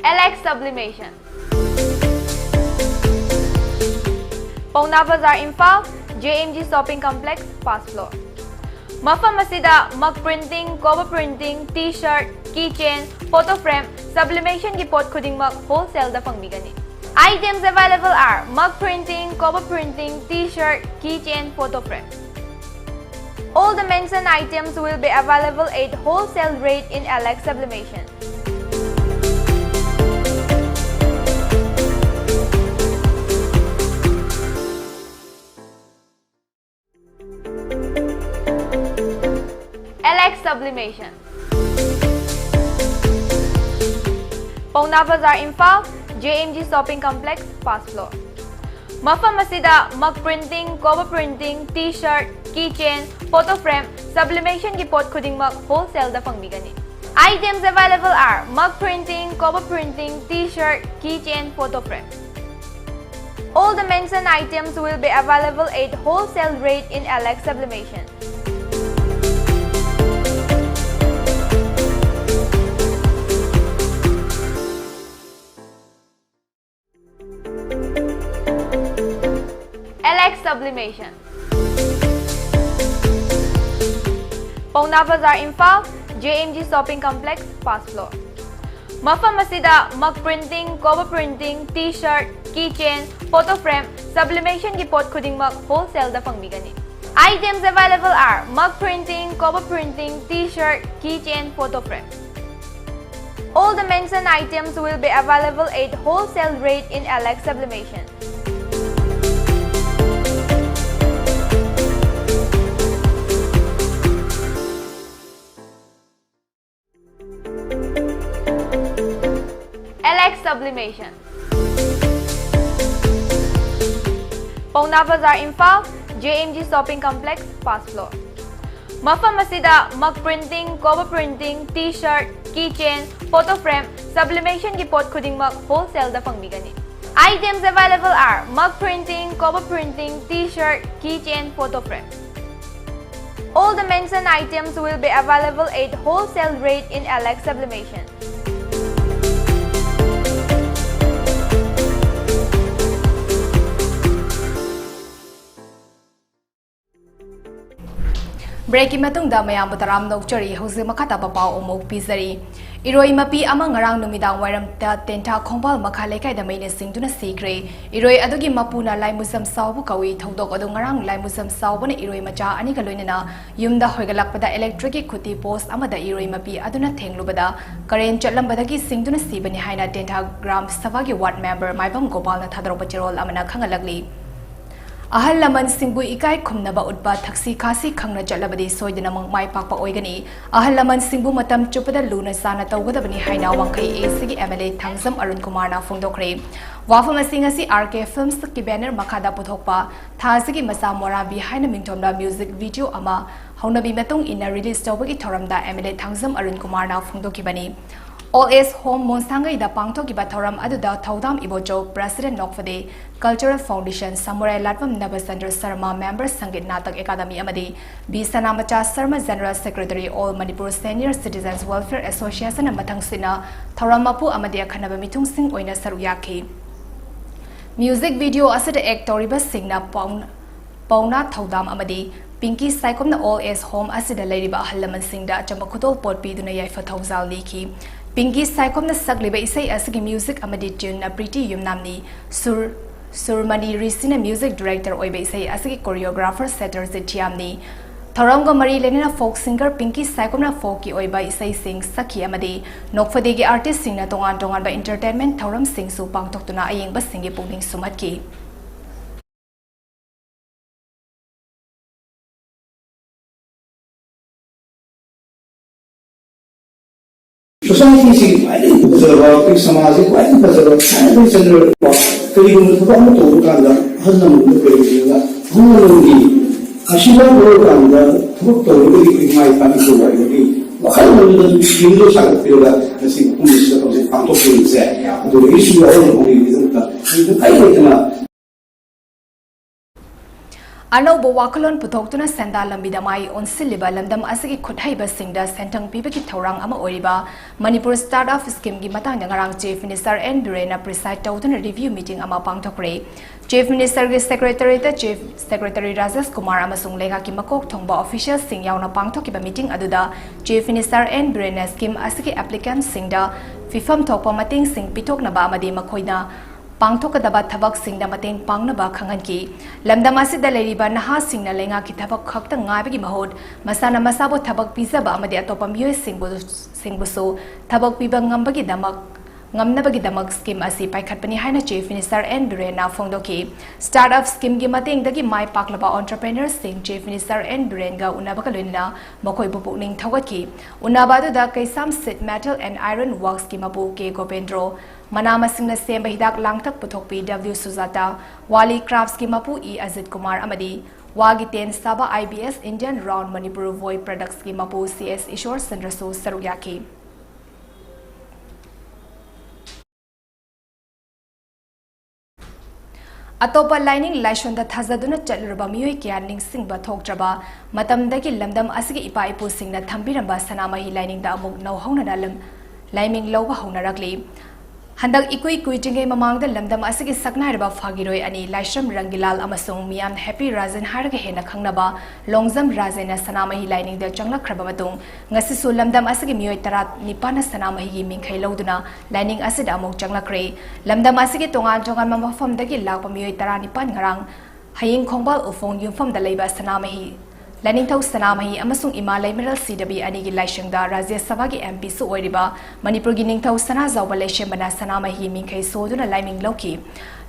Alex Sublimation. Paona Bazar, Imphal, J M G Shopping Complex, first floor. ꯃꯐꯝ ꯑꯁꯤꯗ mug printing, cover printing, T-shirt, keychain, photo frame, sublimationꯒꯤ ꯄꯣꯠ ꯈꯨꯗꯤꯡꯃꯛ wholesaleꯗ ꯐꯪꯕꯤꯒꯅꯤ꯫ Items available are mug printing, cover printing, T-shirt, keychain, photo frame. All the mentioned items will be available at wholesale rate in Alex Sublimation. Alex Sublimation. Paona Bazar, Imphal, J M G Shopping Complex, first floor. ꯃꯐꯝ ꯑꯁꯤꯗ mug printing, cover printing, T-shirt, keychain, photo frame, sublimationꯒꯤ ꯄꯣꯠ ꯈꯨꯗꯤꯡꯃꯛ wholesaleꯗ ꯐꯪꯕꯤꯒꯅꯤ꯫ Items available are mug printing, cover printing, T-shirt, keychain, photo frame. All the mentioned items will be available at wholesale rate in Alex Sublimation. Sublimation. Paona Bazar, Imphal, J M G Shopping Complex, first floor. ꯃꯐꯝ ꯑꯁꯤꯗ mug printing, cover printing, T-shirt, keychain, photo frame, sublimationꯒꯤ ꯄꯣꯠ ꯈꯨꯗꯤꯡꯃꯛ wholesaleꯗ ꯐꯪꯕꯤꯒꯅꯤ꯫ Items available are mug printing, cover printing, T-shirt, keychain, photo frame. All the mentioned items will be available at wholesale rate in Alex Sublimation. Alex Sublimation. Paona Bazar, Imphal, J M G Shopping Complex, first floor. ꯃꯐꯝ ꯑꯁꯤꯗ mug printing, cover printing, T-shirt, keychain, photo frame, sublimationꯒꯤ ꯄꯣꯠ ꯈꯨꯗꯤꯡꯃꯛ wholesaleꯗ ꯐꯪꯕꯤꯒꯅꯤ꯫ Items available are mug printing, cover printing, T-shirt, keychain, photo frame. All the mentioned items will be available at wholesale rate in Alex Sublimation. Breakꯀꯤ ꯃꯇꯨꯡꯗ ꯃꯌꯥꯝꯕꯨ ꯇꯔꯥꯝꯅ ꯑꯣꯛꯆꯔꯤ꯫ ꯍꯧꯖꯤꯛ ꯃꯈꯥ ꯇꯥꯕ ꯄꯥꯎ ꯑꯃꯨꯛ ꯄꯤꯖꯔꯤ꯫ ꯏꯔꯣꯏ ꯃꯄꯤ ꯑꯃ ꯉꯔꯥꯡ ꯅꯨꯃꯤꯗꯥꯡ ꯋꯥꯏꯔꯝꯗ ꯇꯦꯟꯊꯥ ꯈꯣꯡꯕꯥꯜ ꯃꯈꯥ ꯂꯩꯀꯥꯏꯗ ꯃꯩꯅ ꯆꯤꯡꯗꯨꯅ ꯁꯤꯈ꯭ꯔꯦ꯫ ꯏꯔꯣꯏ ꯑꯗꯨꯒꯤ ꯃꯄꯨꯅ ꯂꯥꯏꯃꯨꯖꯝ ꯆꯥꯎꯕ ꯀꯧꯏ꯫ ꯊꯧꯗꯣꯛ ꯑꯗꯨ ꯉꯔꯥꯡ ꯂꯥꯏꯃꯨꯖꯝ ꯆꯥꯎꯕꯅ ꯏꯔꯣꯏ ꯃꯆꯥ ꯑꯅꯤꯒ ꯂꯣꯏꯅꯅ ꯌꯨꯝꯗ ꯍꯣꯏꯒꯠꯂꯛꯄꯗ electricꯀꯤ ꯈꯨꯠꯇꯤ post ꯑꯃꯗ ꯏꯔꯣꯏ ꯃꯄꯤ ꯑꯗꯨꯅ ꯊꯦꯡꯂꯨꯕꯗ current ꯆꯠꯂꯝꯕꯗꯒꯤ ꯁꯤꯡꯗꯨꯅ ꯁꯤꯕꯅꯤ ꯍꯥꯏꯅ ꯇꯦꯟꯊꯥ ꯒ꯭ꯔꯥꯝ ꯁꯚꯥꯒꯤ ward member ꯃꯥꯏꯕꯝ ꯒꯣꯄꯥꯜꯅ ꯊꯥꯗꯣꯔꯛꯄ ꯆꯦꯔꯣꯜ ꯑꯃꯅ ꯈꯪꯍꯜꯂꯛꯂꯤ꯫ ꯑꯍꯜ ꯂꯃꯟꯁꯤꯡꯕꯨ ꯏꯀꯥꯏ ꯈꯨꯝꯅꯕ ꯎꯠꯄ, ꯊꯛꯁꯤ ꯈꯥꯁꯤ ꯈꯪꯅ ꯆꯠꯂꯕꯗꯤ ꯁꯣꯏꯗꯅꯃꯛ ꯃꯥꯏ ꯄꯥꯛꯄ ꯑꯣꯏꯒꯅꯤ꯫ ꯑꯍꯜ ꯂꯃꯟꯁꯤꯡꯕꯨ ꯃꯇꯝ ꯆꯨꯞꯄꯗ ꯂꯨꯅ ꯆꯥꯟꯅ ꯇꯧꯒꯗꯕꯅꯤ ꯍꯥꯏꯅ ꯋꯥꯡꯈꯩ ACꯒꯤ MLA ꯊꯥꯡꯖꯝ ꯑꯔꯨꯟ ꯀꯨꯃꯥꯔꯅ ꯐꯣꯡꯗꯣꯛꯈ꯭ꯔꯦ꯫ ꯋꯥꯐꯝ ꯑꯁꯤ ꯉꯁꯤ RK Filmsꯀꯤ banner ꯃꯈꯥꯗ ꯄꯨꯊꯣꯛꯄ ꯊꯥꯖꯒꯤ ꯃꯆꯥ ꯃꯣꯔꯥꯕꯤ ꯍꯥꯏꯅ ꯃꯤꯡꯊꯣꯟꯕ music video ꯑꯃ ꯍꯧꯅꯕꯤ ꯃꯇꯨꯡ ꯏꯟꯅ release ꯇꯧꯕꯒꯤ ꯊꯧꯔꯝꯗ MLA ꯊꯥꯡꯖꯝ ꯑꯔꯨꯟ ꯀꯨꯃꯥꯔꯅ ꯐꯣꯡꯗꯣꯛꯈꯤꯕꯅꯤ꯫ Old Age Home ꯃꯣꯟꯁꯥꯡꯒꯩꯗ ꯄꯥꯡꯊꯣꯛꯈꯤꯕ ꯊꯧꯔꯝ ꯑꯗꯨꯗ Thoudam Ibochou, President Nokphade Cultural Foundation, Samurailatpam Nabachandra Sharma, Member Sangeet Natak academy ꯑꯃꯗꯤ B Sanamacha Sharma, General Secretary, All Manipur Senior Citizens Welfare Associationꯅ ꯃꯊꯪꯁꯤꯠꯅ ꯊꯧꯔꯝ ꯃꯄꯨ ꯑꯃꯗꯤ ꯑꯈꯟꯅꯕ ꯃꯤꯊꯨꯡꯁꯤꯡ ꯑꯣꯏꯅ ꯁꯔꯨꯛ ꯌꯥꯈꯤ꯫ Music video ꯑꯁꯤꯗ act ꯇꯧꯔꯤꯕꯁꯤꯡꯅ ꯄꯥꯎ-, ꯄꯥꯎꯅꯥ ꯊꯧꯗꯥꯝ ꯑꯃꯗꯤ ꯄꯤꯡꯀꯤ ꯁꯥꯏꯈꯣꯝꯅ ꯑꯣꯜ ꯑꯦꯖ ꯍꯣꯝ ꯑꯁꯤꯗ ꯂꯩꯔꯤꯕ ꯑꯍꯜ ꯂꯃꯟꯁꯤꯡꯗ ꯑꯆꯝꯕ ꯈꯨꯗꯣꯜꯄꯣꯠ ꯄꯤꯗꯨꯅ ꯌꯥꯏꯐ ꯊꯧꯖꯥꯜ ꯅꯤꯈꯤ꯫ ꯄꯤꯡꯀꯤ ꯁꯥꯏꯈꯣꯝꯅ ꯁꯛꯂꯤꯕ ꯏꯁꯩ ꯑꯁꯤꯒꯤ ꯃ꯭ꯌꯨꯖꯤꯛ ꯑꯃꯗꯤ ꯇ꯭ꯌꯨꯟꯅ ꯄ꯭ꯔꯤꯇꯤ ꯌꯨꯝꯅꯥꯝꯅꯤ꯫ ꯁꯨꯔ, ꯁꯨꯔꯃꯅꯤ ꯔꯤꯁꯤꯅ ꯃ꯭ꯌꯨꯖꯤꯛ ꯗꯤꯔꯦꯛꯇꯔ ꯑꯣꯏꯕ ꯏꯁꯩ ꯑꯁꯤꯒꯤ ꯀꯣꯔꯤꯌꯣꯒ꯭ꯔꯥꯐꯔ ꯁꯦꯇꯔꯖꯤꯠ ꯊꯤꯌꯥꯝꯅꯤ꯫ ꯊꯧꯔꯝꯒ ꯃꯔꯤ ꯂꯩꯅꯅ ꯐꯣꯛ ꯁꯤꯡꯒꯔ ꯄꯤꯡꯀꯤ ꯁꯥꯏꯈꯣꯝꯅ ꯐꯣꯛꯀꯤ ꯑꯣꯏꯕ ꯏꯁꯩꯁꯤꯡ ꯁꯛꯈꯤ ꯑꯃꯗꯤ ꯅꯣꯛꯐꯗꯦꯒꯤ ꯑꯥꯔꯇꯤꯁꯁꯤꯡꯅ ꯇꯣꯉꯥꯟ ꯇꯣꯉꯥꯟꯕ ꯏꯟꯇꯔꯇꯦꯟꯃꯦꯟ ꯊꯧꯔꯝꯁꯤꯡꯁꯨ ꯄꯥꯡꯊꯣꯛꯇꯨꯅ ꯑꯌꯦꯡꯕꯁꯤꯡꯒꯤ ꯄꯨꯛꯅꯤꯡ ꯁꯨꯝꯍꯠꯈꯤ꯫ ꯁꯣꯁꯥꯏꯇꯤꯁꯤ ꯈ꯭ꯋꯥꯏꯗꯒꯤ ꯐꯖꯕ, ꯑꯩꯈꯣꯏ ꯁꯃꯥꯖꯁꯤ ꯈ꯭ꯋꯥꯏꯗꯒꯤ ꯐꯖꯕ, ꯈ꯭ꯋꯥꯏꯗꯒꯤ ꯆꯟꯅꯔꯛꯄ, ꯀꯔꯤꯒꯨꯝꯕ ꯊꯕꯛ ꯑꯃ ꯇꯧꯕ ꯀꯥꯟꯗ ꯑꯍꯜ ꯂꯃꯟꯗ ꯀꯔꯤꯒꯨꯝꯕ ꯑꯍꯜ ꯂꯃꯟꯒꯤ ꯑꯁꯤꯔꯕꯥꯗ ꯇꯧꯔꯀꯥꯟꯗ ꯊꯕꯛ ꯇꯧꯔꯒꯗꯤ ꯑꯩꯈꯣꯏ ꯃꯥꯏ ꯄꯥꯛꯏ ꯍꯥꯏꯕꯒꯤ ꯋꯥꯈꯜꯂꯣꯟꯗꯨꯗ ꯁꯦꯝꯗꯣꯛ ꯁꯥꯒꯠꯄꯤꯔꯒ ꯉꯁꯤ ꯃꯐꯝ ꯑꯁꯤꯗ ꯍꯧꯖꯤꯛ ꯄꯥꯡꯊꯣꯛꯂꯤꯕꯁꯦ꯫ ꯑꯗꯨꯒ ꯑꯩꯁꯨ ꯌꯥꯎꯔꯝꯕ ꯍꯧꯔꯤꯕꯒꯤꯗꯃꯛꯇ ꯑꯩ ꯊꯥꯒꯠꯇꯅ ꯑꯅꯧꯕ ꯋꯥꯈꯜꯂꯣꯟ ꯄꯨꯊꯣꯛꯇꯨꯅ ꯁꯦꯟꯗꯥꯟ ꯂꯝꯕꯤꯗ ꯃꯥꯏ ꯑꯣꯟꯁꯤꯜꯂꯤꯕ ꯂꯝꯗꯝ ꯑꯁꯤꯒꯤ ꯈꯨꯠꯍꯩꯕꯁꯤꯡꯗ ꯁꯦꯟꯊꯪ ꯄꯤꯕꯒꯤ ꯊꯧꯔꯥꯡ ꯑꯃ ꯑꯣꯏꯔꯤꯕ ꯃꯅꯤꯄꯨꯔ ꯁ꯭ꯇꯥꯔꯠ ꯑꯞ ꯁ꯭ꯀꯤꯝꯒꯤ ꯃꯇꯥꯡꯗ ꯉꯔꯥꯡ ꯆꯤꯐ ꯃꯤꯅꯤꯁꯇꯔ ꯑꯦꯟ ꯕꯤꯔꯦꯟꯅ ꯄ꯭ꯔꯤꯁꯥꯏꯗ ꯇꯧꯗꯨꯅ ꯔꯤꯚ꯭ꯌꯨ ꯃꯤꯇꯤꯡ ꯑꯃ ꯄꯥꯡꯊꯣꯛꯈ꯭ꯔꯦ꯫ ꯆꯤꯐ ꯃꯤꯅꯤꯁꯇꯔꯒꯤ ꯁꯦꯀ꯭ꯔꯦꯇꯔꯤꯗ ꯆꯤꯐ ꯁꯦꯀ꯭ꯔꯦꯇꯔꯤ ꯔꯥꯖꯦꯁ ꯀꯨꯃꯥꯔ ꯑꯃꯁꯨꯡ ꯂꯩꯉꯥꯛꯀꯤ ꯃꯀꯣꯛ ꯊꯣꯡꯕ ꯑꯣꯐꯤꯁꯤꯌꯦꯜꯁꯤꯡ ꯌꯥꯎꯅ ꯄꯥꯡꯊꯣꯛꯈꯤꯕ ꯃꯤꯇꯤꯡ ꯑꯗꯨꯗ ꯆꯤꯐ ꯃꯤꯅꯤꯁꯇꯔ ꯑꯦꯟ ꯕꯤꯔꯦꯟꯅ ꯁ꯭ꯀꯤꯝ ꯑꯁꯤꯒꯤ ꯑꯦꯄ꯭ꯂꯤꯀꯦꯟꯠꯁꯤꯡꯗ ꯐꯤꯐꯝ ꯊꯣꯛꯄ ꯃꯇꯦꯡꯁꯤꯡ ꯄꯤꯊꯣꯛꯅꯕ ꯑꯃꯗꯤ ꯃꯈꯣꯏꯅ ꯄꯥꯡꯊꯣꯛꯀꯗꯕ ꯊꯕꯛꯁꯤꯡꯗ ꯃꯇꯦꯡ ꯄꯥꯡꯅꯕ ꯈꯪꯍꯟꯈꯤ꯫ ꯂꯝꯗꯝ ꯑꯁꯤꯗ ꯂꯩꯔꯤꯕ ꯅꯍꯥꯁꯤꯡꯅ ꯂꯩꯉꯥꯛꯀꯤ ꯊꯕꯛ ꯈꯛꯇ ꯉꯥꯏꯕꯒꯤ ꯃꯍꯨꯠ, ꯃꯁꯥꯅ ꯃꯁꯥꯕꯨ ꯊꯕꯛ ꯄꯤꯖꯕ ꯑꯃꯗꯤ ꯑꯇꯣꯞꯄ ꯃꯤꯑꯣꯏꯁꯤꯡꯕꯨ, ꯁꯤꯡꯕꯨꯁꯨ ꯊꯕꯛ ꯄꯤꯕ ꯉꯝꯕꯒꯤꯗꯃꯛ, ꯉꯝꯅꯕꯒꯤꯗꯃꯛ ꯁ꯭ꯀꯤꯝ ꯑꯁꯤ ꯄꯥꯏꯈꯠꯄꯅꯤ ꯍꯥꯏꯅ ꯆꯤꯐ ꯃꯤꯅꯤꯁꯇꯔ ꯑꯦꯟ ꯕꯤꯔꯦꯟꯅ ꯐꯣꯡꯗꯣꯛꯈꯤ꯫ ꯁ꯭ꯇꯥꯔꯠ ꯑꯞ ꯁ꯭ꯀꯤꯝꯒꯤ ꯃꯇꯦꯡꯗꯒꯤ ꯃꯥꯏ ꯄꯥꯛꯂꯕ ꯑꯣꯟꯇꯔꯄ꯭ꯔꯦꯅꯔꯁꯤꯡ ꯆꯤꯐ ꯃꯤꯅꯤꯁꯇꯔ ꯑꯦꯟ ꯕꯤꯔꯦꯟꯒ ꯎꯅꯕꯒ ꯂꯣꯏꯅꯅ ꯃꯈꯣꯏꯕꯨ ꯄꯨꯛꯅꯤꯡ ꯊꯧꯒꯠꯈꯤ꯫ ꯎꯅꯕ ꯑꯗꯨꯗ ꯀꯩꯁꯥꯝ ꯁꯤꯗ ꯃꯦꯇꯜ ꯑꯦꯟ ꯑꯥꯏꯔꯟ ꯋꯥꯔꯛꯁꯀꯤ ꯃꯄꯨ ꯀꯦ ꯒꯣꯕꯦꯟꯗ꯭ꯔꯣ, ꯃꯅꯥ ꯃꯁꯤꯡꯅ ꯁꯦꯝꯕ ꯍꯤꯗꯥꯛ ꯂꯥꯡꯊꯛ ꯄꯨꯊꯣꯛꯄꯤ ꯗꯕ꯭ꯂꯤꯎ ꯁꯨꯖꯥꯇꯥ, ꯋꯥꯂꯤ ꯀ꯭ꯔꯥꯐꯠꯁꯀꯤ ꯃꯄꯨ ꯏ ꯑꯖꯤꯠ ꯀꯨꯃꯥꯔ ꯑꯃꯗꯤ ꯋꯥꯒꯤ ꯇꯦꯟ ꯁꯥꯕ ꯑꯥꯏ ꯕꯤ ꯑꯦꯁ ꯏꯟꯗꯤꯌꯥꯟ ꯔꯥꯎꯟ ꯃꯅꯤꯄꯨꯔ ꯚꯣꯏ ꯄ꯭ꯔꯗꯛꯁꯀꯤ ꯃꯄꯨ ꯁꯤ ꯑꯦꯁ ꯏꯁꯣꯔ ꯆꯟꯗ꯭ꯔꯁꯨ ꯁꯔꯨꯛ ꯌꯥꯈꯤ꯫ ꯑꯇꯣꯞꯄ ꯂꯥꯏꯅꯤꯡ ꯂꯥꯏꯁꯣꯟꯗ ꯊꯥꯖꯗꯨꯅ ꯆꯠꯂꯨꯔꯕ ꯃꯤꯑꯣꯏ ꯀꯌꯥ ꯅꯤꯡꯁꯤꯡꯕ ꯊꯣꯛꯇ꯭ꯔꯕ ꯃꯇꯝꯗꯒꯤ ꯂꯝꯗꯝ ꯑꯁꯤꯒꯤ ꯏꯄꯥ ꯏꯄꯨꯁꯤꯡꯅ ꯊꯝꯕꯤꯔꯝꯕ ꯁꯅꯥꯃꯍꯤ ꯂꯥꯏꯅꯤꯡꯗ ꯑꯃꯨꯛ ꯅꯧꯍꯧꯅꯅ ꯂꯝ-, ꯂꯥꯏꯃꯤꯡ ꯂꯧꯕ ꯍꯧꯅꯔꯛꯂꯤ꯫ ꯍꯟꯗꯛ ꯏꯀꯨꯏ ꯀꯨꯏꯗ꯭ꯔꯤꯉꯩ ꯃꯃꯥꯡꯗ ꯂꯝꯗꯝ ꯑꯁꯤꯒꯤ ꯁꯛꯅꯥꯏꯔꯕ ꯐꯥꯒꯤꯔꯣꯏ ꯑꯅꯤ ꯂꯥꯏꯁ꯭ꯔꯝ ꯔꯪꯒꯤꯂꯥꯜ ꯑꯃꯁꯨꯡ ꯃꯤꯌꯥꯝꯅ ꯍꯦꯄꯤ ꯔꯥꯖꯟ ꯍꯥꯏꯔꯒ ꯍꯦꯟꯅ ꯈꯪꯅꯕ ꯂꯣꯡꯖꯝ ꯔꯥꯖꯟꯅ ꯁꯅꯥꯃꯍꯤ ꯂꯥꯏꯅꯤꯡꯗ ꯆꯪꯂꯛꯈ꯭ꯔꯕ ꯃꯇꯨꯡ, ꯉꯁꯤꯁꯨ ꯂꯝꯗꯝ ꯑꯁꯤꯒꯤ ꯃꯤꯑꯣꯏ ꯇꯔꯥꯅꯤꯄꯥꯟꯅ ꯁꯅꯥꯃꯍꯤꯒꯤ ꯃꯤꯡꯈꯩ ꯂꯧꯗꯨꯅ ꯂꯥꯏꯅꯤꯡ ꯑꯁꯤꯗ ꯑꯃꯨꯛ ꯆꯪꯂꯛꯈ꯭ꯔꯦ꯫ ꯂꯝꯗꯝ ꯑꯁꯤꯒꯤ ꯇꯣꯉꯥꯟ ꯇꯣꯉꯥꯟꯕ ꯃꯐꯝꯗꯒꯤ ꯂꯥꯛꯄ ꯃꯤꯑꯣꯏ ꯇꯔꯥꯅꯤꯄꯥꯟ ꯉꯔꯥꯡ ꯍꯌꯤꯡ ꯈꯣꯡꯕꯥꯜ ꯎꯐꯣꯡ ꯌꯨꯝꯐꯝꯗ ꯂꯩꯕ ꯁꯅꯥꯃꯍꯤ, ꯂꯥꯏꯅꯤꯡꯊꯧ ꯁꯅꯥꯃꯍꯤ ꯑꯃꯁꯨꯡ ꯏꯃꯥ ꯂꯩꯃꯔꯦꯜ ꯁꯤꯗꯕꯤ ꯑꯅꯤꯒꯤ ꯂꯥꯏꯁꯪꯗ ꯔꯥꯖ꯭ꯌ ꯁꯚꯥꯒꯤ ꯑꯦꯝ ꯄꯤꯁꯨ ꯑꯣꯏꯔꯤꯕ ꯃꯅꯤꯄꯨꯔꯒꯤ ꯅꯤꯡꯊꯧ ꯁꯅꯥꯖꯥꯎꯕ ꯂꯩꯁꯦꯝꯕꯅ ꯁꯅꯥꯃꯍꯤꯒꯤ ꯃꯤꯡꯈꯩ ꯁꯣꯗꯨꯅ ꯂꯥꯏꯃꯤꯡ ꯂꯧꯈꯤ꯫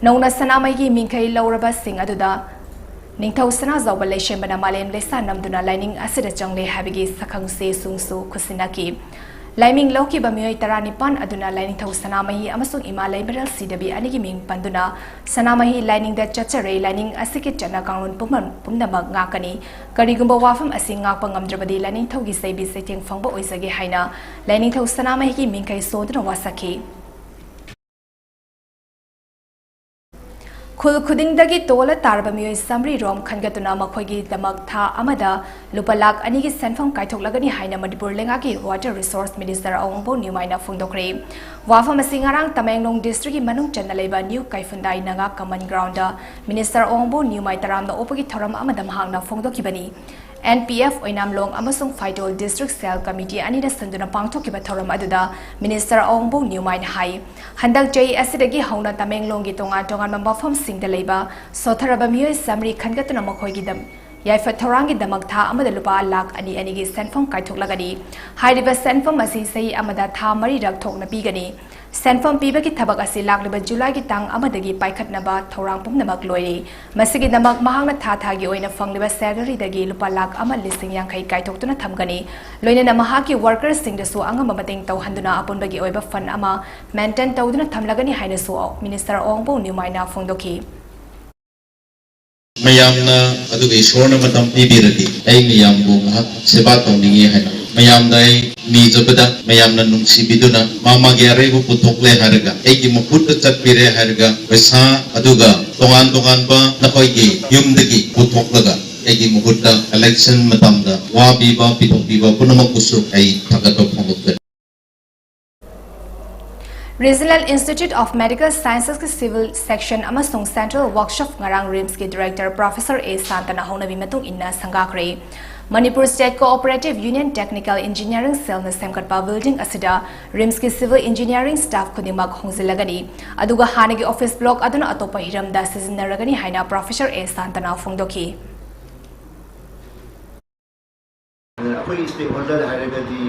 ꯅꯧꯅ ꯁꯅꯥꯃꯍꯤꯒꯤ ꯃꯤꯡꯈꯩ ꯂꯧꯔꯕꯁꯤꯡ ꯑꯗꯨꯗ ꯅꯤꯡꯊꯧ ꯁꯅꯥꯖꯥꯎꯕ ꯂꯩꯁꯦꯝꯕꯅ ꯃꯥꯂꯦꯝ ꯂꯩꯁꯥ ꯅꯝꯗꯨꯅ ꯂꯥꯏꯅꯤꯡ ꯑꯁꯤꯗ ꯆꯪꯂꯦ ꯍꯥꯏꯕꯒꯤ ꯁꯛꯈꯪ ꯆꯦꯁꯨꯡꯁꯨ ꯈꯨꯠꯁꯤꯟꯅꯈꯤ꯫ ꯂꯥꯏꯃꯤꯡ ꯂꯧꯈꯤꯕ ꯃꯤꯑꯣꯏ ꯇꯔꯥꯅꯤꯄꯥꯟ ꯑꯗꯨꯅ ꯂꯥꯏꯅꯤꯡꯊꯧ ꯁꯅꯥꯃꯍꯤ ꯑꯃꯁꯨꯡ ꯏꯃꯥ ꯂꯩꯃꯔꯦꯜ ꯁꯤꯗꯕꯤ ꯑꯅꯤꯒꯤ ꯃꯤꯡ ꯄꯟꯗꯨꯅ ꯁꯅꯥꯃꯍꯤ ꯂꯥꯏꯅꯤꯡꯗ ꯆꯠꯆꯔꯦ, ꯂꯥꯏꯅꯤꯡ ꯑꯁꯤꯒꯤ ꯆꯠꯅ ꯀꯥꯡꯂꯣꯟ ꯄꯨꯝꯅ-, ꯄꯨꯝꯅꯃꯛ ꯉꯥꯛꯀꯅꯤ꯫ ꯀꯔꯤꯒꯨꯝꯕ ꯋꯥꯐꯝ ꯑꯁꯤ ꯉꯥꯛꯄ ꯉꯝꯗ꯭ꯔꯕꯗꯤ ꯂꯥꯏꯅꯤꯡꯊꯧꯒꯤ ꯆꯩꯕꯤ ꯆꯩꯊꯦꯡ ꯐꯪꯕ ꯑꯣꯏꯖꯒꯦ ꯍꯥꯏꯅ ꯂꯥꯏꯅꯤꯡꯊꯧ ꯁꯅꯥꯃꯍꯤꯒꯤ ꯃꯤꯡꯈꯩ ꯁꯣꯟꯗꯨꯅ ꯋꯥꯁꯛꯈꯤ꯫ ꯈꯨꯜ ꯈꯨꯗꯤꯡꯗꯒꯤ ꯇꯣꯜꯂ ꯇꯥꯔꯕ ꯃꯤꯑꯣꯏ ꯆꯥꯃꯔꯤ ꯔꯣꯝ ꯈꯟꯒꯠꯇꯨꯅ ꯃꯈꯣꯏꯒꯤꯗꯃꯛ ꯊꯥ ꯑꯃꯗ ꯂꯨꯄꯥ ꯂꯥꯈ ꯑꯅꯤꯒꯤ ꯁꯦꯟꯐꯝ ꯀꯥꯏꯊꯣꯛꯂꯒꯅꯤ ꯍꯥꯏꯅ ꯃꯅꯤꯄꯨꯔ ꯂꯩꯉꯥꯛꯀꯤ Water Resource Minister ꯑꯋꯣꯡꯕꯣ ꯅ꯭ꯌꯨꯃꯥꯏꯅ ꯐꯣꯡꯗꯣꯛꯈ꯭ꯔꯦ꯫ ꯋꯥꯐꯝ ꯑꯁꯤ ꯉꯔꯥꯡ ꯇꯃꯦꯡꯂꯣꯡ district ꯀꯤ ꯃꯅꯨꯡ ꯆꯟꯅ ꯂꯩꯕ New ꯀꯩꯐꯨꯟꯗꯥꯏ ꯅꯒꯥ common ground ꯗ Minister ꯑꯋꯣꯡꯕꯣ ꯅ꯭ꯌꯨꯃꯥꯏ ꯇꯔꯥꯝꯅ ꯑꯣꯛꯄꯒꯤ ꯊꯧꯔꯝ ꯑꯃꯗ ꯃꯍꯥꯛꯅ ꯐꯣꯡꯗꯣꯛꯈꯤꯕꯅꯤ꯫ N P F ꯑꯣꯏꯅꯥꯝꯂꯣꯡ ꯑꯃꯁꯨꯡ ꯐꯥꯏꯇꯣꯜ district cell committee ꯑꯅꯤꯅ ꯁꯤꯟꯗꯨꯅ ꯄꯥꯡꯊꯣꯛꯈꯤꯕ ꯊꯧꯔꯝ ꯑꯗꯨꯗ Minister ꯑꯋꯣꯡꯕꯣ ꯅ꯭ꯌꯨꯃꯥꯏꯅ ꯍꯥꯏ, ꯍꯟꯗꯛ ꯆꯍꯤ ꯑꯁꯤꯗꯒꯤ ꯍꯧꯅ ꯇꯃꯦꯡꯂꯣꯡꯒꯤ ꯇꯣꯉꯥꯟ ꯇꯣꯉꯥꯟꯕ ꯃꯐꯝꯁꯤꯡꯗ ꯂꯩꯕ ꯁꯣꯠꯊꯔꯕ ꯃꯤꯑꯣꯏ ꯆꯥꯃꯔꯤ ꯈꯟꯒꯠꯇꯨꯅ ꯃꯈꯣꯏꯒꯤꯗꯝ-, ꯌꯥꯏꯐ ꯊꯧꯔꯥꯡꯒꯤꯗꯃꯛ ꯊꯥ ꯑꯃꯗ ꯂꯨꯄꯥ ꯂꯥꯈ ꯑꯅꯤ ꯑꯅꯤꯒꯤ ꯁꯦꯟꯐꯝ ꯀꯥꯏꯊꯣꯛꯂꯒꯅꯤ꯫ ꯍꯥꯏꯔꯤꯕ ꯁꯦꯟꯐꯝ ꯑꯁꯤ ꯆꯍꯤ ꯑꯃꯗ ꯊꯥ ꯃꯔꯤꯔꯛ ꯊꯣꯛꯅ ꯄꯤꯒꯅꯤ꯫ ꯁꯦꯟꯐꯝ ꯄꯤꯕꯒꯤ ꯊꯕꯛ ꯑꯁꯤ ꯂꯥꯛꯂꯤꯕ ꯖꯨꯂꯥꯏꯒꯤ ꯇꯥꯡ ꯑꯃꯗꯒꯤ ꯄꯥꯏꯈꯠꯅꯕ ꯊꯧꯔꯥꯡ ꯄꯨꯝꯅꯃꯛ ꯂꯣꯏꯔꯦ꯫ ꯃꯁꯤꯒꯤꯗꯃꯛ ꯃꯍꯥꯛꯅ ꯊꯥ ꯊꯥꯒꯤ ꯑꯣꯏꯅ ꯐꯪꯂꯤꯕ salary ꯗꯒꯤ ꯂꯨꯄꯥ ꯂꯥꯈ ꯑꯃ ꯂꯤꯁꯤꯡ ꯌꯥꯡꯈꯩ ꯀꯥꯏꯊꯣꯛꯇꯨꯅ ꯊꯝꯒꯅꯤ꯫ ꯂꯣꯏꯅꯅ ꯃꯍꯥꯛꯀꯤ worker ꯁꯤꯡꯗꯁꯨ ꯑꯉꯝꯕ ꯃꯇꯦꯡ ꯇꯧꯍꯟꯗꯨꯅ ꯑꯄꯨꯟꯕꯒꯤ ꯑꯣꯏꯕ fund ꯑꯃ maintain ꯇꯧꯗꯨꯅ ꯊꯝꯂꯒꯅꯤ ꯍꯥꯏꯅꯁꯨ Minister ꯑꯋꯣꯡꯕꯣ ꯅ꯭ꯌꯨꯃꯥꯏꯅ ꯐꯣꯡꯗꯣꯛꯈꯤ꯫ ꯃꯌꯥꯝꯅ ꯑꯗꯨꯒ ꯏꯁꯣꯔꯅ ꯃꯇꯝ ꯄꯤꯕꯤꯔꯗꯤ ꯑꯩ ꯃꯌꯥꯝꯕꯨ ꯉꯥꯏꯍꯥꯛ ꯁꯦꯕꯥ ꯇꯧꯅꯤꯡꯉꯤ ꯍꯥꯏꯅ ꯃꯌꯥꯝꯗ ꯑꯩ ꯅꯤꯖꯕꯗ, ꯃꯌꯥꯝꯅ ꯅꯨꯡꯁꯤꯕꯤꯗꯨꯅ ꯃꯥ ꯃꯥꯒꯤ ꯑꯔꯩꯕ ꯄꯨꯊꯣꯛꯂꯦ ꯍꯥꯏꯔꯒ, ꯑꯩꯒꯤ ꯃꯍꯨꯠꯇ ꯆꯠꯄꯤꯔꯦ ꯍꯥꯏꯔꯒ, ꯄꯩꯁꯥ ꯑꯗꯨꯒ ꯇꯣꯉꯥꯟ ꯇꯣꯉꯥꯟꯕ ꯅꯈꯣꯏꯒꯤ ꯌꯨꯝꯗꯒꯤ ꯄꯨꯊꯣꯛꯂꯒ ꯑꯩꯒꯤ ꯃꯍꯨꯠꯇ election ꯃꯇꯝꯗ ꯋꯥꯕꯤꯕ, ꯄꯤꯊꯣꯛꯄꯤꯕ ꯄꯨꯝꯅꯃꯛꯄꯨꯁꯨ ꯑꯩ ꯊꯥꯒꯠꯄ ꯐꯣꯡꯗꯣꯛꯆꯔꯤ꯫ Regional Institute of Medical Sciences ꯀꯤ Civil Section ꯑꯃꯁꯨꯡ Central Workshop ꯉꯔꯥꯡ RIMS ꯀꯤ Director Professor ꯑꯦ ꯁꯥꯟꯇꯅ ꯍꯧꯅꯕꯤ ꯃꯇꯨꯡ ꯏꯟꯅ ꯁꯪꯒꯥꯈ꯭ꯔꯦ꯫ Manipur State Cooperative Union Technical Engineering Cell ꯅ ꯁꯦꯝꯒꯠꯄ building ꯑꯁꯤꯗ RIMS ꯀꯤ civil engineering staff ꯈꯨꯗꯤꯡꯃꯛ ꯍꯣꯡꯖꯤꯜꯂꯒꯅꯤ, ꯑꯗꯨꯒ ꯍꯥꯟꯅꯒꯤ office block ꯑꯗꯨꯅ ꯑꯇꯣꯞꯄ ꯍꯤꯔꯝꯗ ꯁꯤꯖꯤꯟꯅꯔꯒꯅꯤ ꯍꯥꯏꯅ Professor ꯑꯦ ꯁꯥꯟꯇꯅ ꯐꯣꯡꯗꯣꯛꯈꯤ꯫ ꯑꯩꯈꯣꯏꯒꯤ stakeholder ꯍꯥꯏꯔꯒꯗꯤ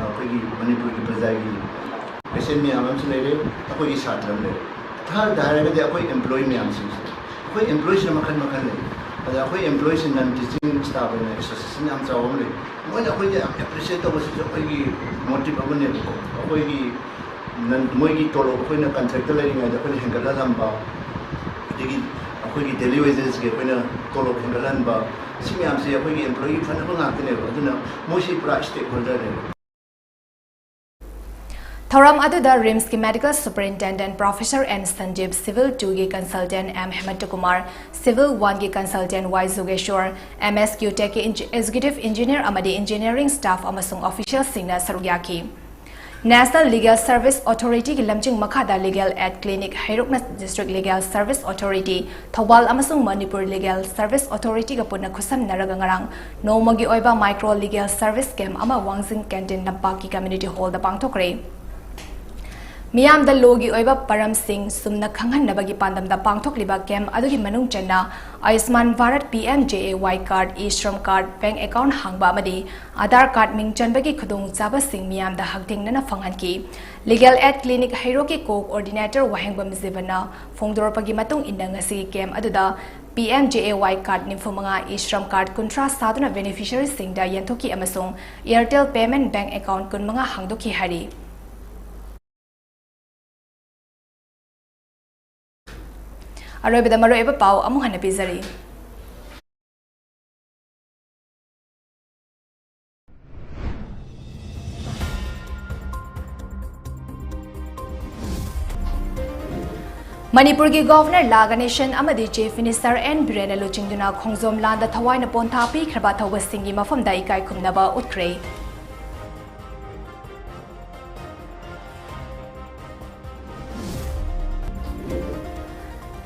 ꯑꯩꯈꯣꯏꯒꯤ ꯃꯅꯤꯄꯨꯔꯒꯤ ꯄ꯭ꯔꯖꯥꯒꯤ patient ꯃꯌꯥꯝ ꯑꯃꯁꯨ ꯂꯩꯔꯦ, ꯑꯩꯈꯣꯏꯒꯤ ꯁꯥꯇ꯭ꯔ ꯑꯃ ꯂꯩꯔꯦ꯫ Third ꯍꯥꯏꯔꯒꯗꯤ ꯑꯩꯈꯣꯏ employee ꯃꯌꯥꯝꯁꯤꯡꯁꯦ, ꯑꯩꯈꯣꯏ employeeꯁꯤꯅ ꯃꯈꯜ ꯃꯈꯜ ꯂꯩ꯫ ꯑꯗ ꯑꯩꯈꯣꯏ employeeꯁꯤꯡ non teaching staff ꯑꯣꯏꯅ association ꯌꯥꯝ ꯆꯥꯎꯕ ꯑꯃ ꯂꯩ꯫ ꯃꯣꯏꯅ ꯑꯩꯈꯣꯏꯗ ꯌꯥꯝ appreciate ꯇꯧꯕꯁꯤꯁꯨ ꯑꯩꯈꯣꯏꯒꯤ motive ꯑꯃꯅꯦꯕꯀꯣ꯫ ꯑꯩꯈꯣꯏꯒꯤ ꯅꯟ-, ꯃꯣꯏꯒꯤ ꯇꯣꯂꯣꯞ ꯑꯩꯈꯣꯏꯅ contractꯇ ꯂꯩꯔꯤꯉꯩꯗ ꯑꯩꯈꯣꯏꯅ ꯍꯦꯟꯒꯠꯍꯜꯂꯝꯕ, ꯑꯗꯒꯤ ꯑꯩꯈꯣꯏꯒꯤ daily wagesꯀꯤ ꯑꯩꯈꯣꯏꯅ ꯇꯣꯂꯣꯞ ꯍꯦꯟꯒꯠꯍꯟꯕ, ꯁꯤ ꯃꯌꯥꯝꯁꯦ ꯑꯩꯈꯣꯏꯒꯤ employee ꯐꯅꯕ ꯉꯥꯛꯇꯅꯦꯕ꯫ ꯑꯗꯨꯅ ꯃꯣꯏꯁꯤ ꯄꯨꯔꯥ stakeholderꯅꯦꯕ꯫ ꯊꯧꯔꯝ ꯑꯗꯨꯗ RIMSꯀꯤ Medical Superintendent Professor N ꯁꯟꯖꯤꯞ, Civil twoꯒꯤ Consultant M ꯍꯦꯃꯟꯇꯀꯨꯃꯥꯔ, Civil oneꯒꯤ Consultant Y Jugeshor, MSQ Techꯀꯤ Eng-, Executive Engineer ꯑꯃꯗꯤ engineering staff ꯑꯃꯁꯨꯡ officialꯁꯤꯡꯅ ꯁꯔꯨꯛ ꯌꯥꯈꯤ꯫ National Legal Service Authorityꯒꯤ ꯂꯝꯖꯤꯡ ꯃꯈꯥꯗ Legal Aid Clinic ꯍꯩꯔꯣꯛꯅ District Legal Service Authority Thoubal ꯑꯃꯁꯨꯡ ꯃꯅꯤꯄꯨꯔ Legal Service Authorityꯒ ꯄꯨꯟꯅ ꯈꯨꯠꯁꯝꯅꯔꯒ ꯉꯔꯥꯡ ꯅꯣꯡꯃꯒꯤ ꯑꯣꯏꯕ micro legal service camp ꯑꯃ ꯋꯥꯡꯖꯤꯡ Canteen ꯂꯝꯄꯥꯛꯀꯤ community hallꯗ ꯄꯥꯡꯊꯣꯛꯈ꯭ꯔꯦ꯫ ꯃꯤꯌꯥꯝꯗ lawꯒꯤ ꯑꯣꯏꯕ ꯄꯔꯝꯁꯤꯡ ꯆꯨꯝꯅ ꯈꯪꯍꯟꯅꯕꯒꯤ ꯄꯥꯟꯗꯝꯗ ꯄꯥꯡꯊꯣꯛꯂꯤꯕ camp ꯑꯗꯨꯒꯤ ꯃꯅꯨꯡ ꯆꯟꯅ ꯑꯌꯨꯁꯃꯥꯟ Bharat, PMJAY card, e-Shram card, bank account ꯍꯥꯡꯕ ꯑꯃꯗꯤ Aadhaar card ꯃꯤꯡ ꯆꯟꯕꯒꯤ ꯈꯨꯗꯣꯡꯆꯥꯕꯁꯤꯡ ꯃꯤꯌꯥꯝꯗ ꯍꯛꯊꯦꯡꯅꯅ ꯐꯪꯍꯟꯈꯤ꯫ Legal Aid Clinic ꯍꯩꯔꯣꯛꯀꯤ co-coordinator ꯋꯥꯍꯦꯡꯕꯝ ꯖꯤꯕꯟꯅ ꯐꯣꯡꯗꯣꯔꯛꯄꯒꯤ ꯃꯇꯨꯡ ꯏꯟꯅ ꯉꯁꯤꯒꯤ camp ꯑꯗꯨꯗ PMJAY card ꯅꯤꯐꯨ ꯃꯉꯥ, e-Shram card ꯀꯨꯟꯊ꯭ꯔꯥ ꯁꯥꯗꯨꯅ beneficiaryꯁꯤꯡꯗ ꯌꯦꯟꯊꯣꯛꯈꯤ ꯑꯃꯁꯨꯡ Airtel Payment Bank account ꯀꯨꯟ ꯃꯉꯥ ꯍꯥꯡꯗꯣꯛꯈꯤ ꯍꯥꯏꯔꯤ꯫ ꯑꯔꯣꯏꯕꯗ ꯃꯔꯨꯑꯣꯏꯕ ꯄꯥꯎ ꯑꯃꯨꯛ ꯍꯟꯅ ꯄꯤꯖꯔꯤ꯫ ꯃꯅꯤꯄꯨꯔꯒꯤ Governor ꯂꯥ ꯒꯅꯦꯁꯟ ꯑꯃꯗꯤ Chief Minister N ꯕꯤꯔꯦꯟꯅ ꯂꯨꯆꯤꯡꯗꯨꯅ ꯈꯣꯡꯖꯣꯝ ꯂꯥꯟꯗ ꯊꯋꯥꯏꯅ ꯄꯣꯟꯊꯥ ꯄꯤꯈ꯭ꯔꯕ ꯑꯊꯧꯕꯁꯤꯡꯒꯤ ꯃꯐꯝꯗ ꯏꯀꯥꯏ ꯈꯨꯝꯅꯕ ꯎꯠꯈ꯭ꯔꯦ꯫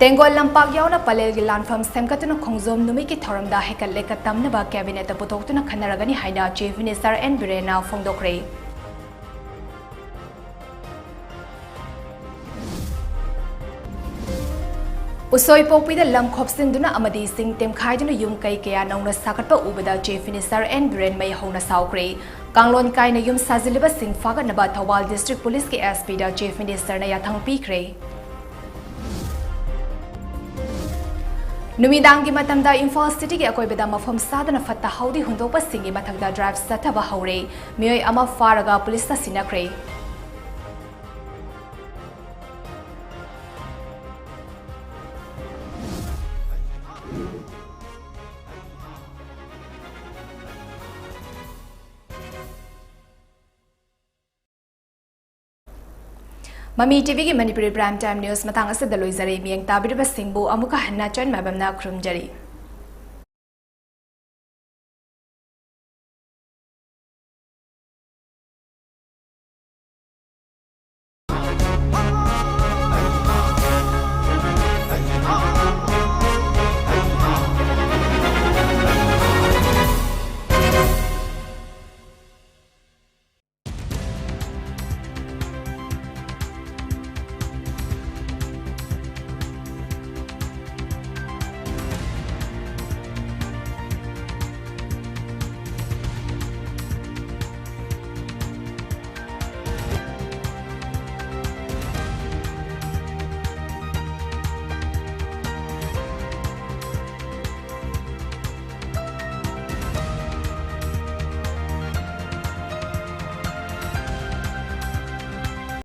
ꯇꯦꯡꯒꯣꯜ ꯂꯝꯄꯥꯛ ꯌꯥꯎꯅ ꯄꯂꯦꯜꯒꯤ ꯂꯥꯟꯐꯝ ꯁꯦꯝꯒꯠꯇꯨꯅ ꯈꯣꯡꯖꯣꯝ ꯅꯨꯃꯤꯠꯀꯤ ꯊꯧꯔꯝꯗ ꯍꯩꯀꯠ ꯂꯩꯀꯠ ꯇꯝꯅꯕ ꯀꯦꯕꯤꯅꯦꯠꯇ ꯄꯨꯊꯣꯛꯇꯨꯅ ꯈꯟꯅꯔꯒꯅꯤ ꯍꯥꯏꯅ Chief Minister N ꯕꯤꯔꯦꯟꯅ ꯐꯣꯡꯗꯣꯛꯈ꯭ꯔꯦ꯫ ꯎꯁꯣꯏ ꯄꯣꯛꯄꯤꯗ ꯂꯝ ꯈꯣꯞꯆꯤꯟꯗꯨꯅ ꯑꯃꯗꯤ ꯁꯤꯡ ꯇꯦꯝꯈꯥꯏꯗꯨꯅ ꯌꯨꯝ ꯀꯩ ꯀꯌꯥ ꯅꯧꯅ ꯁꯥꯒꯠꯄ ꯎꯕꯗ Chief Minister N ꯕꯤꯔꯦꯟ ꯃꯩ ꯍꯧꯅ ꯁꯥꯎꯈ꯭ꯔꯦ꯫ ꯀꯥꯡꯂꯣꯟ ꯀꯥꯏꯅ ꯌꯨꯝ ꯁꯥꯖꯤꯜꯂꯤꯕꯁꯤꯡ ꯐꯥꯒꯠꯅꯕ ꯊꯧꯕꯥꯜ District Police ꯀꯤ S P ꯗ Chief Minister ꯅ ꯌꯥꯊꯪ ꯄꯤꯈ꯭ꯔꯦ꯫ ꯅꯨꯃꯤꯗꯥꯡꯒꯤ ꯃꯇꯝꯗ ꯏꯝꯐꯥꯜ ꯁꯤꯇꯤꯒꯤ ꯑꯀꯣꯏꯕꯗ ꯃꯐꯝ ꯆꯥꯗꯅ ꯐꯠꯇ ꯍꯥꯎꯗꯤ ꯍꯨꯟꯗꯣꯛꯄꯁꯤꯡꯒꯤ ꯃꯊꯛꯇ ꯗ꯭ꯔꯥꯏꯚ ꯆꯠꯊꯕ ꯍꯧꯔꯦ꯫ ꯃꯤꯑꯣꯏ ꯑꯃ ꯐꯥꯔꯒ ꯄꯨꯂꯤꯁꯇ ꯁꯤꯟꯅꯈ꯭ꯔꯦ꯫ ꯃꯃꯤ ꯇꯤꯚꯤꯒꯤ ꯃꯅꯤꯄꯨꯔꯤ Prime Time News ꯃꯇꯥꯡ ꯑꯁꯤꯗ ꯂꯣꯏꯖꯔꯦ꯫ ꯃꯤꯠꯌꯦꯡ ꯇꯥꯕꯤꯔꯤꯕꯁꯤꯡꯕꯨ ꯑꯃꯨꯛꯀ ꯍꯟꯅ ꯆꯟ ꯃꯥꯏꯕꯝꯅ ꯈꯨꯔꯨꯝꯖꯔꯤ꯫